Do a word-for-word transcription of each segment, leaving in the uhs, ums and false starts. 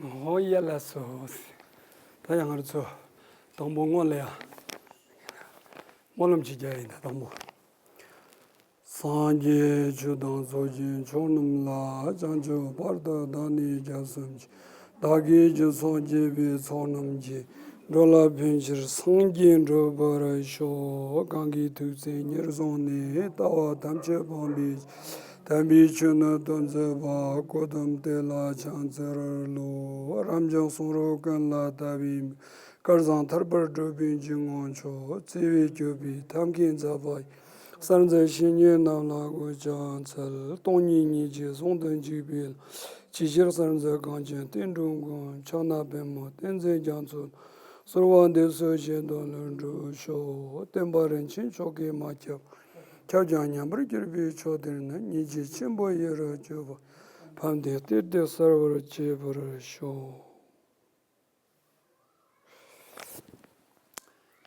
ཧོ་ཡ་ལ་སོ། ད་ཡང་ང་ཚོ་དང་པོ་སྔོན་ལ་ཡ། སྨོན་ལམ་ཅིག་རྒྱག་ཡིན་ད་དང་པོ། སངས་རྒྱས་ཆོས་དང་ཚོགས་ཀྱི་མཆོག་རྣམས་ལ། བྱང་ཆུབ་བར་དུ་བདག་ནི་སྐྱབས་སུ་མཆི། བདག་གིས་སྦྱིན་སོགས་བགྱིས་པའི་ཚོགས་རྣམས་ཀྱིས། འགྲོ་ལ་ཕན་ཕྱིར་སངས་རྒྱས་འགྲུབ་པར་ཤོག། གང་གིས་ཐུགས་བརྩེ་ཉེར་བཟུང་ནས། ལྟ་བ་ཐམས་ཅད་སྤང་བའི་ཕྱིར། དམ་པའི་ཆོས་ནི་སྟོན་མཛད་པ། གཽ་ཏམ་དེ་ལ་ཕྱག་འཚལ་ལོ། རབ་འབྱམས་གསུང་རབ་ཀུན་ལ་ལྟ་བའི་མིག། སྐལ་བཟང་ཐར་པར་སྒྲུབ་པའི་འཇུག་ངོགས་མཆོག། བརྩེ་བས་སྤྱོད་པའི་ཐབས་མཁས་མཛད་པ་ཡི། གསར་མཛད་བཤེས་གཉེན་རྣམས་ལ་གུས་ཕྱག་འཚལ། སྟོང་ཉིད་སྙིང་རྗེ་ཟུང་དུ་འཇུག་པའི་ལམ། ཇི་ཕྱིར་གསར་མཛད་གངས་ཅན་བསྟན་འགྲོའི་མགོན། ཕྱག་ན་པདྨོ་བསྟན་འཛིན་རྒྱ་མཚོ། གསོལ་བ་འདེབས་སོ་བཞེད་དོན་ལ་འགྲོ་ཤོག། བསྟན་པ་རིན་ཆེན་མཆོག་གིས་མ་ཁྱབ། ཁྱབ་ཀྱང་ཉམས་པར་གྱུར་པའི་ཕྱོགས་དེར་ནི། སྙིང་རྗེ་ཆེན་པོ་ཡིད་རུ་གྱུར་པ། ཕན་བདེའི་གཏེར་དེ་གསལ་བར་བྱེད་པར་ཤོག།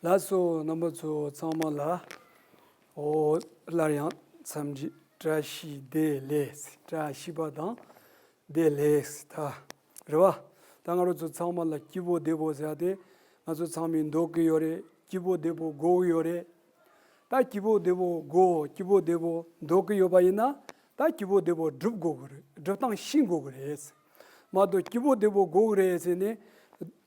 ལགས་སོ། རྣམ་པ་ཚོ་ཚང་མ་ལ། འོ། སླར་ཡང་འཚམས་འདྲི་བཀྲ་ཤིས་བདེ་ལེགས། བཀྲ་ཤིས་པ་དང་བདེ་ལེགས། ད་རེད་བ། ད་ང་རང་ཚོ་ཚང་མ་ལ་སྐྱིད་པོ་བདེ་པོ་ཟེར་ཏེ་ང་ཚོ་ཚང་མས་འདོད་ཀྱི་ཡོད་རེད། སྐྱིད་པོ་བདེ་པོ་དགོས་ཀྱི་ཡོད་རེད། ད་སྐྱིད་པོ་བདེ་པོ་དགོས། སྐྱིད་པོ་བདེ་པོ་འདོད་ཀྱི་ཡོད་པ་ཡིན་ན། ད་སྐྱིད་པོ་བདེ་པོ་སྒྲུབ་དགོས་ཀྱི་རེད། སྒྲུབ་སྟངས་ཤེས་དགོས་ཀྱི་རེད། མ་གཏོགས་སྐྱིད་པོ་བདེ་པོ་དགོས་ཀྱི་རེད་ཟེར་ནས།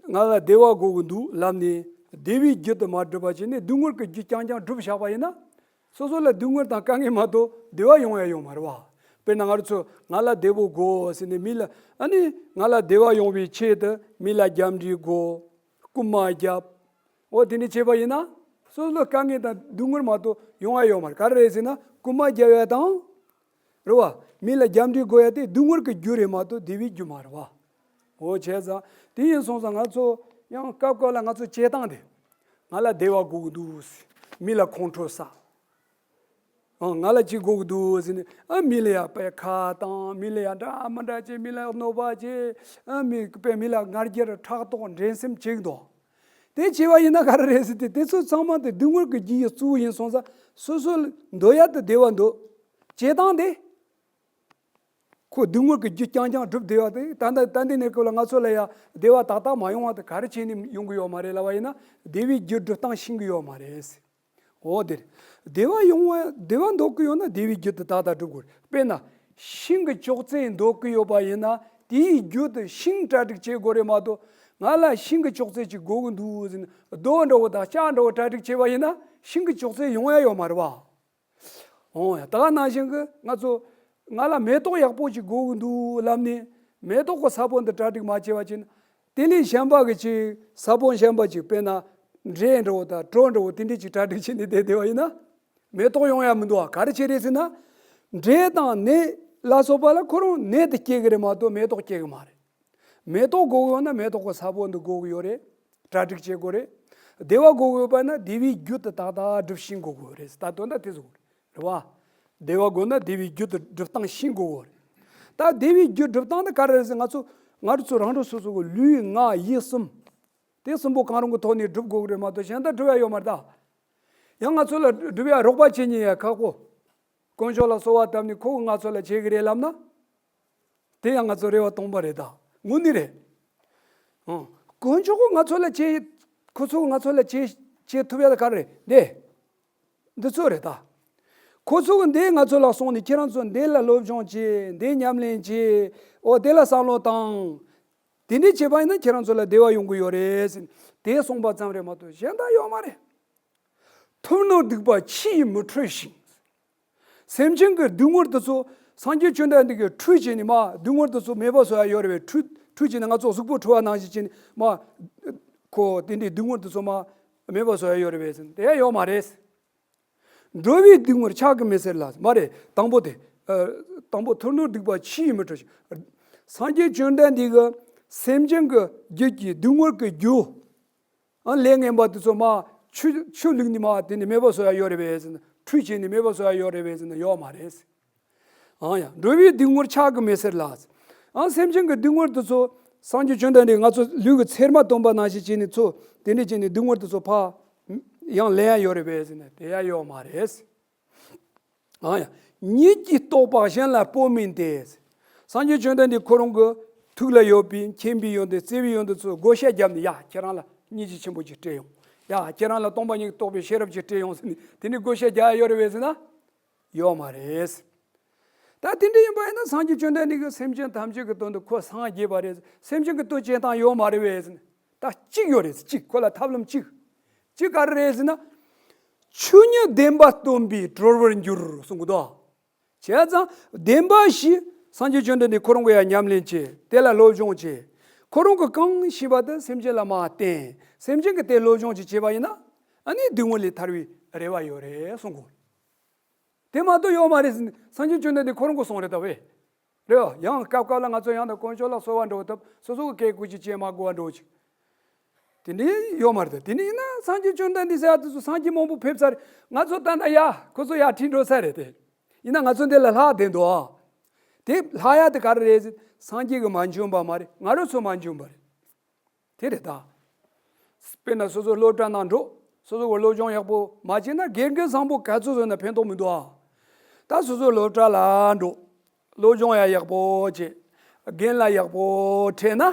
ང་ལ་བདེ་བ་དགོས་ཀྱི་འདུག་ལབ་ནས། བདེ་བའི་རྒྱུ་དེ་མ་སྒྲུབ་པ་བྱས་ནས་སྡུག་བསྔལ་གྱི་རྒྱུ་རྐྱང་རྐྱང་སྒྲུབ་བཞག་པ་ཡིན་ན། སོ་སོ་ལ་སྡུག་བསྔལ་དང་དཀའ་ངལ་མ་གཏོགས་བདེ་བ་ཡོང་ཡ་ཡོད་མ་རེད་བ། དཔེར་ན་ང་རང་ཚོ་ང་ལ་བདེ་པོ་དགོས་ཟེར་ནས་མི་ལ། ཨ་ནི་ང་ལ་བདེ་བ་ཡོང་བའི་ཆེད་དུ་མི་ལ་རྒྱབ་འདྲི་དགོས། རྐུན་མ་རྒྱབ། འོ་དེ་འདྲ་བྱས་པ་ཡིན་ན། སོ་སོ་ལ་དཀའ་ངལ་དང་སྡུག་བསྔལ་མ་གཏོགས་ཡོང་ཡ་ཡོད་མ་རེད། ག་རེ་རེད་ཟེར་ན་རྐུན་མ་རྒྱབ་ཡ་དང་། རེད་བ། མི་ལ་རྒྱབ་འདྲི་དགོས་ཡ་དེ་སྡུག་བསྔལ་གྱི་རྒྱུ་རེད་མ་གཏོགས་བདེ་བའི་རྒྱུ་མ་རེད་བ། འོ་བྱས་ཙང་དེ་ཡིན་སོང་ཙང་ང་ཚོ་ཡང་སྐབས་སྐབས་ལ་ང་ཚོ་བྱེད་སྟངས་དེ། ང་ལ་བདེ་བ་དགོས་ཀྱི་འདུག་ཟེར། མི་ལ་ཁོང་ཁྲོ་ཟ། ཨང་། ང་ལ་ཅིག་དགོས་ཀྱི་འདུག་ཟེར་ནས། ཨ། མི་ལ་ཡ་དཔེ་ཁ་བཏང་། མི་ལ་ཡ་འདྲ་མི་འདྲ་བྱེད། མི་ལ་གནོད་པ་བྱེད། ཨ། མི་དཔེ་མི་ལ་ང་རྒྱལ་ཕྲག་དོག་འགྲན་སེམས་བྱེད་ཀྱི་འདུག་དེ་བྱས་པ་ཡིན་ན་ག་རེ་རེད་ཟེར་ཏེ། དེ་ཚོ་ཚང་མ་དེ་སྡུག་བསྔལ་གྱི་རྒྱུ་ཡི་གཙོ་བོ་ཡིན་སོང་ཙང་། སོ་སོ་འདོད་ཡ་དེ་བདེ་བ་འདོད། བྱེད་སྟངས་དེ། ཁོ་སྡུག་བསྔལ་གྱི་རྒྱུ་རྐྱང་རྐྱང་སྒྲུབ་བསྡད་ཡ་དེ། ད་ལྟ་ད་ལྟའི་གནས་སྐབས་ལ་ང་ཚོ་ལ་ཡ་བདེ་བ་ཏག་ཏག་མ་ཡོང་བ་དེ་ག་རེ་བྱས་ནས་ཡོང་གི་ཡོད་མ་རེད་ལབ་པ་ཡིན་ན། བདེ་བའི་རྒྱུ་སྒྲུབ་སྟངས་ཤེས་ཀྱི་ཡོད་མ་རེད། འོ་དེ་རེད། བདེ་བ་ཡོང་བ། བདེ་བ་འདོད་ཀྱི་ཡོད་ན་བདེ་བའི་རྒྱུ་དེ་ཏག་ཏག་སྒྲུབ་དགོས་རེད། དཔེར་ན་ཤིང་གི་ཅོག་ཙེ་འདོད་ཀྱི་ཡོད་པ་ཡིན་ན། དེའི་རྒྱུ་དེ་ཤིང་གྲ་སྒྲིག་བྱེད་དགོས་རེད་མ་གཏོགས། ང་ལ་ཤིང་གི་ཅོག་ཙེ་ཅིག་དགོས་ཀྱི་འདུག་ཟེར་ནས་རྡོ་འདྲ་བོ་དང་ལྕགས་འདྲ་བོ་གྲ་སྒྲིག་བྱས་པ་ཡིན་ན་ཤིང་གི་ཅོག་ཙེ་ཡོང་ཡ་ཡོད་མ་རེད་བ། འོང་ཡ། ད་ག་ནང་བཞིན་གྱི་ང་ཚོ། ང་ལ་མེ་ཏོག་ཡག་པོ་ཅིག་དགོས་ཀྱི་འདུག་ལབ་ནས་མེ་ཏོག་གི་ས་བོན་འདི་གྲ་སྒྲིག་མ་བྱས་པ་ཅིག་ན། དེ་ལས་གཞན་པ་གི་ཅིག་ས་བོན་གཞན་པ་ཅིག་དཔེར་ན་འབྲས་འདྲ་བོ་དང་གྲོ་འདྲ་བོ་དེ་འདྲས་ཅིག་གྲ་སྒྲིག་བྱས་ནས་བསྡད་བསྡད་པ་ཡིན་ན། མེ་ཏོག་ཡོང་ཡ་མི་འདུག་བ། ག་རེ་བྱས་རེད་ཟེར་ན། འབྲས་དང་ནས་ལ་སོགས་པ་ལ་ཁོ་རང་ནས་དེ་སྐྱེ་གི་རེད་མ་གཏོགས་མེ་ཏོག་སྐྱེ་གི་མ་རེད། མེ་ཏོག་དགོས་ཀྱི་ཡོད་ན་མེ་ཏོག་གི་ས་བོན་འདི་དགོས་ཀྱི་ཡོད་རེད། གྲ་སྒྲིག་བྱེད་དགོས་རེད། བདེ་བ་དགོས་ཀྱི་ཡོད་པ་ན་བདེ་བའི་རྒྱུ་དེ་ཏག་ཏག་སྒྲུབ་ཤེས་དགོས་ཀྱི་ཡོད་རེད། ད་དོན་དག་དེ་ཚོ་རེད་བ། བདེ་བ་དགོས་ན་བདེ་བའི་རྒྱུ་དེ་སྒྲུབ་སྟངས་ཤེས་དགོས་ཀྱི་ཡོད་རེད། ད་བདེ་བའི་རྒྱུ་སྒྲུབ་སྟངས་དེ་ག་རེ་རེད་ཟེར། ང་ཚོ་ང་རང་ཚོ་རང་རང་སོ་སོ་གི་ལུས་ངག་ཡིད་གསུམ། དེ་གསུམ་པོ་གང་རུང་གི་ཐོག་ནས་སྒྲུབ་དགོས་ཀྱི་རེད་མ་གཏོགས་གཞན་དག་སྒྲུབ་ཡ་ཡོད་མ་རེད་ད། ཡང་ང་ཚོ་ལ་སྒྲུབ་ཡ་རོགས་པ་བྱེད་མཁན་ཡ་ཁག་པོ། དཀོན་མཆོག་ལ་གསོལ་བ་བཏབ་ནས་ཁོ་གིས་ང་ཚོ་ལ་བྱེད་ཀྱི་རེད་ལབ་ན། དེ་ཡང་ང་ཚོ་རེ་བ་སྟོང་པ་རེད་ད། དངོས་གནས་རེད། ཨང་། དཀོན་མཆོག་གིས་ང་ཚོ་ལ་བྱེད། ཁོ་ཚོ་གིས་ང་ཚོ་ལ་བྱེད། བྱེད་ཐུབ་ཡ་ད་ག་རེ་རེད། འདི། འདི་ཚོ་རེད་ད། ཁོ་ཚོ་གིས་འདི་ང་ཚོ་ལ་གསུངས་ནས། ཁྱེད་རང་ཚོ་འདི་ལ་སློབ་སྦྱོང་བྱེད། འདི་ཉམས་ལེན་བྱེད། འོ་དེ་ལ་བསམ་བློ་བཏང་། དེ་འདྲས་བྱས་པ་ཡིན་ན་ཁྱེད་རང་ཚོ་ལ་བདེ་བ་ཡོང་གི་ཡོད་རེད་ཟེར། དེ་གསུངས་པ་ཙམ་རེད་མ་གཏོགས་གཞན་དག་ཡོད་མ་རེད། ཐུབ་རྣམས་སྡིག་པ་ཆུ་ཡིས་མི་འཁྲུ་ཞིང་། སེམས་ཅན་གྱི་སྡུག་བསྔལ་དེ་ཚོ་སངས་རྒྱས་བཅོམ་ལྡན་འདས་ཀྱིས་ཁྲུས་བྱས་ནས་མ་སྡུག་བསྔལ་དེ་ཚོ་མེད་པ་བཟོ་ཡ་ཡོད་རེད་པས། ཁྲུས་ཁྲུས་བྱས་ནས་ང་ཚོ་གཟུགས་པོ་འཁྲུ་བ་ནང་བཞིན་བྱས་ནས་མ། ཁོ་དེ་འདྲའི་སྡུག་བསྔལ་དེ་ཚོ་མ་མེད་པ་བཟོ་ཡ་ཡོད་རེད་པས་ཟེར་ན་དེ་ཡ་ཡོད་མ་རེད། འགྲོ་བའི་སྡུག་བསྔལ་ཕྱག་གིས་མི་སེལ་ལ། མ་རེད། དང་པོ་དེ། ཨ། དང་པོ་ཐུབ་རྣམས་སྡིག་པ་ཆུ་ཡིས་མི་འཁྲུ་ཞིང་། སངས་རྒྱས་བཅོམ་ལྡན་འདས་ཀྱིས་སེམས་ཅན་གྱི་རྒྱུད་ཀྱི་སྡུག་བསྔལ་གྱི་རྒྱུ། ཨ། ལས་ངན་པ་དེ་ཚོ་མ་ཆུ་ཆུ་བླུགས་ནས་མ་དེ་ནས་མེད་པ་བཟོ་ཡ་ཡོད་རེད་པས་ཟེར་ན། ཁྲུས་བྱས་ནས་མེད་པ་བཟོ་ཡ་ཡོད་རེད་པས་ཟེར་ན་ཡོད་མ་རེད། ཨང་ཡ། འགྲོ་བའི་སྡུག་བསྔལ་ཕྱག་གིས་མི་སེལ་ལ། ཨང་། སེམས་ཅན་གྱི་སྡུག་བསྔལ་དེ་ཚོ་སངས་རྒྱས་བཅོམ་ལྡན་འདས་ང་ཚོ་ལུས་ཀྱི་ཚེར་མ་བཏོན་པ་ནང་བཞིན་བྱས་ནས་ཚོ་དེ་འདྲས་བྱས་ནས་སྡུག་བསྔལ་དེ་ཚོ་ཕར་ཡང་ལེན་ཡ་ཡོད་རེད་པས་ཟེར་ན་དེ་ཡ་ཡོད་མ་རེད། ཨང་ཡ། ཉིད་ཀྱིས་རྟོགས་པ་གཞན་ལ་སྤོ་མིན་ཏེ། སངས་རྒྱས་བཅོམ་ལྡན་འདས་ཁོ་རང་གིས་ ཐུགས་ལ་ཡོད་པའི་མཁྱེན་པའི་ཡོན་ཏན་བརྩེ་བའི་ཡོན་ཏན་ཚོ་བགོ་བཤའ་བརྒྱབ་ནས། ཡ། ཁྱེད་རང་ལ་སྙིང་རྗེ་ཆེན་པོ་ཅིག་སྤྲད་ཡོང་། ཡ། ཁྱེད་རང་ལ་སྟོང་པ་ཉིད་རྟོགས་པའི་ཤེས་རབ་ཅིག་སྤྲད་ཡོང་ཟེར་ནས། དེ་ནས་བགོ་བཤའ་རྒྱག་ཡ་ཡོད་རེད་པས་ཟེར་ན། ཡོད་མ་རེད། ད་དེ་འདྲ་ཡིན་པ་ཡིན་ན། སངས་རྒྱས་བཅོམ་ལྡན་འདས་ཀྱིས་སེམས་ཅན་ཐམས་ཅད་ཀྱི་དོན་དུ་ཁོ་སངས་རྒྱས་པ་རེད། སེམས་ཅན་གྱི་དོན་བྱེད་སྟངས་ཡོད་མ་རེད་པས་ཟེར་ན། ད་གཅིག་ཡོད་རེད། གཅིག་ཁོ་ལ་ཐབས་ལམ་གཅིག་གཅིག་ག་རེ་རེད་ཟེར་ན། ཆོས་ཉིད་བདེན་པ་སྟོན་པས་གྲོལ་བར་འགྱུར་གསུང་གི་འདུག་བྱས་ཙང་བདེན་པ་ཞིག་སངས་རྒྱས་བཅོམ་ལྡན་འདས་ཁོ་རང་གིས་ཡང་ཉམས་ལེན་བྱས། དེ་ལ་སློབ་སྦྱོང་བྱས། ཁོ་རང་གིས་གང་ཤེས་པ་དེ་སེམས་ཅན་ལ་མར་བསྟན། སེམས་ཅན་གྱིས་དེ་སློབ་སྦྱོང་ཅིག་བྱས་པ་ཡིན་ན། ཨ་ནི་སྡུག་བསྔལ་ལས་ཐར་བའི་རེ་བ་ཡོད་རེད་གསུང་གོ། དེ་མ་གཏོགས་ཡོད་མ་རེད་ཟེར་ནས་སངས་རྒྱས་བཅོམ་ལྡན་འདས་ཁོ་རང་གིས་གསུངས་རེད་ད་བས། རེད་བ། ཡང་སྐབས་སྐབས་ལ་ང་ཚོ་ཡང་དག་དཀོན་མཆོག་ལ་གསོལ་བ་འདེབས་སྟབས་སོ་སོ་གི་སྐད་ཀོ་ཅིག་བྱེད་མ་དགོས་པ་འདྲ་བོ་ཅིག་དེ་འདྲའི་ཡོད་མ་རེད། དེ་ནས་ཡིན་ན་སངས་རྒྱས་བཅོམ་ལྡན་འདས་ཟེར་ཡ་དེ་ཚོ་སངས་རྒྱས་མང་པོ་ཕེབས་ཚར་རེད། ང་ཚོ་ད་ལྟ་ཡ་ཁོ་ཚོ་ཡར་ཁྲིད་འགྲོ་ས་རེད་དེ། ཡིན་ན་ང་ཚོ་འདི་ལ་ལྷག་བསྡད་འདུག་ཨ། དེ་ལྷག་ཡ་དེ་ག་རེ་རེད་ཟེར། སངས་རྒྱས་ཀྱིས་མ་འཇོན་པ་མ་རེད། ང་རང་ཚོས་མ་འཇོན་པ་རེད། དེ་རེད་ད། དཔེར་ན་སོ་སོ་སློབ་གྲྭ་ནང་འགྲོ། སོ་སོ་གི་སློབ་སྦྱོང་ཡག་པོ་མ་བྱས་ན་དགེ་རྒན་བཟང་པོ་ག་ཚོད་བཟོས་ན་ཕན་ཐོགས་མི་འདུག་ཨ། ད་སོ་སོ་སློབ་གྲྭ་ལ་འགྲོ། སློབ་སྦྱོང་ཡང་ཡག་པོ་བྱས། རྒན་ལ་ཡག་པོ་ཁྲིད་ན།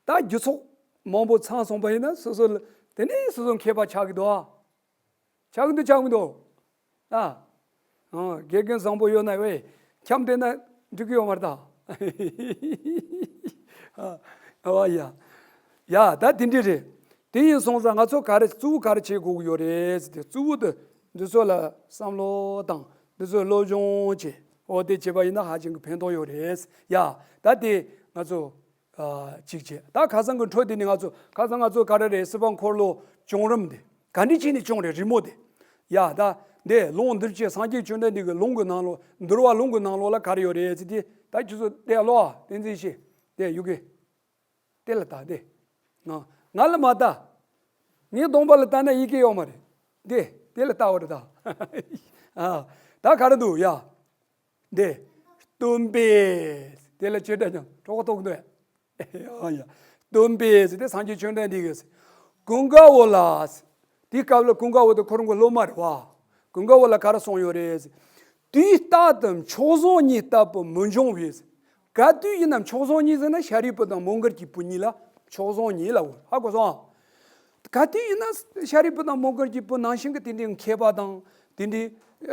ད་རྒྱུ་ཚོགས་མང་པོ་ཚང་སོང་པ་ཡིན་ན་སོ་སོ་ལ་དེ་ནས་སོ་སོ་མཁས་པ་ཆགས་ཀྱི་འདུག་ཨ། ཆགས་ཀྱི་འདུག་ཆགས་ཀྱི་འདུག་ཨ། ཨ། དགེ་རྒན་བཟང་པོ་ཡོད་ན་ཝེ། འཁྱམས་བསྡད་ན་འགྲིག་གི་ཡོད་མ་རེད་ད། ཨ། ཨ་ཡ། ཡ། ད་དེ་འདྲ་རེད། དེ་ཡིན་སོང་ཙང་ང་ཚོ་ག་རེ་གཙོ་བོ་ག་རེ་བྱེད་དགོས་ཀྱི་ཡོད་རེད་ཟེར་ཏེ། གཙོ་བོ་དེ་འདི་ཚོ་ལ་བསམ་བློ་དང་འདི་ཚོ་སློབ་སྦྱོང་བྱེད། འོ་དེ་བྱེད་པ་ཡིན་ན་ཧ་ཅང་གི་ཕན་ཐོགས་ཡོད་རེད། ཡ། ད་དེ་ང་ཚོ་ཨ། གཅིག་བྱས། ད་ཁ་སང་གི་འཕྲོ་དེ་ནི་ང་ཚོ་ཁ་སང་ང་ཚོ་ག་རེ་རེད། སྲིད་པ་འཁོར་ལོ་བྱུང་རིམ་དེ་ག་འདྲ་བྱས་ནས་བྱུང་རེད། རི་མོ་དེ། ཡ། ད་འདི་ལུང་འདིར་བྱས། སངས་རྒྱས་བཅོམ་ལྡན་འདས་ཀྱི་ལུང་གི་ནང་ལོགས། འདུལ་བ་ལུང་གི་ནང་ལོགས་ལ་ག་རེ་ཡོད་རེད་ཟེར་དུས། ད་ཁྱོད་ཚོ་དེ་ཀློག་ཨ། བསྟན་འཛིན་ཤེས། དེ་ཡི་གེ་དེ་ལ་ལྟ། དེ་ང་ང་ལ་མ་ལྟ། ངའི་གདོང་པ་ལ་ལྟ་ན་ཡི་གེ་ཡོད་མ་རེད། དེ་དེ་ལ་ལྟ་བ་རེད་ད། ཨ། ད་ག་རེ་འདུག་ཡ། འདི་སྟོན་པས། དེ་ལ་ཅི་འདྲ་ཀྱང་གྲོགས་ཐོགས་འདུག་ཨ་ཡ། སྟོན་པས་ཟེར་ཏེ་སངས་རྒྱས་བཅོམ་ལྡན་འདས་ཀྱིས། ཀུན་དགའ་བོ་ལ། དེའི་སྐབས་ལ་ཀུན་དགའ་བོ་དེ་ཁོ་རང་གི་སློབ་མ་རེད་བ། ཀུན་དགའ་བོ་ལ་ག་རེ་གསུངས་ཡོད་རེད་ཟེར། དུས་རྟག་ཏུ་མཆོག་བཟང་ཉིད་ལྟ་བུ་མི་འབྱུང་བས། ག་དུས་ཡིན་ན་མཆོག་བཟང་ཉིད་ཟེར་ན་ཤཱ་རིའི་བུ་དང་མོའུ་འགལ་གྱི་བུ་གཉིས་ལ་མཆོག་བཟང་ཉིད་ལབ་ཡོད། ཧ་གོ་སོང་ཨ། ག་དུས་ཡིན་ན་ཤཱ་རིའི་བུ་དང་མོའུ་འགལ་གྱི་བུ་ནང་བཞིན་གྱི་དེ་འདྲའི་མཁས་པ་དང་དེ་འདྲའི་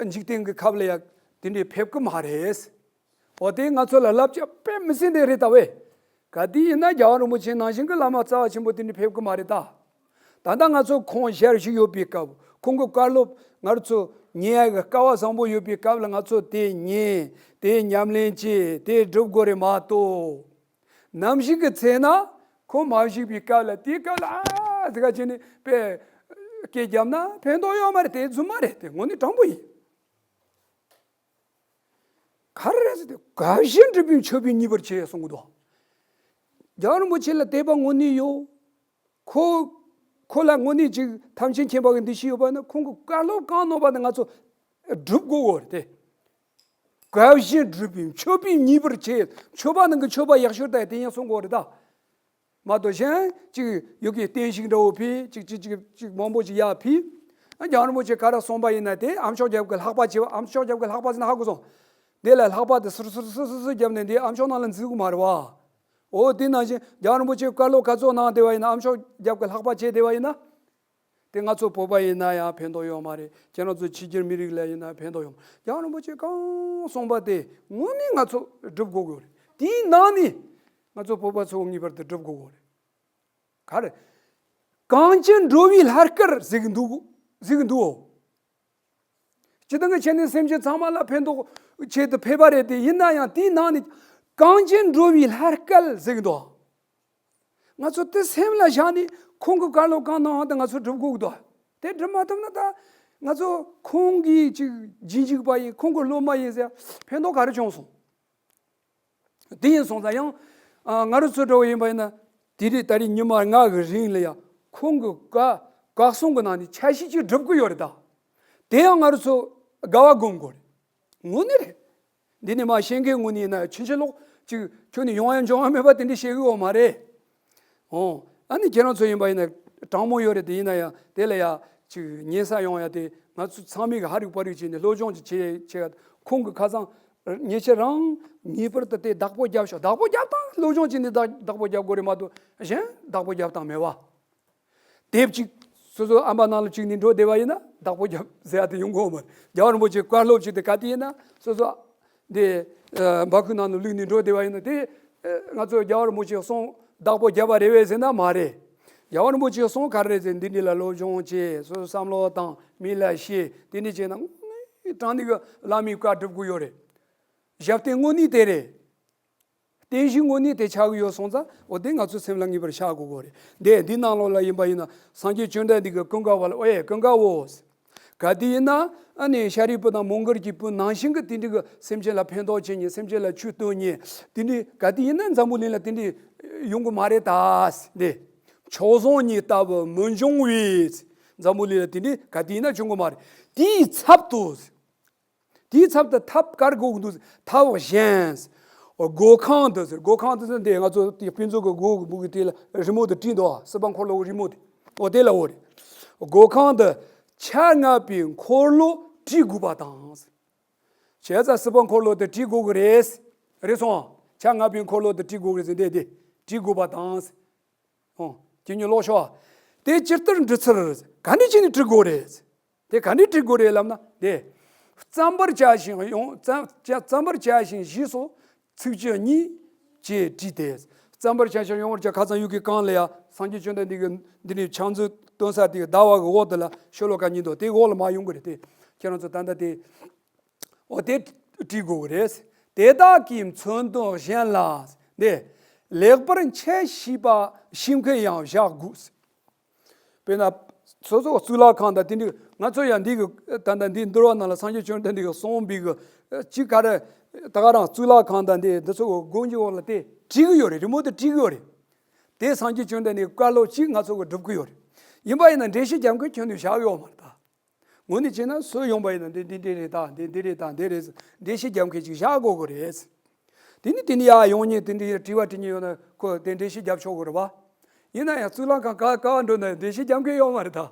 འཇིག་རྟེན་གྱི་ཁབ་ལ་ཡང་དེ་འདྲའི་ཕེབས་ཀྱི་མ་རེད། འོ་དེ་ང་ཚོ་ལ་བསླབ་བྱ་དཔེ་མི་སྲིད་དེ་རེད་ད་བས། ག་དུས་ཡིན་ན་རྒྱལ་བ་རིན་པོ་ཆེ་ནང་བཞིན་གྱི་བླ་མ་རྩ་བ་ཆེན་པོ་དེ་འདྲའི་ཕེབས་ཀྱི་མ་རེད་ད། ད་ལྟ་ང་ཚོ་ཁོང་ཞལ་བཞུགས་ཡོད་པའི་སྐབས། ཁོང་གི་བཀའ་སློབ་ང་ཚོ་ཉན་ཡག་གི་སྐལ་བ་བཟང་པོ་ཡོད་པའི་སྐབས་ལ་ང་ཚོ་དེ་ཉན། དེ་ཉམས་ལེན་བྱེད། དེ་སྒྲུབ་དགོས་རེད་མ་གཏོགས། ནམ་ཞིག་གི་ཚེ་ན་ཁོང་མ་བཞུགས་པའི་སྐབས་ལ། དེའི་སྐབས་ལ་ཨ་ཟེར་ག་བྱས་ནས་དཔེ་སྐད་བརྒྱབ་ན་ཕན་ཐོགས་ཡོད་མ་རེད། དེ་རྫུན་མ་རེད། དེ་དངོས་གནས་དྲང་པོ་ཡིན། ག་རེ་རེད་ཟེར་ཏེ། དགའ་བཞིན་སྒྲུབ་པས་མཆོད་པས་མཉེས་པར་བྱེད་གསུང་གི་འདུག་རྒྱལ་བ་རིན་པོ་ཆེ་ལ་དད་པ་དངོས་གནས་ཡོད། ཁོ་ཁོ་ལ་དངོས་གནས་ཅིག་ཐམས་ཅད་མཁྱེན་པ་གི་འདུ་ཤེས་ཡོད་པ་ན། ཁོང་གི་བཀའ་སློབ་གང་གནང་བ་དེ་ང་ཚོ་སྒྲུབ་དགོས་གོ་རེད་དེ། དགའ་བཞིན་སྒྲུབ་པས་མཆོད་པས་མཉེས་པར་བྱེད། མཆོད་པ་ནང་གི་མཆོད་པ་ཡག་ཤོས་ད་དེ་ཡང་གསུང་དགོས་རེད་ད། མ་གཏོགས་གཞན་ཅིག་ཡོ་གའི་བསྟན་བཤིག་འདྲ་བོ་ཕུལ། ཅིག་ཅིག་ཅིག་ཅིག་མང་པོ་ཅིག་ཡར་ཕུལ། ཨ། རྒྱལ་བ་རིན་པོ་ཆེ་ག་རེ་གསུངས་པ་ཡིན་ན། དེ་ཨ་མཆོག་རྒྱལ་པོ་གི་ལྷག་པ་བྱེད་པ། ཨ་མཆོག་རྒྱལ་པོ་གི་ལྷག་པ་ཟེར་ན་ཧ་གོ་སོང་། དེ་ལ་ལྷག་པ་དེ་སུར་སུར་སུར་སུར་སུར་བརྒྱབ་ནས་དེ་ཨ་མཆོག་ནང་ལ་འཛུལ་གི་མ་རེད་བ། འོ་དེ་ནང་བཞིན་རྒྱལ་བ་རིན་པོ་ཆེ་བཀའ་སློབ་ག་ཚོད་གནང་བསྡད་པ་ཡིན་ན། ཨ་མཆོག་རྒྱལ་པོ་གི་ལྷག་པ་བྱས་བསྡད་པ་ཡིན་ན། དེ་ང་ཚོ་བོད་པ་ཡིན་ན་ཡང་ཕན་ཐོགས་ཡོད་མ་རེད། ཁྱེད་རང་ཚོ་ཕྱི་རྒྱལ་མི་རིགས་ལ་ཡིན་ན་ཕན་ཐོགས་ཡོད་མ་རེད། རྒྱལ་བ་རིན་པོ་ཆེ་གང་གསུངས་པ་དེ་དངོས་གནས་ང་ཚོ་སྒྲུབ་དགོས་ཀྱི་ཡོད་རེད། དེའི་ནང་ནས་ང་ཚོ་བོད་པ་ཚོ་ངེས་པར་དུ་སྒྲུབ་དགོས་ཀྱི་ཡོད་རེད། ག་རེ། གངས་ཅན་འགྲོ་བའི་ལྷ་སྐལ་ཟེར་གི་འདུག་ཟེར་གི་འདུག་སྤྱིར་བཏང་གི་ཆ་ནས་སེམས་ཅན་ཚང་མ་ལ་ཕན་ཐོགས་ཆེད་དུ་ཕེབས་པ་རེད་དེ། ཡིན་ན་ཡང་དེའི་ནང་ནས་གངས་ཅན་འགྲོ་བའི་ལྷ་སྐལ་ཟེར་གི་འདུག་ང་ཚོ་དེ་སེམས་ལ་བཞག་ནས་ཁོང་གི་བཀའ་སློབ་གང་གནང་བ་དེ་ང་ཚོ་སྒྲུབ་དགོས་ཀྱི་འདུག་དེ་སྒྲུབ་མ་ཐུབ་ན་ད་ང་ཚོ་ཁོང་གི་ཅིག་རྗེས་འཇུག་པ་ཡིན། ཁོང་གི་སློབ་མ་ཡིན་ཟེར་ཕན་ཐོགས་ག་རེ་བྱུང་སོང་། དེ་ཡིན་སོང་ཙང་ཡང་ང་རང་ཚོ་འདྲ་བོ་ཡིན་པ་ཡིན་ན། དེ་རིང་ད་རིང་ཉི་མ་ལྔ་གི་རིང་ལ་ཡང་ཁོང་གི་བཀའ་བཀའ་གསུང་གི་ནང་ནས་ཆ་ཤས་ཅིག་སྒྲུབ་ཀྱི་ཡོད་རེད་ད། དེ་ཡང་ང་རང་ཚོ་དགའ་བ་སྒོམ་དགོས་རེད། དངོས་གནས་རེད། འདི་ནི་མ་ཤེས་མཁན་ངོ་ནས་ཡིན་ན་ཕྱིན་ཅི་ལོག་ཅིག་ཁྱོད་ནི་ཡོང་ཡ་འབྱུང་ཡ་མེད་པ་དེ་འདྲ་བཤད་གི་ཡོད་མ་རེད། ཨོ། ཨ་ནི་ཁྱེད་རང་ཚོ་ཡིན་པ་ཡིན་ན་དྲང་མོ་ཡོད་རེད་དེ། ཡིན་ན་ཡང་དེ་ལ་ཡ་ཅིག་ཉན་ས་ཡོང་ཡ་དེ། ང་ཚོ་ཚང་མས་གི་ཧ་རིག་པ་རིག་བྱས་ནས་སློབ་སྦྱོང་ཅིག་བྱེད་བྱེད། ཁོང་གི་ཁ་སང་ ཉེ་ཆར་རང་ངེས་པར་དུ་དེ་བདག་པོ་རྒྱབ་ཤོག་བདག་པོ་རྒྱབ་སྟངས་སློབ་སྦྱོང་བྱས་ནས་བདག་བདག་པོ་རྒྱབ་དགོས་རེད་མ་གཏོགས་གཞན་བདག་པོ་རྒྱབ་སྟངས་མེད་བ། དེབ་གཅིག་སོ་སོ་ཨམ་པ་ནང་ལ་བཅུག་ནས་འགྲོ་བསྡད་པ་ཡིན་ན་བདག་པོ་རྒྱབ་ཟེར་ཡ་དེ་ཡོང་གི་ཡོད་མ་རེད། རྒྱལ་བ་རིན་པོ་ཆེ་བཀའ་སློབ་ཅིག་དེ་ག་དེ་ཡིན་ན་སོ་སོ་དེ་འབའ་ཁུག་ནང་ལ་བླུགས་ནས་འགྲོ་བསྡད་པ་ཡིན་ན་དེ་ང་ཚོ་རྒྱལ་བ་རིན་པོ་ཆེའི་གསུང་བདག་པོ་རྒྱབ་པ་རེད་བས་ཟེར་ན་མ་རེད། རྒྱལ་བ་རིན་པོ་ཆེའི་གསུང་ག་རེ་རེད་ཟེར་འདི་འདྲ་ལ་སློབ་སྦྱོང་བྱེད། སོ་སོ་བསམ་བློ་བཏང་། མི་ལ་བཤད། དེ་འདྲ་བྱས་ན་དངོས་གནས་དྲང་གནས་ཀྱི་བླ་མའི་བཀའ་སྒྲུབ་དགོས་ཡོད་རེད། ཞབས་བརྟན་དངོས་གནས་དེ་རེད། རྟེན་གཞི་དངོས་གནས་དེ་ཆགས་ཀྱི་ཡོད་སོང་ཙང་འོ་དེ་ང་ཚོའི་སེམས་ལ་ངེས་པར་བཞག་དགོས་ཀྱི་རེད། དེ་འདི་ནང་ལོགས་ལ་ཡིན་པ་ཡིན་ན་སངས་རྒྱས་བཅོམ་ལྡན་འདས་ཀྱིས་ཀུན་དགའ་བོ་ལ་ཨོ་ཡེ་ཀུན་དགའ་བོ། ག་དུས་ཡིན་ན་ཨ་ནི་ཤཱ་རིའི་བུ་དང་མོའུ་འགལ་གྱི་བུ་ནང་བཞིན་གྱི་དེ་འདྲའི་གི་སེམས་ཅན་ལ་ཕན་ཐོགས་བྱེད་མཁན། སེམས་ཅན་ལ་ཆོས་སྟོན་མཁན་དེ་འདྲའི་ག་དུས་ཡིན་ན་འཛམ་བུ་གླིང་ལ་དེ་འདྲའི་ཡོང་གི་མ་རེད་ད། དེ་མཆོག་ཟུང་ཉིད་ལྟ་བུ་མི་འབྱུང་བས། འཛམ་བུ་གླིང་ལ་དེ་འདྲའི་ག་དུས་ཡིན་ན་བྱུང་གི་མ་རེད། དེའི་ཚབ་ཏུ། དེའི་ཚབ་ཏུ་ཐབས་ག་རེ་དགོས་ཀྱི་འདུག་ཐབས་གཞན། སྒོ་ཁང་དུ་ཟེར། སྒོ་ཁང་དུ་ཟེར་འདི་ང་ཚོ་དེ་ཕུན་ཚོགས་ཀྱི་སྒོ་གི་སྦུག་གི་དེ་ལ་རི་མོ་དེ་བྲིས་འདུག་སྲིད་པ་འཁོར་ལོ་གི་རི་མོ་དེ། འོ་དེ་ལ་འོ་རེད། སྒོ་ཁང་དུ་ཆ་ལྔ་པའི་འཁོར་ལོ་བྲིས་དགོས་པ་དང་། བྱས་ཙང་སྲིད་པ་འཁོར་ལོ་དེ་བྲིས་དགོས་ཀྱི་རེད། རེད་སོང་། ཆ་ལྔ་པའི་འཁོར་ལོ་དེ་བྲིས་དགོས་ཀྱི་རེད་ཟེར་འདི་དེ་བྲིས་དགོས་པ་དང་། ཨོ། ཁྱེད་ཉིད་ཀློག་ཤོག་དེ་ཇི་ལྟར་འབྲི་ཚུལ་ག་འདྲ་བྱས་ནས་འབྲི་དགོས་རེད། དེ་ག་འདྲ་འབྲི་དགོས་རེད་ལབ་ན་དེ། བརྩམ་པར་བྱ་ཞིང་ཡོང་བརྩམ་བརྩམ་པར་བྱ་ཞིང་ཞེས་སོགས་ཚིགས་བཅད་གཉིས་བཅས་བྲིས་ཏེ། བརྩམ་པར་བྱ་ཞིང་ཡོང་བར་བྱ། ཁ་སང་ཡུལ་གྱི་གང་ལ་ཡ་སངས་རྒྱས་བཅོམ་ལྡན་འདས་ཀྱི་འདི་ནས་ཕྱག་མཛོད་སྟོན་ས་དེ་གི་ཟླ་བ་གི་འོག་དེ་ལ་ཤོ་ལོ་ཀ་གཉིས་འདུག་དེ་འོག་ལ་མ་ཡོང་གི་རེད་དེ། ཁྱེད་རང་ཚོ་ད་ལྟ་དེ། འོ་དེ་བྲིས་དགོས་ཀྱི་རེད། དེ་དག་གི་མཚོན་དོན་གཞན་ལ་འདི་ལེགས་པར་འཆད་ཤེས་པ་ཤེས་མཁན་ཡང་བཞག་དགོས། དཔེར་ན་སོ་སོ་གཙུག་ལག་ཁང་དང་དེ་འདྲའི་ང་ཚོ་ཡང་འདི་གི་ད་ལྟ་འདིའི་འདུལ་བ་ནང་ལ་སངས་རྒྱས་བཅོམ་ལྡན་འདས་ཀྱིས་གསུངས་པའི་གི་ཅིག་ག་རེ་ད་ག་རང་གཙུག་ལག་ཁང་དང་འདི་འདི་ཚོ་གི་སྒོ་འགྱིག་འོག་ལ་དེ་བྲིས་གི་ཡོད་རེད། རི་མོ་དེ་བྲིས་གི་ཡོད་རེད། དེ་སངས་རྒྱས་བཅོམ་ལྡན་འདས་ཀྱི་བཀའ་སློབ་ཅིག་ང་ཚོ་གི་སྒྲུབ་གི་ཡོད་རེད། ཡིན་པ་ཡིན་ན་འགྲེལ་བཤད་རྒྱབ་མཁན་ཁྱོན་ནས་བཞག་ཡོད་མ་རེད་ད། དངོས་གནས་བྱས་ན་སུ་ཡོང་པ་ཡིན་ན་འདི་འདི་འདི་རེད་ད། འདི་འདི་རེད་ད། འདི་རེད། འགྲེལ་བཤད་རྒྱབ་མཁན་ཅིག་བཞག་དགོས་ཀྱི་རེད། དེ་ནི་དེ་ནི་ཡར་ཡོང་ཉིན་དེ་འདྲའི་དྲི་བ་དྲི་ཉིན་ཡོང་ན་ཁོ་དེ་འགྲེལ་བཤད་རྒྱབ་ཆོག་གི་རེད་བ། ཡིན་ན་ཡང་གཙུག་ལག་ཁང་ག་ག་བ་འགྲོ་ན་འགྲེལ་བཤད་རྒྱབ་མཁན་ཡོད་མ་རེད་ད།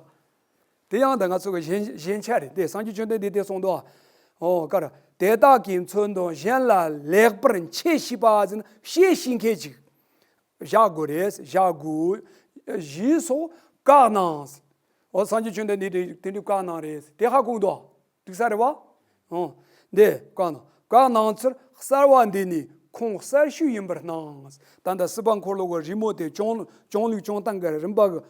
དེ་ཡང་ད་ང་ཚོ་གི་ཞན་ཞན་ཆ་རེད་དེ། སངས་རྒྱས་བཅོམ་ལྡན་འདས་དེ་གསུངས་འདུག་ཨོ་ཀར་དེ་དག་གི་མཚོན་དོན་གཞན་ལ་ལེགས་པར་འཆད་ཤེས་པ་ཟེར་ན་བཤད་ཤེས་མཁན་ཅིག་བཞག་དགོས་རེད། བཞག་དགོས། ཞེས་སོགས་བཀའ་གནང་། འོ་སངས་རྒྱས་བཅོམ་ལྡན་འདས་དེ་དེ་འདྲའི་བཀའ་གནང་རེད། དེ་ཧ་གོ་འདུག་འགྲིག་ས་རེད་བ། འོ། འདི་བཀའ་གནང་། བཀའ་གནང་ཚུལ་གསར་བ་འདི་ནི་ཁུངས་གསར་ཤོས་ཡིན་པར་སྣང་། ད་ལྟ་སྲིད་པ་འཁོར་ལོ་གི་རི་མོ་དེ་བྱུང་བྱུང་ལུགས་བྱུང་སྟངས་ཀྱི་རིམ་པ་གི་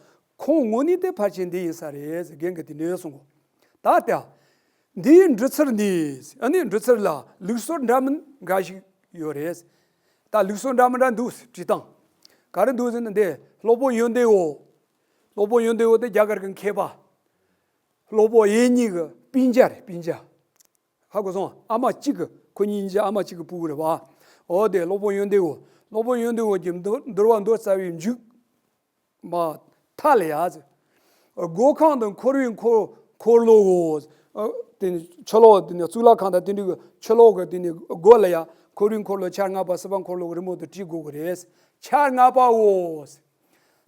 ཁུངས་དངོས་གནས་དེ་ཕལ་ཆེར་འདི་ཡིན་ས་རེད་ཟེར་རྒན་གྱིས་དེ་འདྲ་གསུངས་གོ། ད་ལྟ་འདིའི་འབྲི་ཚུལ་ནི་ཨ་ནི་འབྲི་ཚུལ་ལ་ལུགས་སྲོལ་འདྲ་མིན་འགའ་ཞིག་ཡོད་རེད། ད་ལུགས་སྲོལ་འདྲ་མི་འདྲ་འདུག་བྲིས་སྟངས་ག་རེ་འདུག་ཟེར་ན་འདི་སློབ་དཔོན་ཡོན་ཏན་འོད། སློབ་དཔོན་ཡོན་ཏན་འོད་དེ་རྒྱ་གར་གྱི་མཁས་པ། སློབ་དཔོན་ཡེ་གཉིས་ཀྱི་སྤུན་ཀྱག་རེད། སྤུན་ཀྱག་ཧ་གོ་སོང་། ཨ་མ་གཅིག་གི་ཁོ་གཉིས་གཉིས་ཀྱི་ཨ་མ་གཅིག་གི་སྤུ་གུ་རེད་བ། འོ་དེ་སློབ་དཔོན་ཡོན་ཏན་འོད། སློབ་དཔོན་ཡོན་ཏན་འོད་ཀྱིས་འདུལ་འདུལ་བ་མདོ་རྩ་བའི་མཇུག་མ་མཐའ་ལ་ཡ་ཟེར། སྒོ་ཁང་དུ་འཁོར་བའི་འཁོར་འཁོར་ལོའོ། དེ་ནི་ཕྱི་ལོགས་དེ་ནི་གཙུག་ལག་ཁང་དང་དེ་འདྲའི་གི་ཕྱི་ལོགས་ཀྱི་དེ་ནི་སྒོ་ལ་ཡ་འཁོར་བའི་འཁོར་ལོ་ཆ་ལྔ་པ་སྲིད་པ་འཁོར་ལོ་གི་རི་མོ་དེ་བྲིས་དགོས་ཀྱི་རེད། ཆ་ལྔ་པའོ།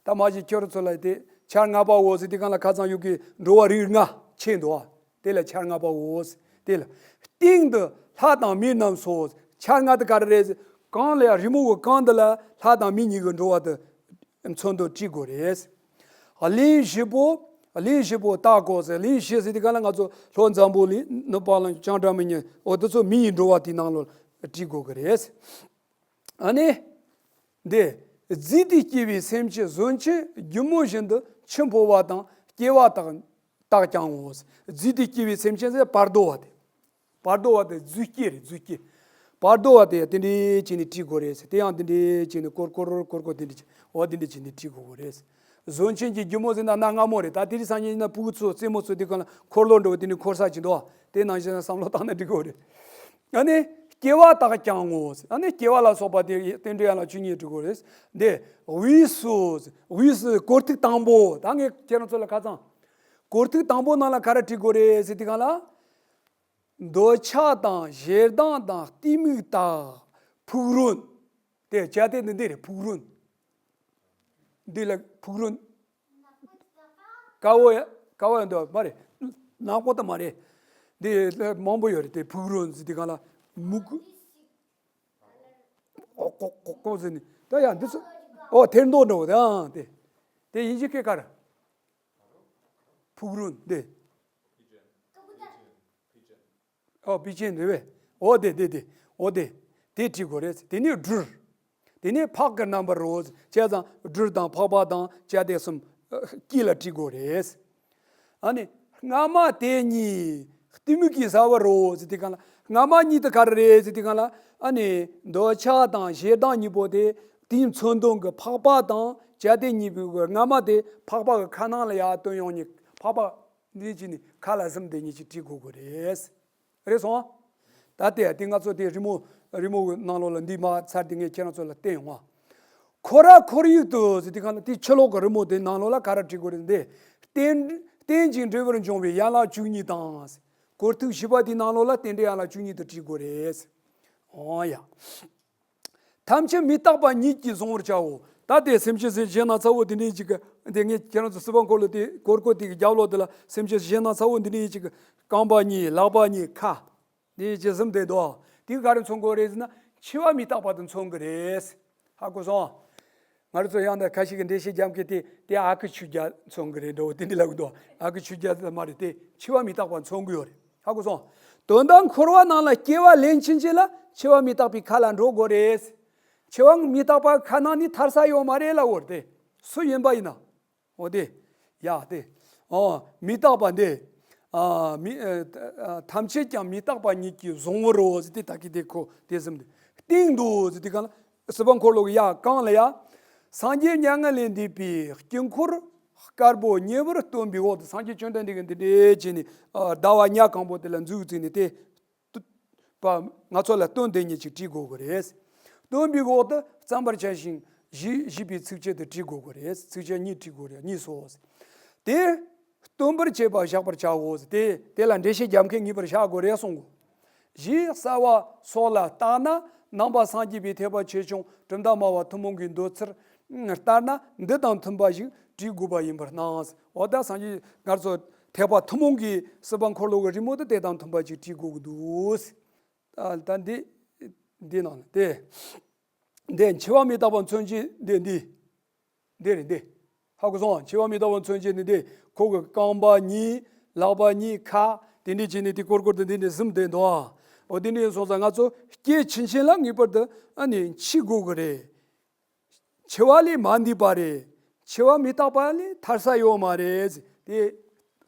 ད་མ་གཞི་ཁྱོད་རང་ཚོ་ལ་དེ་ཆ་ལྔ་པའོ་ཟེར་དེ་གང་ལ་ཁ་ཚང་ཡུག་གི་འགྲོ་བ་རིགས་ལྔ་ཕྱེ་འདུག་ཨ། དེ་ལ་ཆ་ལྔ་པའོ། དེ་ལ་སྟེང་དུ་ལྷ་དང་མི་རྣམས་སོ། ཆ་ལྔ་དེ་ག་རེ་རེད། གང་ལ་ཡང་རི་མོ་གི་གང་དེ་ལ་ལྷ་དང་མི་གཉིས་ཀྱི་འགྲོ་བ་དེ་མཚོན་དོན་བྲིས་དགོས་རེད། གླིང་བཞི་པོ། གླིང་བཞི་པོ་བརྟག་གོ་ཟེར། གླིང་བཞི་ཟེར་དེ་གང་ལ་ང་ཚོ་ལྷོ་འཛམ་བུ་གླིང་། ནུབ་བ་ལང་། བྱང་སྒྲ་མི་སྙན། འོ་དེ་ཚོ་མི་ཡི་འགྲོ་བ་དེའི་ནང་ལོགས་བྲིས་དགོས་ཀྱི་རེད། ཨ་ནི། འདི། རྫུས་ཏེ་སྐྱེ་བའི་སེམས་ཅན་བཟོ་ཆེན་སྒྱུ་མོ་བཞིན་དུ་འཆི་འཕོ་བ་དང་སྐྱེ་བ་དག་དག་ཀྱང་ངོ་། རྫུས་ཏེ་སྐྱེ་བའི་སེམས་ཅན་ཟེར་བར་དོ་བ་དེ། བར་དོ་བ་དེ་རྫུས་སྐྱེ་རེད། རྫུས་སྐྱེ། བར་དོ་བ་དེ་དེ་འདྲའི་བྱས་ནས་བྲིས་དགོས་རེད་ཟེར། དེ་ཡང་དེ་འདྲའི་བྱས་ནས་སྐོར་སྐོར་སྐོར་སྐོར་དེ་འདྲ་བྱས། འོ་དེ་འདྲ་བྱས་ནས་བྲིས་དགོས་ཀྱི་རེད། བཟོ་ཆེན་གྱི་སྒྱུ་མོ་ཟེར་ན་གནའ་སྔ་མོ་རེད། ད་དེ་རིང་སང་ཉིན་ཡིན་ན་ཕྲུ་གུ་ཚོ་རྩེད་མོ་ཚོ་དེ་གང་ལ་འཁོར་ལོ་འདྲ་བོ་དེ་འདྲ་འཁོར་ས་ཅིག་འདུག་བ། དེ་ནང་བཞིན་བསམ་བློ་བཏང་ན་འགྲིག་གི་རེད། ཨ་ནི་སྐྱེ་བ་དག་ཀྱང་ངོ་། ཨ་ནི་སྐྱེ་བ་ལ་སོགས་པ་དེ་རྟེན་འབྲེལ་ཡན་ལག་བཅུ་གཉིས་འགྲིག་གི་རེད། འདི་དབུས་སུ། དབུས་སུ་སྐོར་ཐིག་དང་པོ། ད་ངས་ཁྱེད་རང་ཚོ་ལ་ཁ་ཚང་། སྐོར་ཐིག་དང་པོ་ནང་ལ་ག་རེ་བྲིས་དགོས་རེད་ཟེར་དུས་གང་ལ། འདོད་ཆགས་དང་ཞེ་སྡང་དང་གཏི་མུག་དག་ཕུག་རོན། དེ་བྱ་དེ་འདི་འདི་རེད། ཕུག་རོན། འདི་ལ་ཕུག་རོན། དཀར་བོ་ཡ། དཀར་བོ་ཡང་འདུག་མ་རེད། ནག་པོ་ད་མ་རེད། འདི་མང་པོ་ཡོད་རེད། དེ་ཕུག་རོན་ཟེར་དུས་གང་ལ། མུ་གུ། ཨོ་ཀོ་ཀོ་ཀོ་ཟེར་ནས་ད་ཡ་འདི་ཚོ། ཨོ་ཐེར་མདོག་འདྲ་བོ་དེ། ཨང་དེ། དེ་དབྱིན་ཇི་སྐད་ག་རེ། ཕུག་རོན་དེ། ཨོ་པི་ཅན་རེད་པས། ཨོ་དེ་དེ་དེ། ཨོ་དེ། དེ་བྲིས་དགོས་རེད། དེ་ནས་སྦྲུལ། དེ་ནས་ཕག་གི་རྣམ་པར་རོ། བྱས་ཙང་སྦྲུལ་དང་ཕག་པ་དང་བྱ་དེ་གསུམ་དཀྱིལ་ལ་བྲིས་དགོས་རེད། ཨ་ནི། སྔ་མ་དེ་གཉིས་གཏི་མུག་གིས་ཟ་བར་རོ་ཟེར་དུས་སྒང་ལ། སྔ་མ་གཉིས་དེ་ག་རེ་རེད་ཟེར་དུས་སྒང་ལ། ཨ་ནི། འདོད་ཆགས་དང་ཞེ་སྡང་གཉིས་པོ་དེ། དེའི་མཚོན་དོན་གྱི་ཕག་པ་དང་བྱ་དེ་གཉིས་པོའི་སྔ་མ་དེ་ཕག་པ་གི་ཁ་ནང་ལ་ཡར་བཏོན་ཡོང་ནས། ཕག་པ་འདི་བྱས་ནས་ཁ་ལ་ཟུམ་དེ་གཉིས་ཅིག་བྲིས་དགོས་དགོས་རེད། རེད་སོང་། ད་ལྟའི་དེ་ང་ཚོ་དེ་རི་མོ། རི་མོ་གི་ནང་ལོགས་ལ་འདི་མ་ཚར་དེ་ངས་ཁྱེད་རང་ཚོ་ལ་བསྟན་ཡོང་ང་། ཁོ་ར་ཁོར་ཡུག་ཏུ་ཟེར་དུས་སྒང་ལ། དེ་ཕྱི་ལོགས་ཀྱི་རི་མོ་དེ་ནང་ལོགས་ལ་ག་རེ་བྲིས་དགོས་རེད། འདི་རྟེན། རྟེན་ཅིང་འབྲེལ་བར་འབྱུང་བའི་ཡན་ལག་བཅུ་གཉིས་དང་། སྐོར་ཐིག་བཞི་པ་དེའི་ནང་ལོགས་ལ་རྟེན་འབྲེལ་ཡན་ལག་བཅུ་གཉིས་དེ་བྲིས་དགོས་རེད། འོ་ཡ། ཐམས་ཅད་མི་རྟག་པ་ཉིད་ཀྱིས་གཟུང་བར་བྱའོ། ད་དེ་སེམས་ཅན་གཞན་སྣ་ཚོགས་པོ་དེ་འདྲའི་ཅིག་གི་དེ་ངས་ཁྱེད་རང་ཚོ་སྲིད་པ་འཁོར་ལོ་དེ་སྐོར་སྐོར་དེ་གི་རྒྱབ་ལོགས་དེ་ལ་སེམས་ཅན་གཞན་སྣ་ཚོགས་པོ་དེ་འདྲའི་ཅིག་གི་རྐང་པ་གཉིས། ལག་པ་གཉིས། ཁ། དེ་ཅི་ཟུམ་དེ་འདུག་དེ་ག་རེ་མཚོན་དགོས་རེད་ཟེར་ན། འཆི་བ་མི་རྟག་པ་དེ་མཚོན་གི་རེད། ཧ་གོ་སོང་། ང་རང་ཚོ་ཡང་ན་ཁ་ཤས་ཀྱིས་འགྲེལ་བཤད་རྒྱབ་མཁན་དེ། དེ་ཨ་ཁུ་ཆོས་རྒྱལ་མཚོན་གི་རེད་འདྲ་བོ་དེ་འདྲ་ལབ་གི་འདུག་ཨ་ཁུ་ཆོས་རྒྱལ་ལ་མ་རེད། དེ་འཆི་བ་མི་རྟག་པ་མཚོན་གི་ཡོད་རེད། ཧ་གོ་སོང་། དོན་དག་འཁོར་བ་ནང་ལ་སྐྱེ་བ་ལེན་ཕྱིན་ཆད་ལ་འཆི་བ་མི་རྟག་པའི་ཁ་ལ་འགྲོ་དགོས་རེད། འཆི་བ་མི་རྟག་པ་ཁ་ནང་ནས་ཐར་ས་ཡོད་མ་རེད་ལབ་ཡོད་རེད། དེ་སུ་ཡིན་པ་ཡིན་ན། འོ་དེ། ཡ་དེ། ཨོ། མི་རྟག་པ་འདི། ཨ་མི། ཨ་ཐམས་ཅད་ཀྱང་མི་རྟག་པ་ཉིད་ཀྱིས་གཟུང་བར་རོ་ཟེར་དུས། ད་གི་དེ་ཁོ་དེ་ཟུམ་དེ། སྟེང་དུ་ཟེར་དུས་སྒང་ལ། སྲིད་པ་འཁོར་ལོ་གི་ཡར་གང་ལ་ཡ། སངས་རྒྱས་མྱ་ངན་ལས་འདས་པའི་དཀྱིལ་འཁོར་དཀར་པོ་ཉེ་བར་སྟོན་པའི་འོག་ཏུ། སངས་རྒྱས་བཅོམ་ལྡན་འདས་ཀྱིས་འདི་འདྲས་བྱས་ནས། ཨ་ཟླ་བ་ཉ་གང་པོ་དེ་ལ་འཛུགས་བཙུགས་ནས་དེ། པ། ང་ཚོ་ལ་སྟོན་དེ་ཉིད་ཅིག་བྲིས་དགོས་དགོས་རེད། སྟོན་པའི་འོག་ཏུ་བརྩམ་པར་བྱ་ཞིང་བཞི། བཞི་པའི་ཚིགས་བཅད་དུ་བྲིས་དགོས་དགོས་རེད། ཚིགས་བཅད་གཉིས་བྲིས་དགོས་རེད། གཉིས་སོ། དེ་སྟོན་པར་བྱེད་པ་བཞག་པར་བྱའོ། དེ་དེ་ལ་འགྲེལ་བཤད་རྒྱབ་མཁན་ངེས་པར་བཞག་དགོས་རེད་གསུང་གོ། གཞི་གསར་བ་སོགས་ལ་བརྟགས་ན། ནང་པ་སངས་རྒྱས་པའི་ཐེག་པ་ཆེ་ཆུང་གྲུབ་མཐའ་སྨྲ་བ་ཐུན་མོང་གི་འདོད་ཚུལ་ལྟར་ན། འདི་དང་མཐུན་པ་ཞིག་བྲིས་དགོས་པ་ཡིན་པར་སྣང་། འོ་ད་སངས་རྒྱས་ང་ཚོ་ཐེག་པ་ཐུན་མོང་གི་སྲིད་པ་འཁོར་ལོ་གི་རི་མོ་དེ་དེ་དང་མཐུན་པ་ཅིག་བྲིས་དགོས་ཀྱི་འདུག་ཨ་ད་འདི། འདི་ནང་ལ་དེ། འདི་འཆི་བ་མི་རྟག་པ་མཚོན་བྱེད་འདི་འདི། འདི་རེད་འདི། ཧ་གོ་སོང་། འཆི་བ་མི་རྟག་པ་མཚོན་བྱེད་འདི་འདི། ཁོ་གི་རྐང་པ་གཉིས། ལག་པ་གཉིས། ཁ། དེ་འདྲས་བྱས་ནས་དེ་སྐོར་སྐོར་དུ་འདི་འདྲས་ཟུམ་བསྡད་འདུག་འོ་དེ་འདྲས་སོང་ཙང་ང་ཚོ་སྐྱེ་ཕྱིན་ཆད་ལ་ངེས་པར་དུ་ཨ་ནི་འཆི་དགོས་ཀྱི་རེད། འཆི་བ་ལས་མ་འདས་པ་རེད། འཆི་བ་མི་རྟག་པ་ལས་ཐར་ས་ཡོད་མ་རེད། དེ་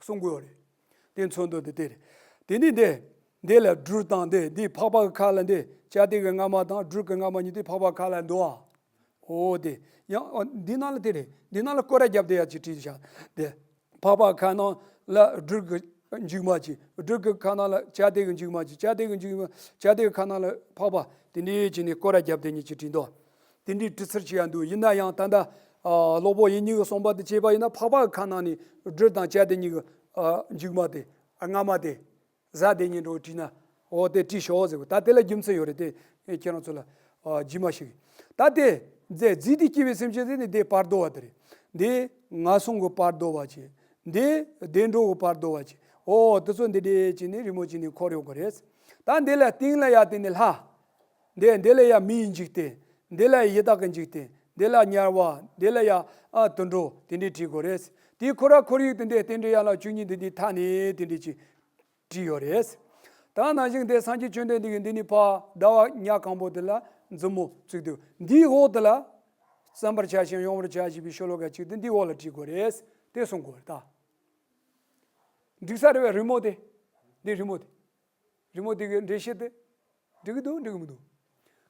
གསུང་གི་ཡོད་རེད། དེ་མཚོན་དོན་དེ་དེ་རེད། དེ་ནི་འདི། འདི་ལ་སྦྲུལ་དང་འདི། འདི་ཕག་པ་གི་ཁ་ལ་འདི། བྱ་དེ་གི་རྔ་མ་དང་སྦྲུལ་གི་རྔ་མ་གཉིས་དེ་ཕག་པ་ཁ་ལ་འདུག་ཨ། འོ་དེ། ཡང་འདི་ནང་ལ་དེ་རེད། འདི་ནང་ལ་སྐོར་ར་རྒྱབ་དེ་ཡ་ཅིག་བྲིས་བཞག་འདི། ཕག་པ་ཁ་ནང་ལ་སྦྲུལ་གི་མཇུག་མ་ཅིག་སྦྲུལ་གི་ཁ་ནང་ལ་བྱ་དེ་གི་མཇུག་མ་ཅིག་བྱ་དེ་གི་མཇུག་མ། བྱ་དེ་གི་ཁ་ནང་ལ་ཕག་པ། དེ་འདྲས་བྱས་ནས་སྐོར་ར་རྒྱབ་དེ་གཉིས་ཅིག་བྲིས་འདུག་དེ་འདྲའི་འབྲི་ཚུལ་ཅིག་ཡང་འདུག་ཡིན་ན་ཡང་ད་ལྟ་ཨ་སློབ་དཔོན་ཡིད་གཉིས་ཀྱི་གསུངས་པ་དེ་བྱས་པ་ཡིན་ན། ཕག་པ་གི་ཁ་ནང་ནས་སྦྲུལ་དང་བྱ་དེ་གཉིས་ཀྱི་ཨ་མཇུག་མ་དེ། ཨ་རྔ་མ་དེ། གཟའ་དེ་གཉིས་འགྲོ་བྲིས་ན། འོ་དེ་བྲིས་ཤོག་ཟེར་གོ། ད་དེ་ལ་རྒྱུ་མཚན་ཡོད་རེད་དེ། ཁྱེད་རང་ཚོ་ལ་ཨ་རྗེས་མ་ཞིག་ད་དེ་རྫས་རྫས་དེ་སྐྱེ་བའི་སེམས་ཅན་དེ་ནི་དེ་བར་དོ་བ་དེ་རེད། འདི་ངན་སོང་གི་བར་དོ་བ་བྱས། འདི་བདེ་འགྲོ་གི་བར་དོ་བ་བྱས། འོ་དེ་ཚོ་འདི་འདྲས་བྱས་ནས་རི་མོ་བྱས་ནས་འཁོར་ཡོང་གི་རེད། ད་འདི་ལ་སྟེང་ལ་ཡ་དེ་ནི་ལྷ། འདི་འདི་ལ་ཡ་མིའི་འཇིག་རྟེན། འདི་ལ་ཡི་དྭགས་ཀྱི་འཇིག་རྟེན། འདི་ལ་དམྱལ་བ། འདི་ལ་ཡ་ཨ་དུད་འགྲོ། དེ་འདྲས་བྲིས་དགོས་རེད། དེའི་ཁོ་ར་ཁོར་ཡུག་དེ་འདྲས་རྟེན་འབྲེལ་ཡན་ལག་བཅུ་གཉིས་འདི་འདི་མཐའ་ནས་དེ་འདྲས་ཅིག་བྲིས་ཡོད་རེད། ད་ནང་བཞིན་དེ་སངས་རྒྱས་བཅོམ་ལྡན་འདས་ཀྱིས་འདི་ནས་ཕར་ཟླ་བ་ཉ་གང་པོ་དེ་ལ་མཛུབ་མོ་བཙུགས་འདུག་འདིའི་འོག་དེ་ལ། བརྩམ་པར་བྱ་ཞིང་ཡོང་བར་བྱ་ཞེས་པའི་ཤོ་ལོ་ཀ་གཅིག་དེ་འདིའི་འོག་ལ་བྲིས་དགོས་རེད། དེ་གསུང་དགོས་རེད་ད། འགྲིག་ས་རེད་པས། རི་མོ་དེ། འདི་རི་མོ་དེ། རི་མོ་དེ་གི་འགྲེལ་བཤད་དེ། འགྲིག་གི་འདུག་འགྲིག་གི་མི་འདུག་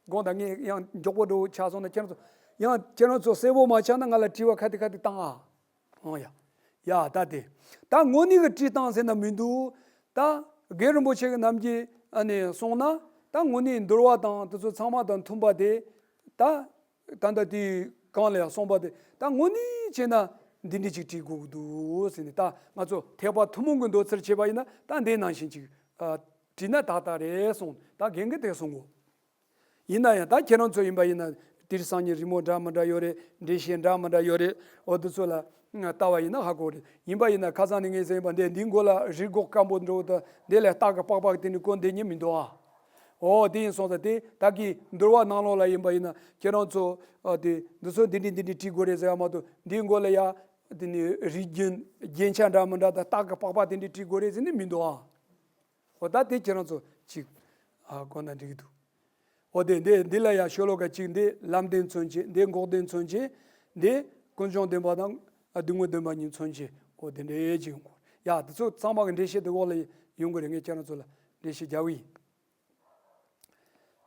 དགོངས་དག་ངས་ཡང་མགྱོགས་པོ་འགྲོ་ཆ་སོང་ན། ཁྱེད་རང་ཚོ་ཡང་ཁྱེད་རང་ཚོ་གསལ་པོ་མ་ཆགས་ན་ང་ལ་དྲི་བ་ཁ་ཐིག་ཁ་ཐིག་བཏང་ཨ། ཨང་ཡ། ཡ་ད་དེ། ད་དངོས་གནས་ཀྱི་བྲིས་སྟངས་ཟེར་ན་མི་འདུག་ད་རྒན་རིན་པོ་ཆེ་གི་རྣམ་འགྱེད་ཨ་ནི་སོང་ན། ད་དངོས་གནས་འདུལ་བ་དང་དེ་ཚོ་ཚང་མ་དང་མཐུན་པ་དེ། ད། ད་ལྟ་དེའི་གང་ལ་ཡང་གསུངས་པ་དེ། ད་དངོས་གནས་བྱས་ན་འདི་འདྲ་ཅིག་བྲིས་དགོས་ཀྱི་འདུག་ཟེར་ནས། ད་ང་ཚོ་ཐེག་པ་ཐུན་མོང་གི་འདོད་ཚུལ་བྱས་པ་ཡིན་ན། ད་འདི་ནང་བཞིན་ཅིག་ཨ་བྲིས་ན་ཏག་ཏག་རེད་གསུངས། ད་རྒན་གྱིས་དེ་གསུང་གོ། ཡིན་ན་ཡང་ད་ཁྱེད་རང་ཚོ་ཡིན་པ་ཡིན་ན། དེང་སང་ཉིན་རི་མོ་འདྲ་མི་འདྲ་ཡོད་རེད། འགྲེལ་བཤད་འདྲ་མི་འདྲ་ཡོད་རེད། འོ་དེ་ཚོ་ལ་ལྟ་བ་ཡིན་ན་ཧ་གོ་རེད། ཡིན་པ་ཡིན་ན་ཁ་སང་ནས་ངས་ཟེར་ཡིན་པ། འདི་འདིའི་མགོ་ལ་རི་སྒོག་སྐམ་པོ་འདྲ་བོ་དང་། འདི་ལ་སྟག་གི་པགས་པ་དེ་ནི་བསྐོར་འདི་ཉིད་མི་འདུག་ཨ། ཨོ་དེ་ཡིན་སོང་ཙང་དེ་ད་གི་འདུལ་བ་ནང་ལོགས་ལ་ཡིན་པ་ཡིན་ན་ཁྱེད་རང་ཚོ་ཨ་དེ་འདི་ཚོ་འདི་འདྲི་འདི་འདྲི་བྲིས་དགོས་རེད་ཟེར་ཡ་མ་གཏོགས། འདིའི་མགོ་ལ་ཡ་དེ་ནི་རིགས་རྒྱུན་རྒྱན་ཆ་འདྲ་མི་འདྲ་དང་རྟགས་ཀྱི་པགས་པ་དེ་འདྲི་བྲིས་དགོས་རེད་ཟེར་ནི་མི་འདུག་ཨ། ཨོ་ད་དེ་ཁྱེད་རང་ཚོ་ཅིག་ཨ་གོ་ན་འགྲིག་གི་འདུག་ཨོ་དེ་འདི་འདི་ལ་ཡ་ཤོ་ལོ་ཀ་གཅིག་འདི་ལམ་བདེན་མཚོན་བྱེད། འདི་འགོག་བདེན་མཚོན་བྱེད། འདི་ཀུན་འབྱུང་བདེན་པ་དང་སྡུག་བསྔལ་བདེན་པ་གཉིས་མཚོན་བྱེད། ཨོ་དེ་འདྲའི་ཅིག་ཡོང་གི་ཡོད། ཡ་དེ་ཚོ་ཚང་མ་གི་འགྲེལ་བཤད་དེ་འོག་ལ་ཡོང་གི་རེད། ངས་ཁྱེད་རང་ཚོ་ལ་འགྲེལ་བཤད་རྒྱག་གི་ཡིན།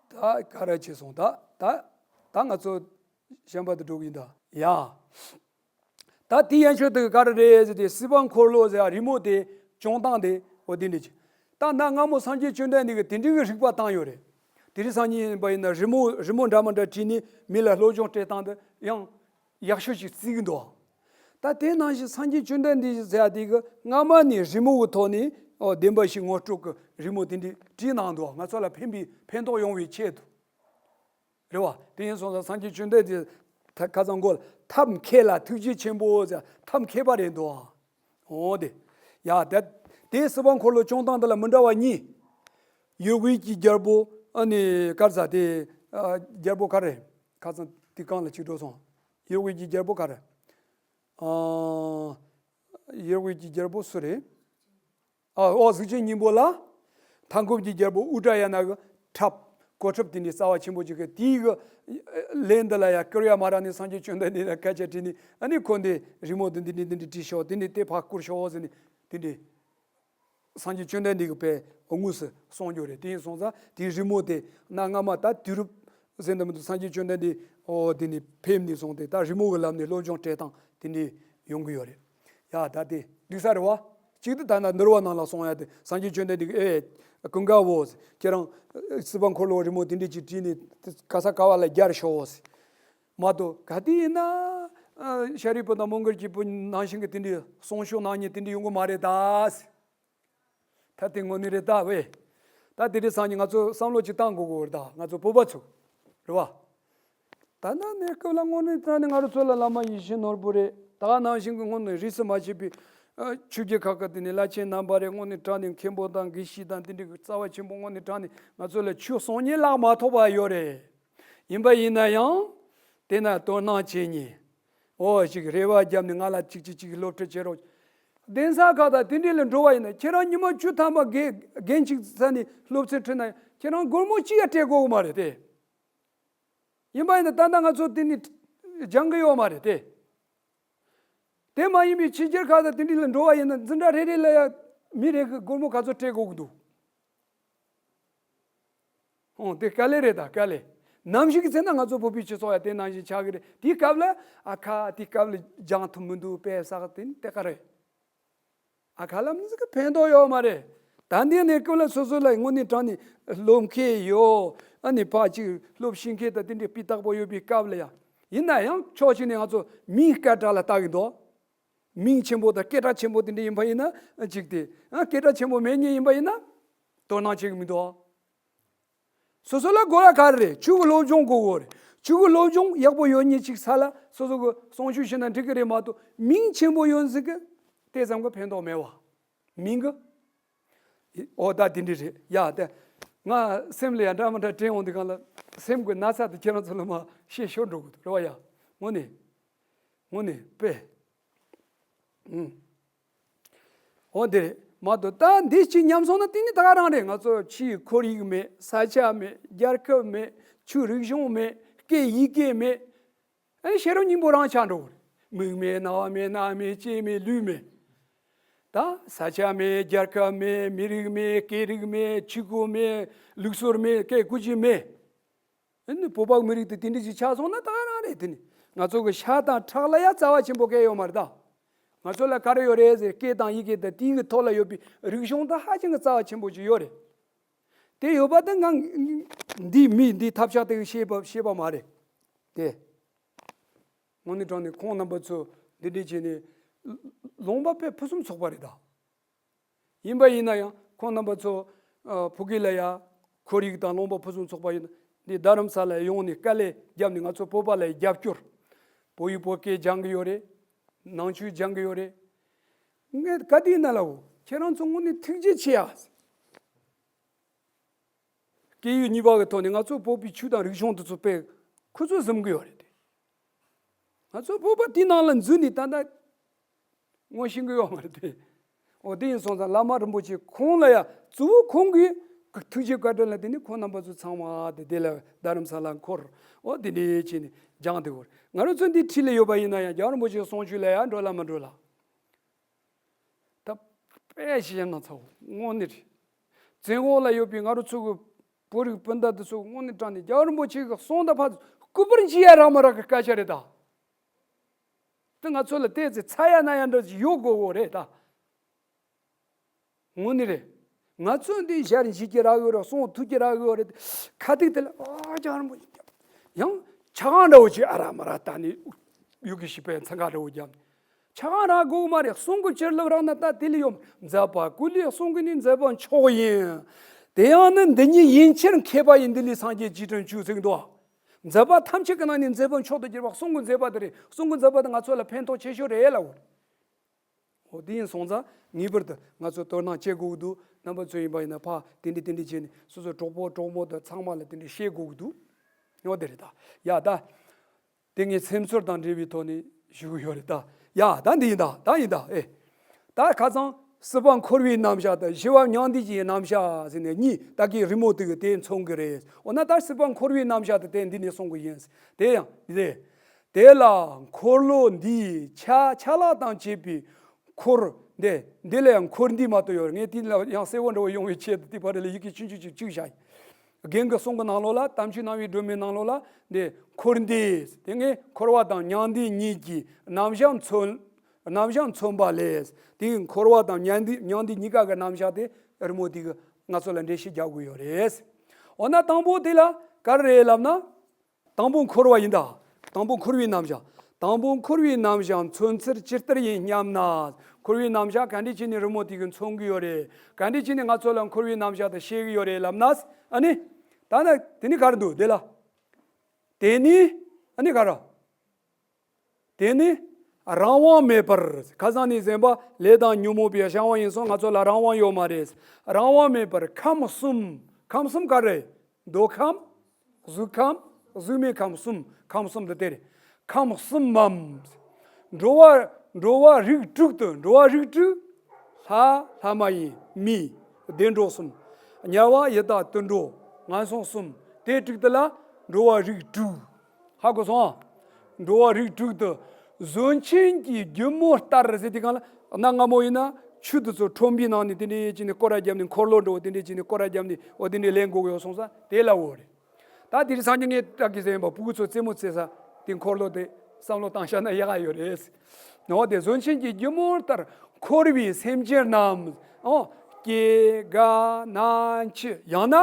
ད་ག་རེ་བྱས་སོང་། ད་ད་ད་ང་ཚོ་གཞན་པ་དུ་འགྲོ་གི་ཡིན་ད། ཡ། ད་དེ་ཡན་ཆོད་དུ་ག་རེ་རེད་ཟེར་ཏེ་སྲིད་པ་འཁོར་ལོ་ཟེར་བ་རི་མོ་དེ་བྱུང་སྟངས་དེ་འོ་དེ་འདྲ་ཅིག་ད་ནང་སྔ་མོ་སངས་རྒྱས་བཅོམ་ལྡན་འདས་ཀྱིས་དེ་འདྲའི་གི་རིག་པ་བཏང་ཡོད་རེད། དེ་རིང་སང་ཉིན་ཡིན་པ་ཡིན་ན་རི་མོ་རི་མོ་འདྲ་མི་འདྲ་བྲིས་ནས་མི་ལ་སློབ་སྦྱོང་སྤྲད་སྟངས་དེ་ཡང་ཡག་ཤོས་ཤིག་བརྩི་གི་འདུག་ད་དེ་ནང་བཞིན་སངས་རྒྱས་བཅོམ་ལྡན་འདས་ཟེར་ཡ་དེ་གི་སྔ་མ་ནས་རི་མོ་གི་ཐོག་ནས་ཨོ་བདེན་པ་བཞི་ངོ་སྤྲོད་ཀྱི་རི་མོ་དེ་འདྲ་བྲིས་གནང་འདུག་ང་ཚོ་ལ་ཕན་པའི་ཕན་ཐོགས་ཡོང་བའི་ཆེད་དུ། རེད་བ། དེ་ཡིན་སོང་ཙང་སངས་རྒྱས་བཅོམ་ལྡན་འདས་ད་ཁ་སང་མགོ་ལ་ཐབས་མཁས་ལ་ཐུགས་རྗེ་ཆེན་པོ་ཟེར་ཐབས་མཁས་པ་རེད་འདུག་ཨོ་དེ། ཡ་ད་དེ་སྲིད་པ་འཁོར་ལོ་བྱུང་སྟངས་དེ་ལ་མི་འདྲ་བ་གཉིས། ཡོ་གི་གི་རྒྱལ་པོ་ཨ་ནི་ག་རེ་ཟ་དེ་ཨ་རྒྱལ་པོ་ག་རེ། ཁ་སང་དེ་གང་ལ་ཅིག་འགྲོ་སོང་། ཡོ་གི་གི་རྒྱལ་པོ་ག་རེ། ཨ་ཡོ་གི་གི་རྒྱལ་པོ་སུ་རེད། ཨ་ཨོ་གཟུགས་ཅན་སྙིང་པོ་ལ། མཐའ་འཁོབ་ཀྱི་རྒྱལ་པོ་ཨུ་ཏྲ་ཡ་ན་གི་ཁྲབ། གོ་ཁྲབ་དེ་འདྲའི་རྩ་བ་ཆེན་པོ་ཅིག་གི་དེའི་གི་ལན་འདི་ལ་ཡ་ཀུ་རི་ཡ་མ་ར་ནས་སངས་རྒྱས་བཅོམ་ལྡན་འདས་ལ་སྐད་ཆ་དྲིས་ནས་ཨ་ནི་ཁོ་འདི་རི་མོ་འདི་འདི་འདི་འདི་འདྲི་བྲིས་ཤོག་དེ་ནས་དེ་ཕར་བསྐུར་ཤོག་ཟེར་ནས་དེ་འདྲའི། སངས་རྒྱས་བཅོམ་ལྡན་འདས་ཀྱི་དཔེ་དངོས་སུ་གསུངས་ཡོད་རེད། དེ་ཡིན་སོང་ཙང་དེའི་རི་མོ་དེ་གནའ་སྔ་མ་ད་དུས་རབས་ཟེར་འདི་མི་འདུག་སངས་རྒྱས་བཅོམ་ལྡན་འདས་ཨོ་དེ་ནས་ཕེབས་ནས་བཟུང་སྟེ་ད་རི་མོ་གི་ལམ་ནས་སློབ་སྦྱོང་སྤྲད་སྟངས་དེ་འདྲའི་ཡོང་གི་ཡོད་རེད། ཡ་ད་དེ་འགྲིག་ས་རེད་བ། གཅིག་ཏུ་ད་ན་འདུལ་བ་ནང་ལ་གསུངས་ཡ་དེ་སངས་རྒྱས་བཅོམ་ལྡན་འདས་ཀྱིས་ཨེ་ཀུན་དགའ་བོ། ཁྱེད་རང་སྲིད་པ་འཁོར་ལོ་རི་མོ་དེ་འདྲས་ཅིག་བྲིས་ནས་ག་ས་ག་བ་ལ་སྦྱར་ཤོག་ཟེར། མ་གཏོགས་ག་དུས་ཡིན་ན་ཨ་ཤཱ་རིའི་བུ་དང་མོའུ་འགལ་གྱི་བུ་ནང་བཞིན་གྱི་དེ་འདྲས་གསུང་ཤོག་གནང་མཁན་དེ་འདྲས་ཡོང་གི་མ་རེད་ད་ཟེར། ད་དེ་དངོས་གནས་རེད་ད་ཝེ། ད་དེ་རིང་སང་ཉིན་ང་ཚོ་བསམ་བློ་ཅིག་བཏང་དགོས་ཀྱི་རེད་ད་ང་ཚོ་བོད་པ་ཚོ། རེད་བ། ད་ལྟ་གནས་སྐབས་ལ་དངོས་གནས་དྲང་གནས་ང་རང་ཚོ་ལ་བླ་མ་ཡིད་བཞིན་ནོར་བུ་རེད། ད་ག་ནང་བཞིན་གྱི་དངོས་གནས་རིས་སུ་མ་ཆད་པའི་ཨ་ཆོས་བརྒྱུད་ཁག་གི་དེ་ནས་བླ་ཆེན་རྣམ་པ་རེད། དངོས་གནས་དྲང་གནས་མཁན་པོ་དང་དགེ་བཤེས་དང་དེ་འདྲའི་རྩ་བ་ཆེན་པོ་དངོས་གནས་དྲང་གནས་ང་ཚོ་ལ་ཆོས་གསུང་མཁན་ལག་མ་ཐོགས་པ་ཡོད་རེད། ཡིན་པ་ཡིན་ན་ཡང་། དེ་ན་དོ་སྣང་བྱེད་མཁན། ཨོ་ཅིག་རེ་བ་བརྒྱབ་ནས་ང་ལ་ཅིག་ཅིག་ཅིག་སློབ་ཁྲིད་བྱེད་རོགས། གདན་ས་ཁག་དང་དེ་འདྲས་ལ་འགྲོ་བ་ཡིན་ན་ཁྱེད་རང་ཉི་མ་བཅུ་ཐམ་པ་རྒན་རྒན་གཅིག་ས་ནས་སློབ་ཚན་ཁྲིད་ན་ཁྱེད་རང་སྒོར་མོ་གཅིག་ཡང་སྤྲད་དགོས་ཀྱི་མ་རེད་དེ། ཡིན་པ་ཡིན་ན་ད་ལྟ་ང་ཚོ་དེ་ནས་སྦྱང་གི་ཡོད་མ་རེད་དེ། དེ་མ་ཡིན་པའི་ཕྱི་རྒྱལ་ཁག་དང་དེ་འདྲས་ལ་འགྲོ་བ་ཡིན་ན་འཛིན་གྲྭ་རེ་རེ་ལ་ཡང་མི་རེ་གི་སྒོར་མོ་ག་ཚོད་སྤྲད་དགོས་ཀྱི་འདུག་ཨོ་དེ་དཀའ་ལས་རེད་ད་དཀའ་ལས། ནམ་ཞིག་གི་ཚེ་ན་ང་ཚོ་བོད་པའི་སྤྱི་ཚོགས་ཡ་དེ་ནང་བཞིན་ཆགས་ཀྱི་རེད། དེའི་སྐབས་ལ་ཨ་ཁ་དེའི་སྐབས་ལ་སྦྱང་ཐུབ་མི་འདུག་དཔེ་བསགས་དེ་ནི་དེ་ག་རེད། ཨ་ཁ་ལ་མི་ཟིག་གི་ཕན་ཐོགས་ཡོད་མ་རེད། ད་འདི་ནས་སྐབས་ལ་སོ་སོ་ལ་དངོས་གནས་དྲང་ནས་སློབ་མཁན་ཡོད། ཨ་ནི་ཕ་གཅིག་སློབ་ཤེས་མཁན་དང་དེ་འདྲའི་སྤུས་དག་པོ་ཡོད་པའི་སྐབས་ལ་ཡ། ཡིན་ན་ཡང་ཕྱོགས་གཅིག་ནས་ང་ཚོ་མིང་སྐད་གྲགས་ལ་ལྟ་གི་འདུག་མིང་ཆེན་པོ་དང་སྐད་གྲགས་ཆེན་པོ་དེ་འདྲ་ཡིན་པ་ཡིན་ན་གཅིག་དེ། ཨ་སྐད་གྲགས་ཆེན་པོ་མེད་མཁན་ཡིན་པ་ཡིན་ན་དོ་སྣང་བྱེད་ཀྱི་མི་འདུག་སོ་སོ་ལ་དགོས་ཡ་ག་རེ་རེད། ཆོས་ཀྱི་སློབ་སྦྱོང་དགོས་གོ་རེད། ཆོས་ཀྱི་སློབ་སྦྱོང་ཡག་པོ་ཡོད་མཁན་ཅིག་ས་ལ་སོ་སོ་གི་གསུང་ཆོས་བྱེད་ན་འགྲིག་གི་རེད་མ་གཏོགས་མིང་ཆེན་པོ་ཡོད་ཟིག་གི་དེ་ཙམ་གི་ཕན་ཐོགས་མེད་བ། མིང་གི། ཨོ་ད་དེ་འདྲ་རེད་ཡ་དེ། ང་སེམས་ལ་ཡ་འདྲ་མི་འདྲ་དྲན་འོང་དུས་གང་ལ་སེམས་ཀྱི་ན་ཚ་དེ་ཁྱེད་རང་ཚོ་ལ་མ་བཤད་ཤོར་འགྲོ་གི་འདུག་རེད་བ་ཡ། དངོས་གནས། དངོས་གནས་དཔེ། ཨུམ། འོ་དེ་རེད་མ་གཏོགས་ད་འདི་གཅིག་ཉམས་སོང་ན་དེ་ནི་ད་ག་རང་རེད། ང་ཚོ་ཕྱིའི་ཁོར་ཡུག་མེད། ས་ཆ་མེད། རྒྱལ་ཁབ་མེད། ཆོས་རིག་གཞུང་མེད། སྐད་ཡིག་སྐད་མེད། ཨེ་ཤེས་རབ་སྙིང་པོ་རང་ཆགས་འགྲོ་གི་རེད། མིག་མེད་རྣ་བ་མེད་སྣ་མེད་ལྕེ་མེད་ལུས་མེད། ད་ས་ཆ་མེད། རྒྱལ་ཁབ་མེད། མི་རིགས་མེད། སྐད་རིགས་མེད། ཆོས་སྐོར་མེད། ལུགས་སྲོལ་མེད། སྐད་ཀུ་ཅི་མེད། ཨ་ནི་བོད་པ་མི་རིགས་དེ་དེ་འདྲ་ཞིག་ཆགས་སོང་ན་ད་ག་རང་རེད། དེ་ནི་ང་ཚོ་གི་ཤ་དང་ཁྲག་ལ་ཡང་རྩ་བ་ཆེན་པོ་གང་ཡོད་མ་རེད་ད། ང་ཚོ་ལ་ག་རེ་ཡོད་རེད་ཟེར་སྐད་དང་ཡི་གེ་དང་དེའི་གི་ཐོག་ལ་ཡོད་པའི་རིག་གཞུང་དེ་ཧ་ཅང་གི་རྩ་བ་ཆེན་པོ་ཅིག་ཡོད་རེད། དེ་ཡོད་པ་དེ་ང་འདི་མི་འདི་ཐབས་ཆག་དེ་གི་ཤེས་པ་ཤེས་པ་མ་རེད། དེ་དངོས་གནས་དྲང་གནས་ཁོང་རྣམ་པ་ཚོ་འདི་འདྲས་བྱས་ནས་ལུང་པ་དཔེ་ཕུན་སུམ་ཚོགས་པ་རེད་ད། ཡིན་པ་ཡིན་ན་ཡང་ཁོང་རྣམ་པ་ཚོ་ཨ་ཕ་གི་ལ་ཡ་ཁོར་ཡུག་དང་ལུང་པ་ཕུན་སུམ་ཚོགས་པ་ཡོད་ན་འདི་རྡ་རམ་ས་ལ་ཡོང་ནས་དཀའ་ལས་བརྒྱབ་ནས་ང་ཚོ་བོད་པ་ལ་རྒྱབ་སྐྱོར། བོད་ཡིག་བོད་སྐད་སྦྱང་གི་ཡོད་རེད། ནང་ཆོས་སྦྱང་གི་ཡོད་རེད། ངས་ག་དུས་ན་ལ་འོ་ཁྱེད་རང་ཚོ་དངོས་གནས་ཐུགས་རྗེ་ཆེ་ཡ། སྐད་ཡིག་གཉིས་པ་གི་ཐོག་ནས་ང་ཚོ་བོད་པའི་ཆོས་དང་རིག་གཞུང་དེ་ཚོ་དཔེ་ཁོ་ཚོས་བཟུང་གི་ཡོད་རེད་དེ། ང་ཚོ་བོད་པ་དེའི་ནང་ལ་འཛུལ་ནས་ད་ལྟ་ངོ་ཤེས་གི་ཡོད་མ་རེད་དེ། འོ་དེ་ཡིན་སོང་ཙང་བླ་མ་རིན་པོ་ཆེ་ཁོང་ལ་ཡང་གཙོ་བོ་ཁོང་གི་ཐུགས་རྗེ་བཀའ་དྲིན་ལ་བརྟེན་ནས་ཁོང་རྣམ་པ་ཚོ་ཚང་མ་དེ་དེ་ལ་རྡ་རམ་ས་ལ་འཁོར། འོ་དེ་འདྲའི་བྱས་ནས་སྦྱངས་དེ་འོར། ང་རང་ཚོ་འདི་འཁྲིས་ལ་ཡོད་པ་ཡིན་ན་ཡང་རྒྱལ་བ་རིན་པོ་ཆེའི་གསུང་ཆོས་ལ་ཡང་འགྲོ་ལ་མ་འགྲོ་ལ། ད་དཔེ་ཞིག་ཡིན་ན་ཚ་བོ་དངོས་གནས་རེད། བཙན་འོག་ལ་ཡོད་པའི་ང་རང་ཚོ་གི་བོད་རིགས་སྤུན་ཟླ་དེ་ཚོ་དངོས་གནས་དྲང་ནས་རྒྱལ་བ་རིན་པོ་ཆེ་གི་གསུང་དང་ཕར་སྐུ་པར་འཇི་ཡ་རག་མ་རག་གི་སྐད་ཆ་རེད་ད། དེ་ང་ཚོ་ལ་བལྟས་ཚེ་ཚ་ཡ་ན་ཡ་འདྲ་ཞིག་ཡོད་དགོས་འོ་རེད་ད། དངོས་གནས་རེད། ང་ཚོ་འདི་ཞལ་འཇི་གི་རག་ཡོད་རེད། གསུང་ཐོས་ཀྱི་རག་ཡོད་རེད། ཁ་ཐུག་དེ་ལ་ཨ་རྒྱལ་བ་རིན་པོ་ཆེ་ཡང་ཆ་གང་འདྲ་བོ་ཅིག་ཨ་རག་མ་རག་ད་ནི་ཡུ་གི་ཤི་པའི་མཚན་ག་འདྲ་བོ་རྒྱབ་ནས། ཆ་གང་རག་དགོས་མ་རེད། གསུང་གི་བཅུད་ལ་རག་ན་ད་དེ་ལ་ཡོང་། མཛད་པ་ཀུན་ལས་གསུང་གི་ནི་མཛད་པ་མཆོག་ཡིན། དེ་ཡང་ནི་འདི་ཉིད་ཡིན་ཕྱིར་མཁས་པ་ཡི། འདི་ལས་སངས་རྒྱས་རྗེས་དྲན་བྱུང་ཟེར་གི་འདུག་མཛད་པ་ཐམས་ཅད་ཀྱི་ནང་ནས་མཛད་པ་མཆོག་ཏུ་གྱུར་པ་གསུང་གི་མཛད་པ་དེ་རེད། གསུང་གི་མཛད་པ་དེ་ང་ཚོ་ལ་ཕན་ཐོགས་ཆེ་ཤོས་རེད་ལབ་འོ། འོ་དེ་ཡིན་སོང་ཙང་ངེས་པར་དུ་ང་ཚོ་དོ་སྣང་བྱེད་དགོས་ཀྱི་འདུག་རྣམ་པ་ཚོ་ཡིན་པ་ཡིན་ན་ཕ་དེ་འདྲི་དེ་འདྲི་བྱས་ནས་སོ་སོའི་གྲོགས་པོ་གྲོགས་མོ་དང་ཚང་མ་ལ་དེ་འདྲི་བཤད་དགོས་ཀྱི་འདུག་འོ་དེ་རེད་ད། ཡ་ད། དེ་ངས་སེམས་ཚོར་དང་འབྲེལ་བའི་ཐོག་ནས་ཞུ་གི་ཡོད་རེད་ད། ཡ་ད་འདི་ཡིན་ད། ད་ཡིན་ད། ཨེ། ད་ཁ་སང་སྲིད་པ་འཁོར་བའི་རྣམ་གཞག་དང་ཞི་བ་མྱང་འདས་ཀྱི་རྣམ་གཞག་ཟེར་ནས་གཉིས་ད་གི་རི་མོ་དེ་གི་དེ་མཚོན་གི་རེད། འོ་ན་ད་སྲིད་པ་འཁོར་བའི་རྣམ་གཞག་དེ་དེ་འདི་ནས་གསུང་གི་ཡིན། དེ་ཡང་རེད། དེ་ལ་འཁོར་ལོ་འདིའི་ཆ་ཆ་ལག་དང་བཅས་པའི་འཁོར། འདི་འདི་ལ་ཡང་འཁོར་འདས་མ་གཏོགས་ཡོད་རེད། ངས་དེ་ལ་ཡང་གསལ་བོ་འདྲ་བོ་ཡོང་བའི་ཆེད་དུ་དེ་བར་ལ་ཡི་གེ་ཆུང་ཆུང་ཅིག་བཅུག་བཞག་ཡིན། རྒན་གྱི་གསུང་གི་ནང་ལོགས་ལ་དམ་ཆོས་སྣང་བའི་སྒྲོན་མེའི་ནང་ལོགས་ལ་འདི་འཁོར་འདས་དེ་ངས་འཁོར་བ་དང་མྱང་འདས་གཉིས་ཀྱི་རྣམ་གཞག་མཚོན། རྣམ་གཞག་མཚོན་པ་ལས་དེའི་འཁོར་བ་དང་མྱང་འདས་མྱང་འདས་གཉིས་ཀ་གི་རྣམ་གཞག་དེ་རི་མོ་དེ་གི་ང་ཚོ་ལ་འགྲེལ་བཤད་རྒྱག་དགོས་ཡོད་རེད། འོ་ན་དང་པོ་དེ་ལ་ག་རེ་རེད་ལབ་ན། དང་པོ་འཁོར་བ་ཡིན་ད། དང་པོ་འཁོར་བའི་རྣམ་གཞག་དང་པོ་འཁོར་བའི་རྣམ་གཞག་མཚོན་ཚུལ་ཇི་ལྟར་ཡིན་སྙམ་ན། འཁོར་བའི་རྣམ་གཞག་ག་འདྲས་བྱས་ནས་རི་མོ་དེ་གིས་མཚོན་གྱི་ཡོད་རེད། ག་འདྲས་བྱས་ནས་ང་ཚོ་ལ་འཁོར་བའི་རྣམ་གཞག་དེ་བཤད་ཀྱི་ཡོད་རེད་ལབ་ན། ཨ་ནི། ད་ནི་དེ་ནི་ག་རེ་འདུག་དེ་ལ། དེ་ནི། ཨ་ནི་ག་རེ། དེ་ནི། རང་དབང་མེད་པར། ཁ་སང་ནས་གསན་པ་ལས་དང་ཉོན་མོངས་པའི་བྱ་བ་ཡིན་སོང་ང་ཚོ་ལ་རང་དབང་ཡོད་མ་རེད། རང་དབང་མེད་པར་ཁམས་གསུམ། ཁམས་གསུམ་ག་རེ། མདོ་ཁམས། གཟུགས་ཁམས། གཟུགས་མེད་ཁམས་གསུམ། ཁམས་གསུམ་དུ་སྟེ་རེད། ཁམས་གསུམ་མམ། འགྲོ་བ། འགྲོ་བ་རིགས་དྲུག་ཏུ། འགྲོ་བ་རིགས་དྲུག་ལྷ། ལྷ་མ་ཡིན་མི། བདེ་འགྲོ་གསུམ། དམྱལ་བ་ཡི་དྭགས་དུད་འགྲོ། ངན་སོང་གསུམ། དེ་དྲུག་དེ་ལ་འགྲོ་བ་རིགས་དྲུག་ཧ་གོ་སོང་། འགྲོ་བ་རིགས་དྲུག་ཏུ། ཟོན་ཆེན་གྱི་སྒྱུ་མོ་ལྟར་ཟེར་དེ་གང་ལ་གནའ་སྔ་མོ་ཡིན་ན་ཆུ་དེ་ཚོ་ཁྲོན་པའི་ནང་ནས་དེ་འདྲས་བྱས་ནས་སྐོར་ར་བརྒྱབ་ནས་འཁོར་ལོ་འགྲོ་བ་དེ་འདྲས་བྱས་ནས་སྐོར་ར་བརྒྱབ་ནས་འོ་དེ་འདྲས་ལེན་དགོས་ཀྱི་ཡོད་སོང་ས་དེ་ལ་འོ་རེད། ད་དེ་རིང་སང་ཉིན་ངས་བཀྲ་གི་ཟེར་ཡིན་པ་ཕྲུ་གུ་ཚོ་རྩེད་མོ་རྩེ་ས་དེ་འཁོར་ལོ་དེ་བསམ་བློ་བཏང་བཞག་ན་ཡག་ག་ཡོད་རེད། འོ་དེ་ཟོན་ཆེན་གྱི་སྒྱུ་མོ་ལྟར་འཁོར་བའི་སེམས་ཅན་རྣམས། ཨོ། སྐྱེ་རྒ་ན་འཆི་ཡང་ན་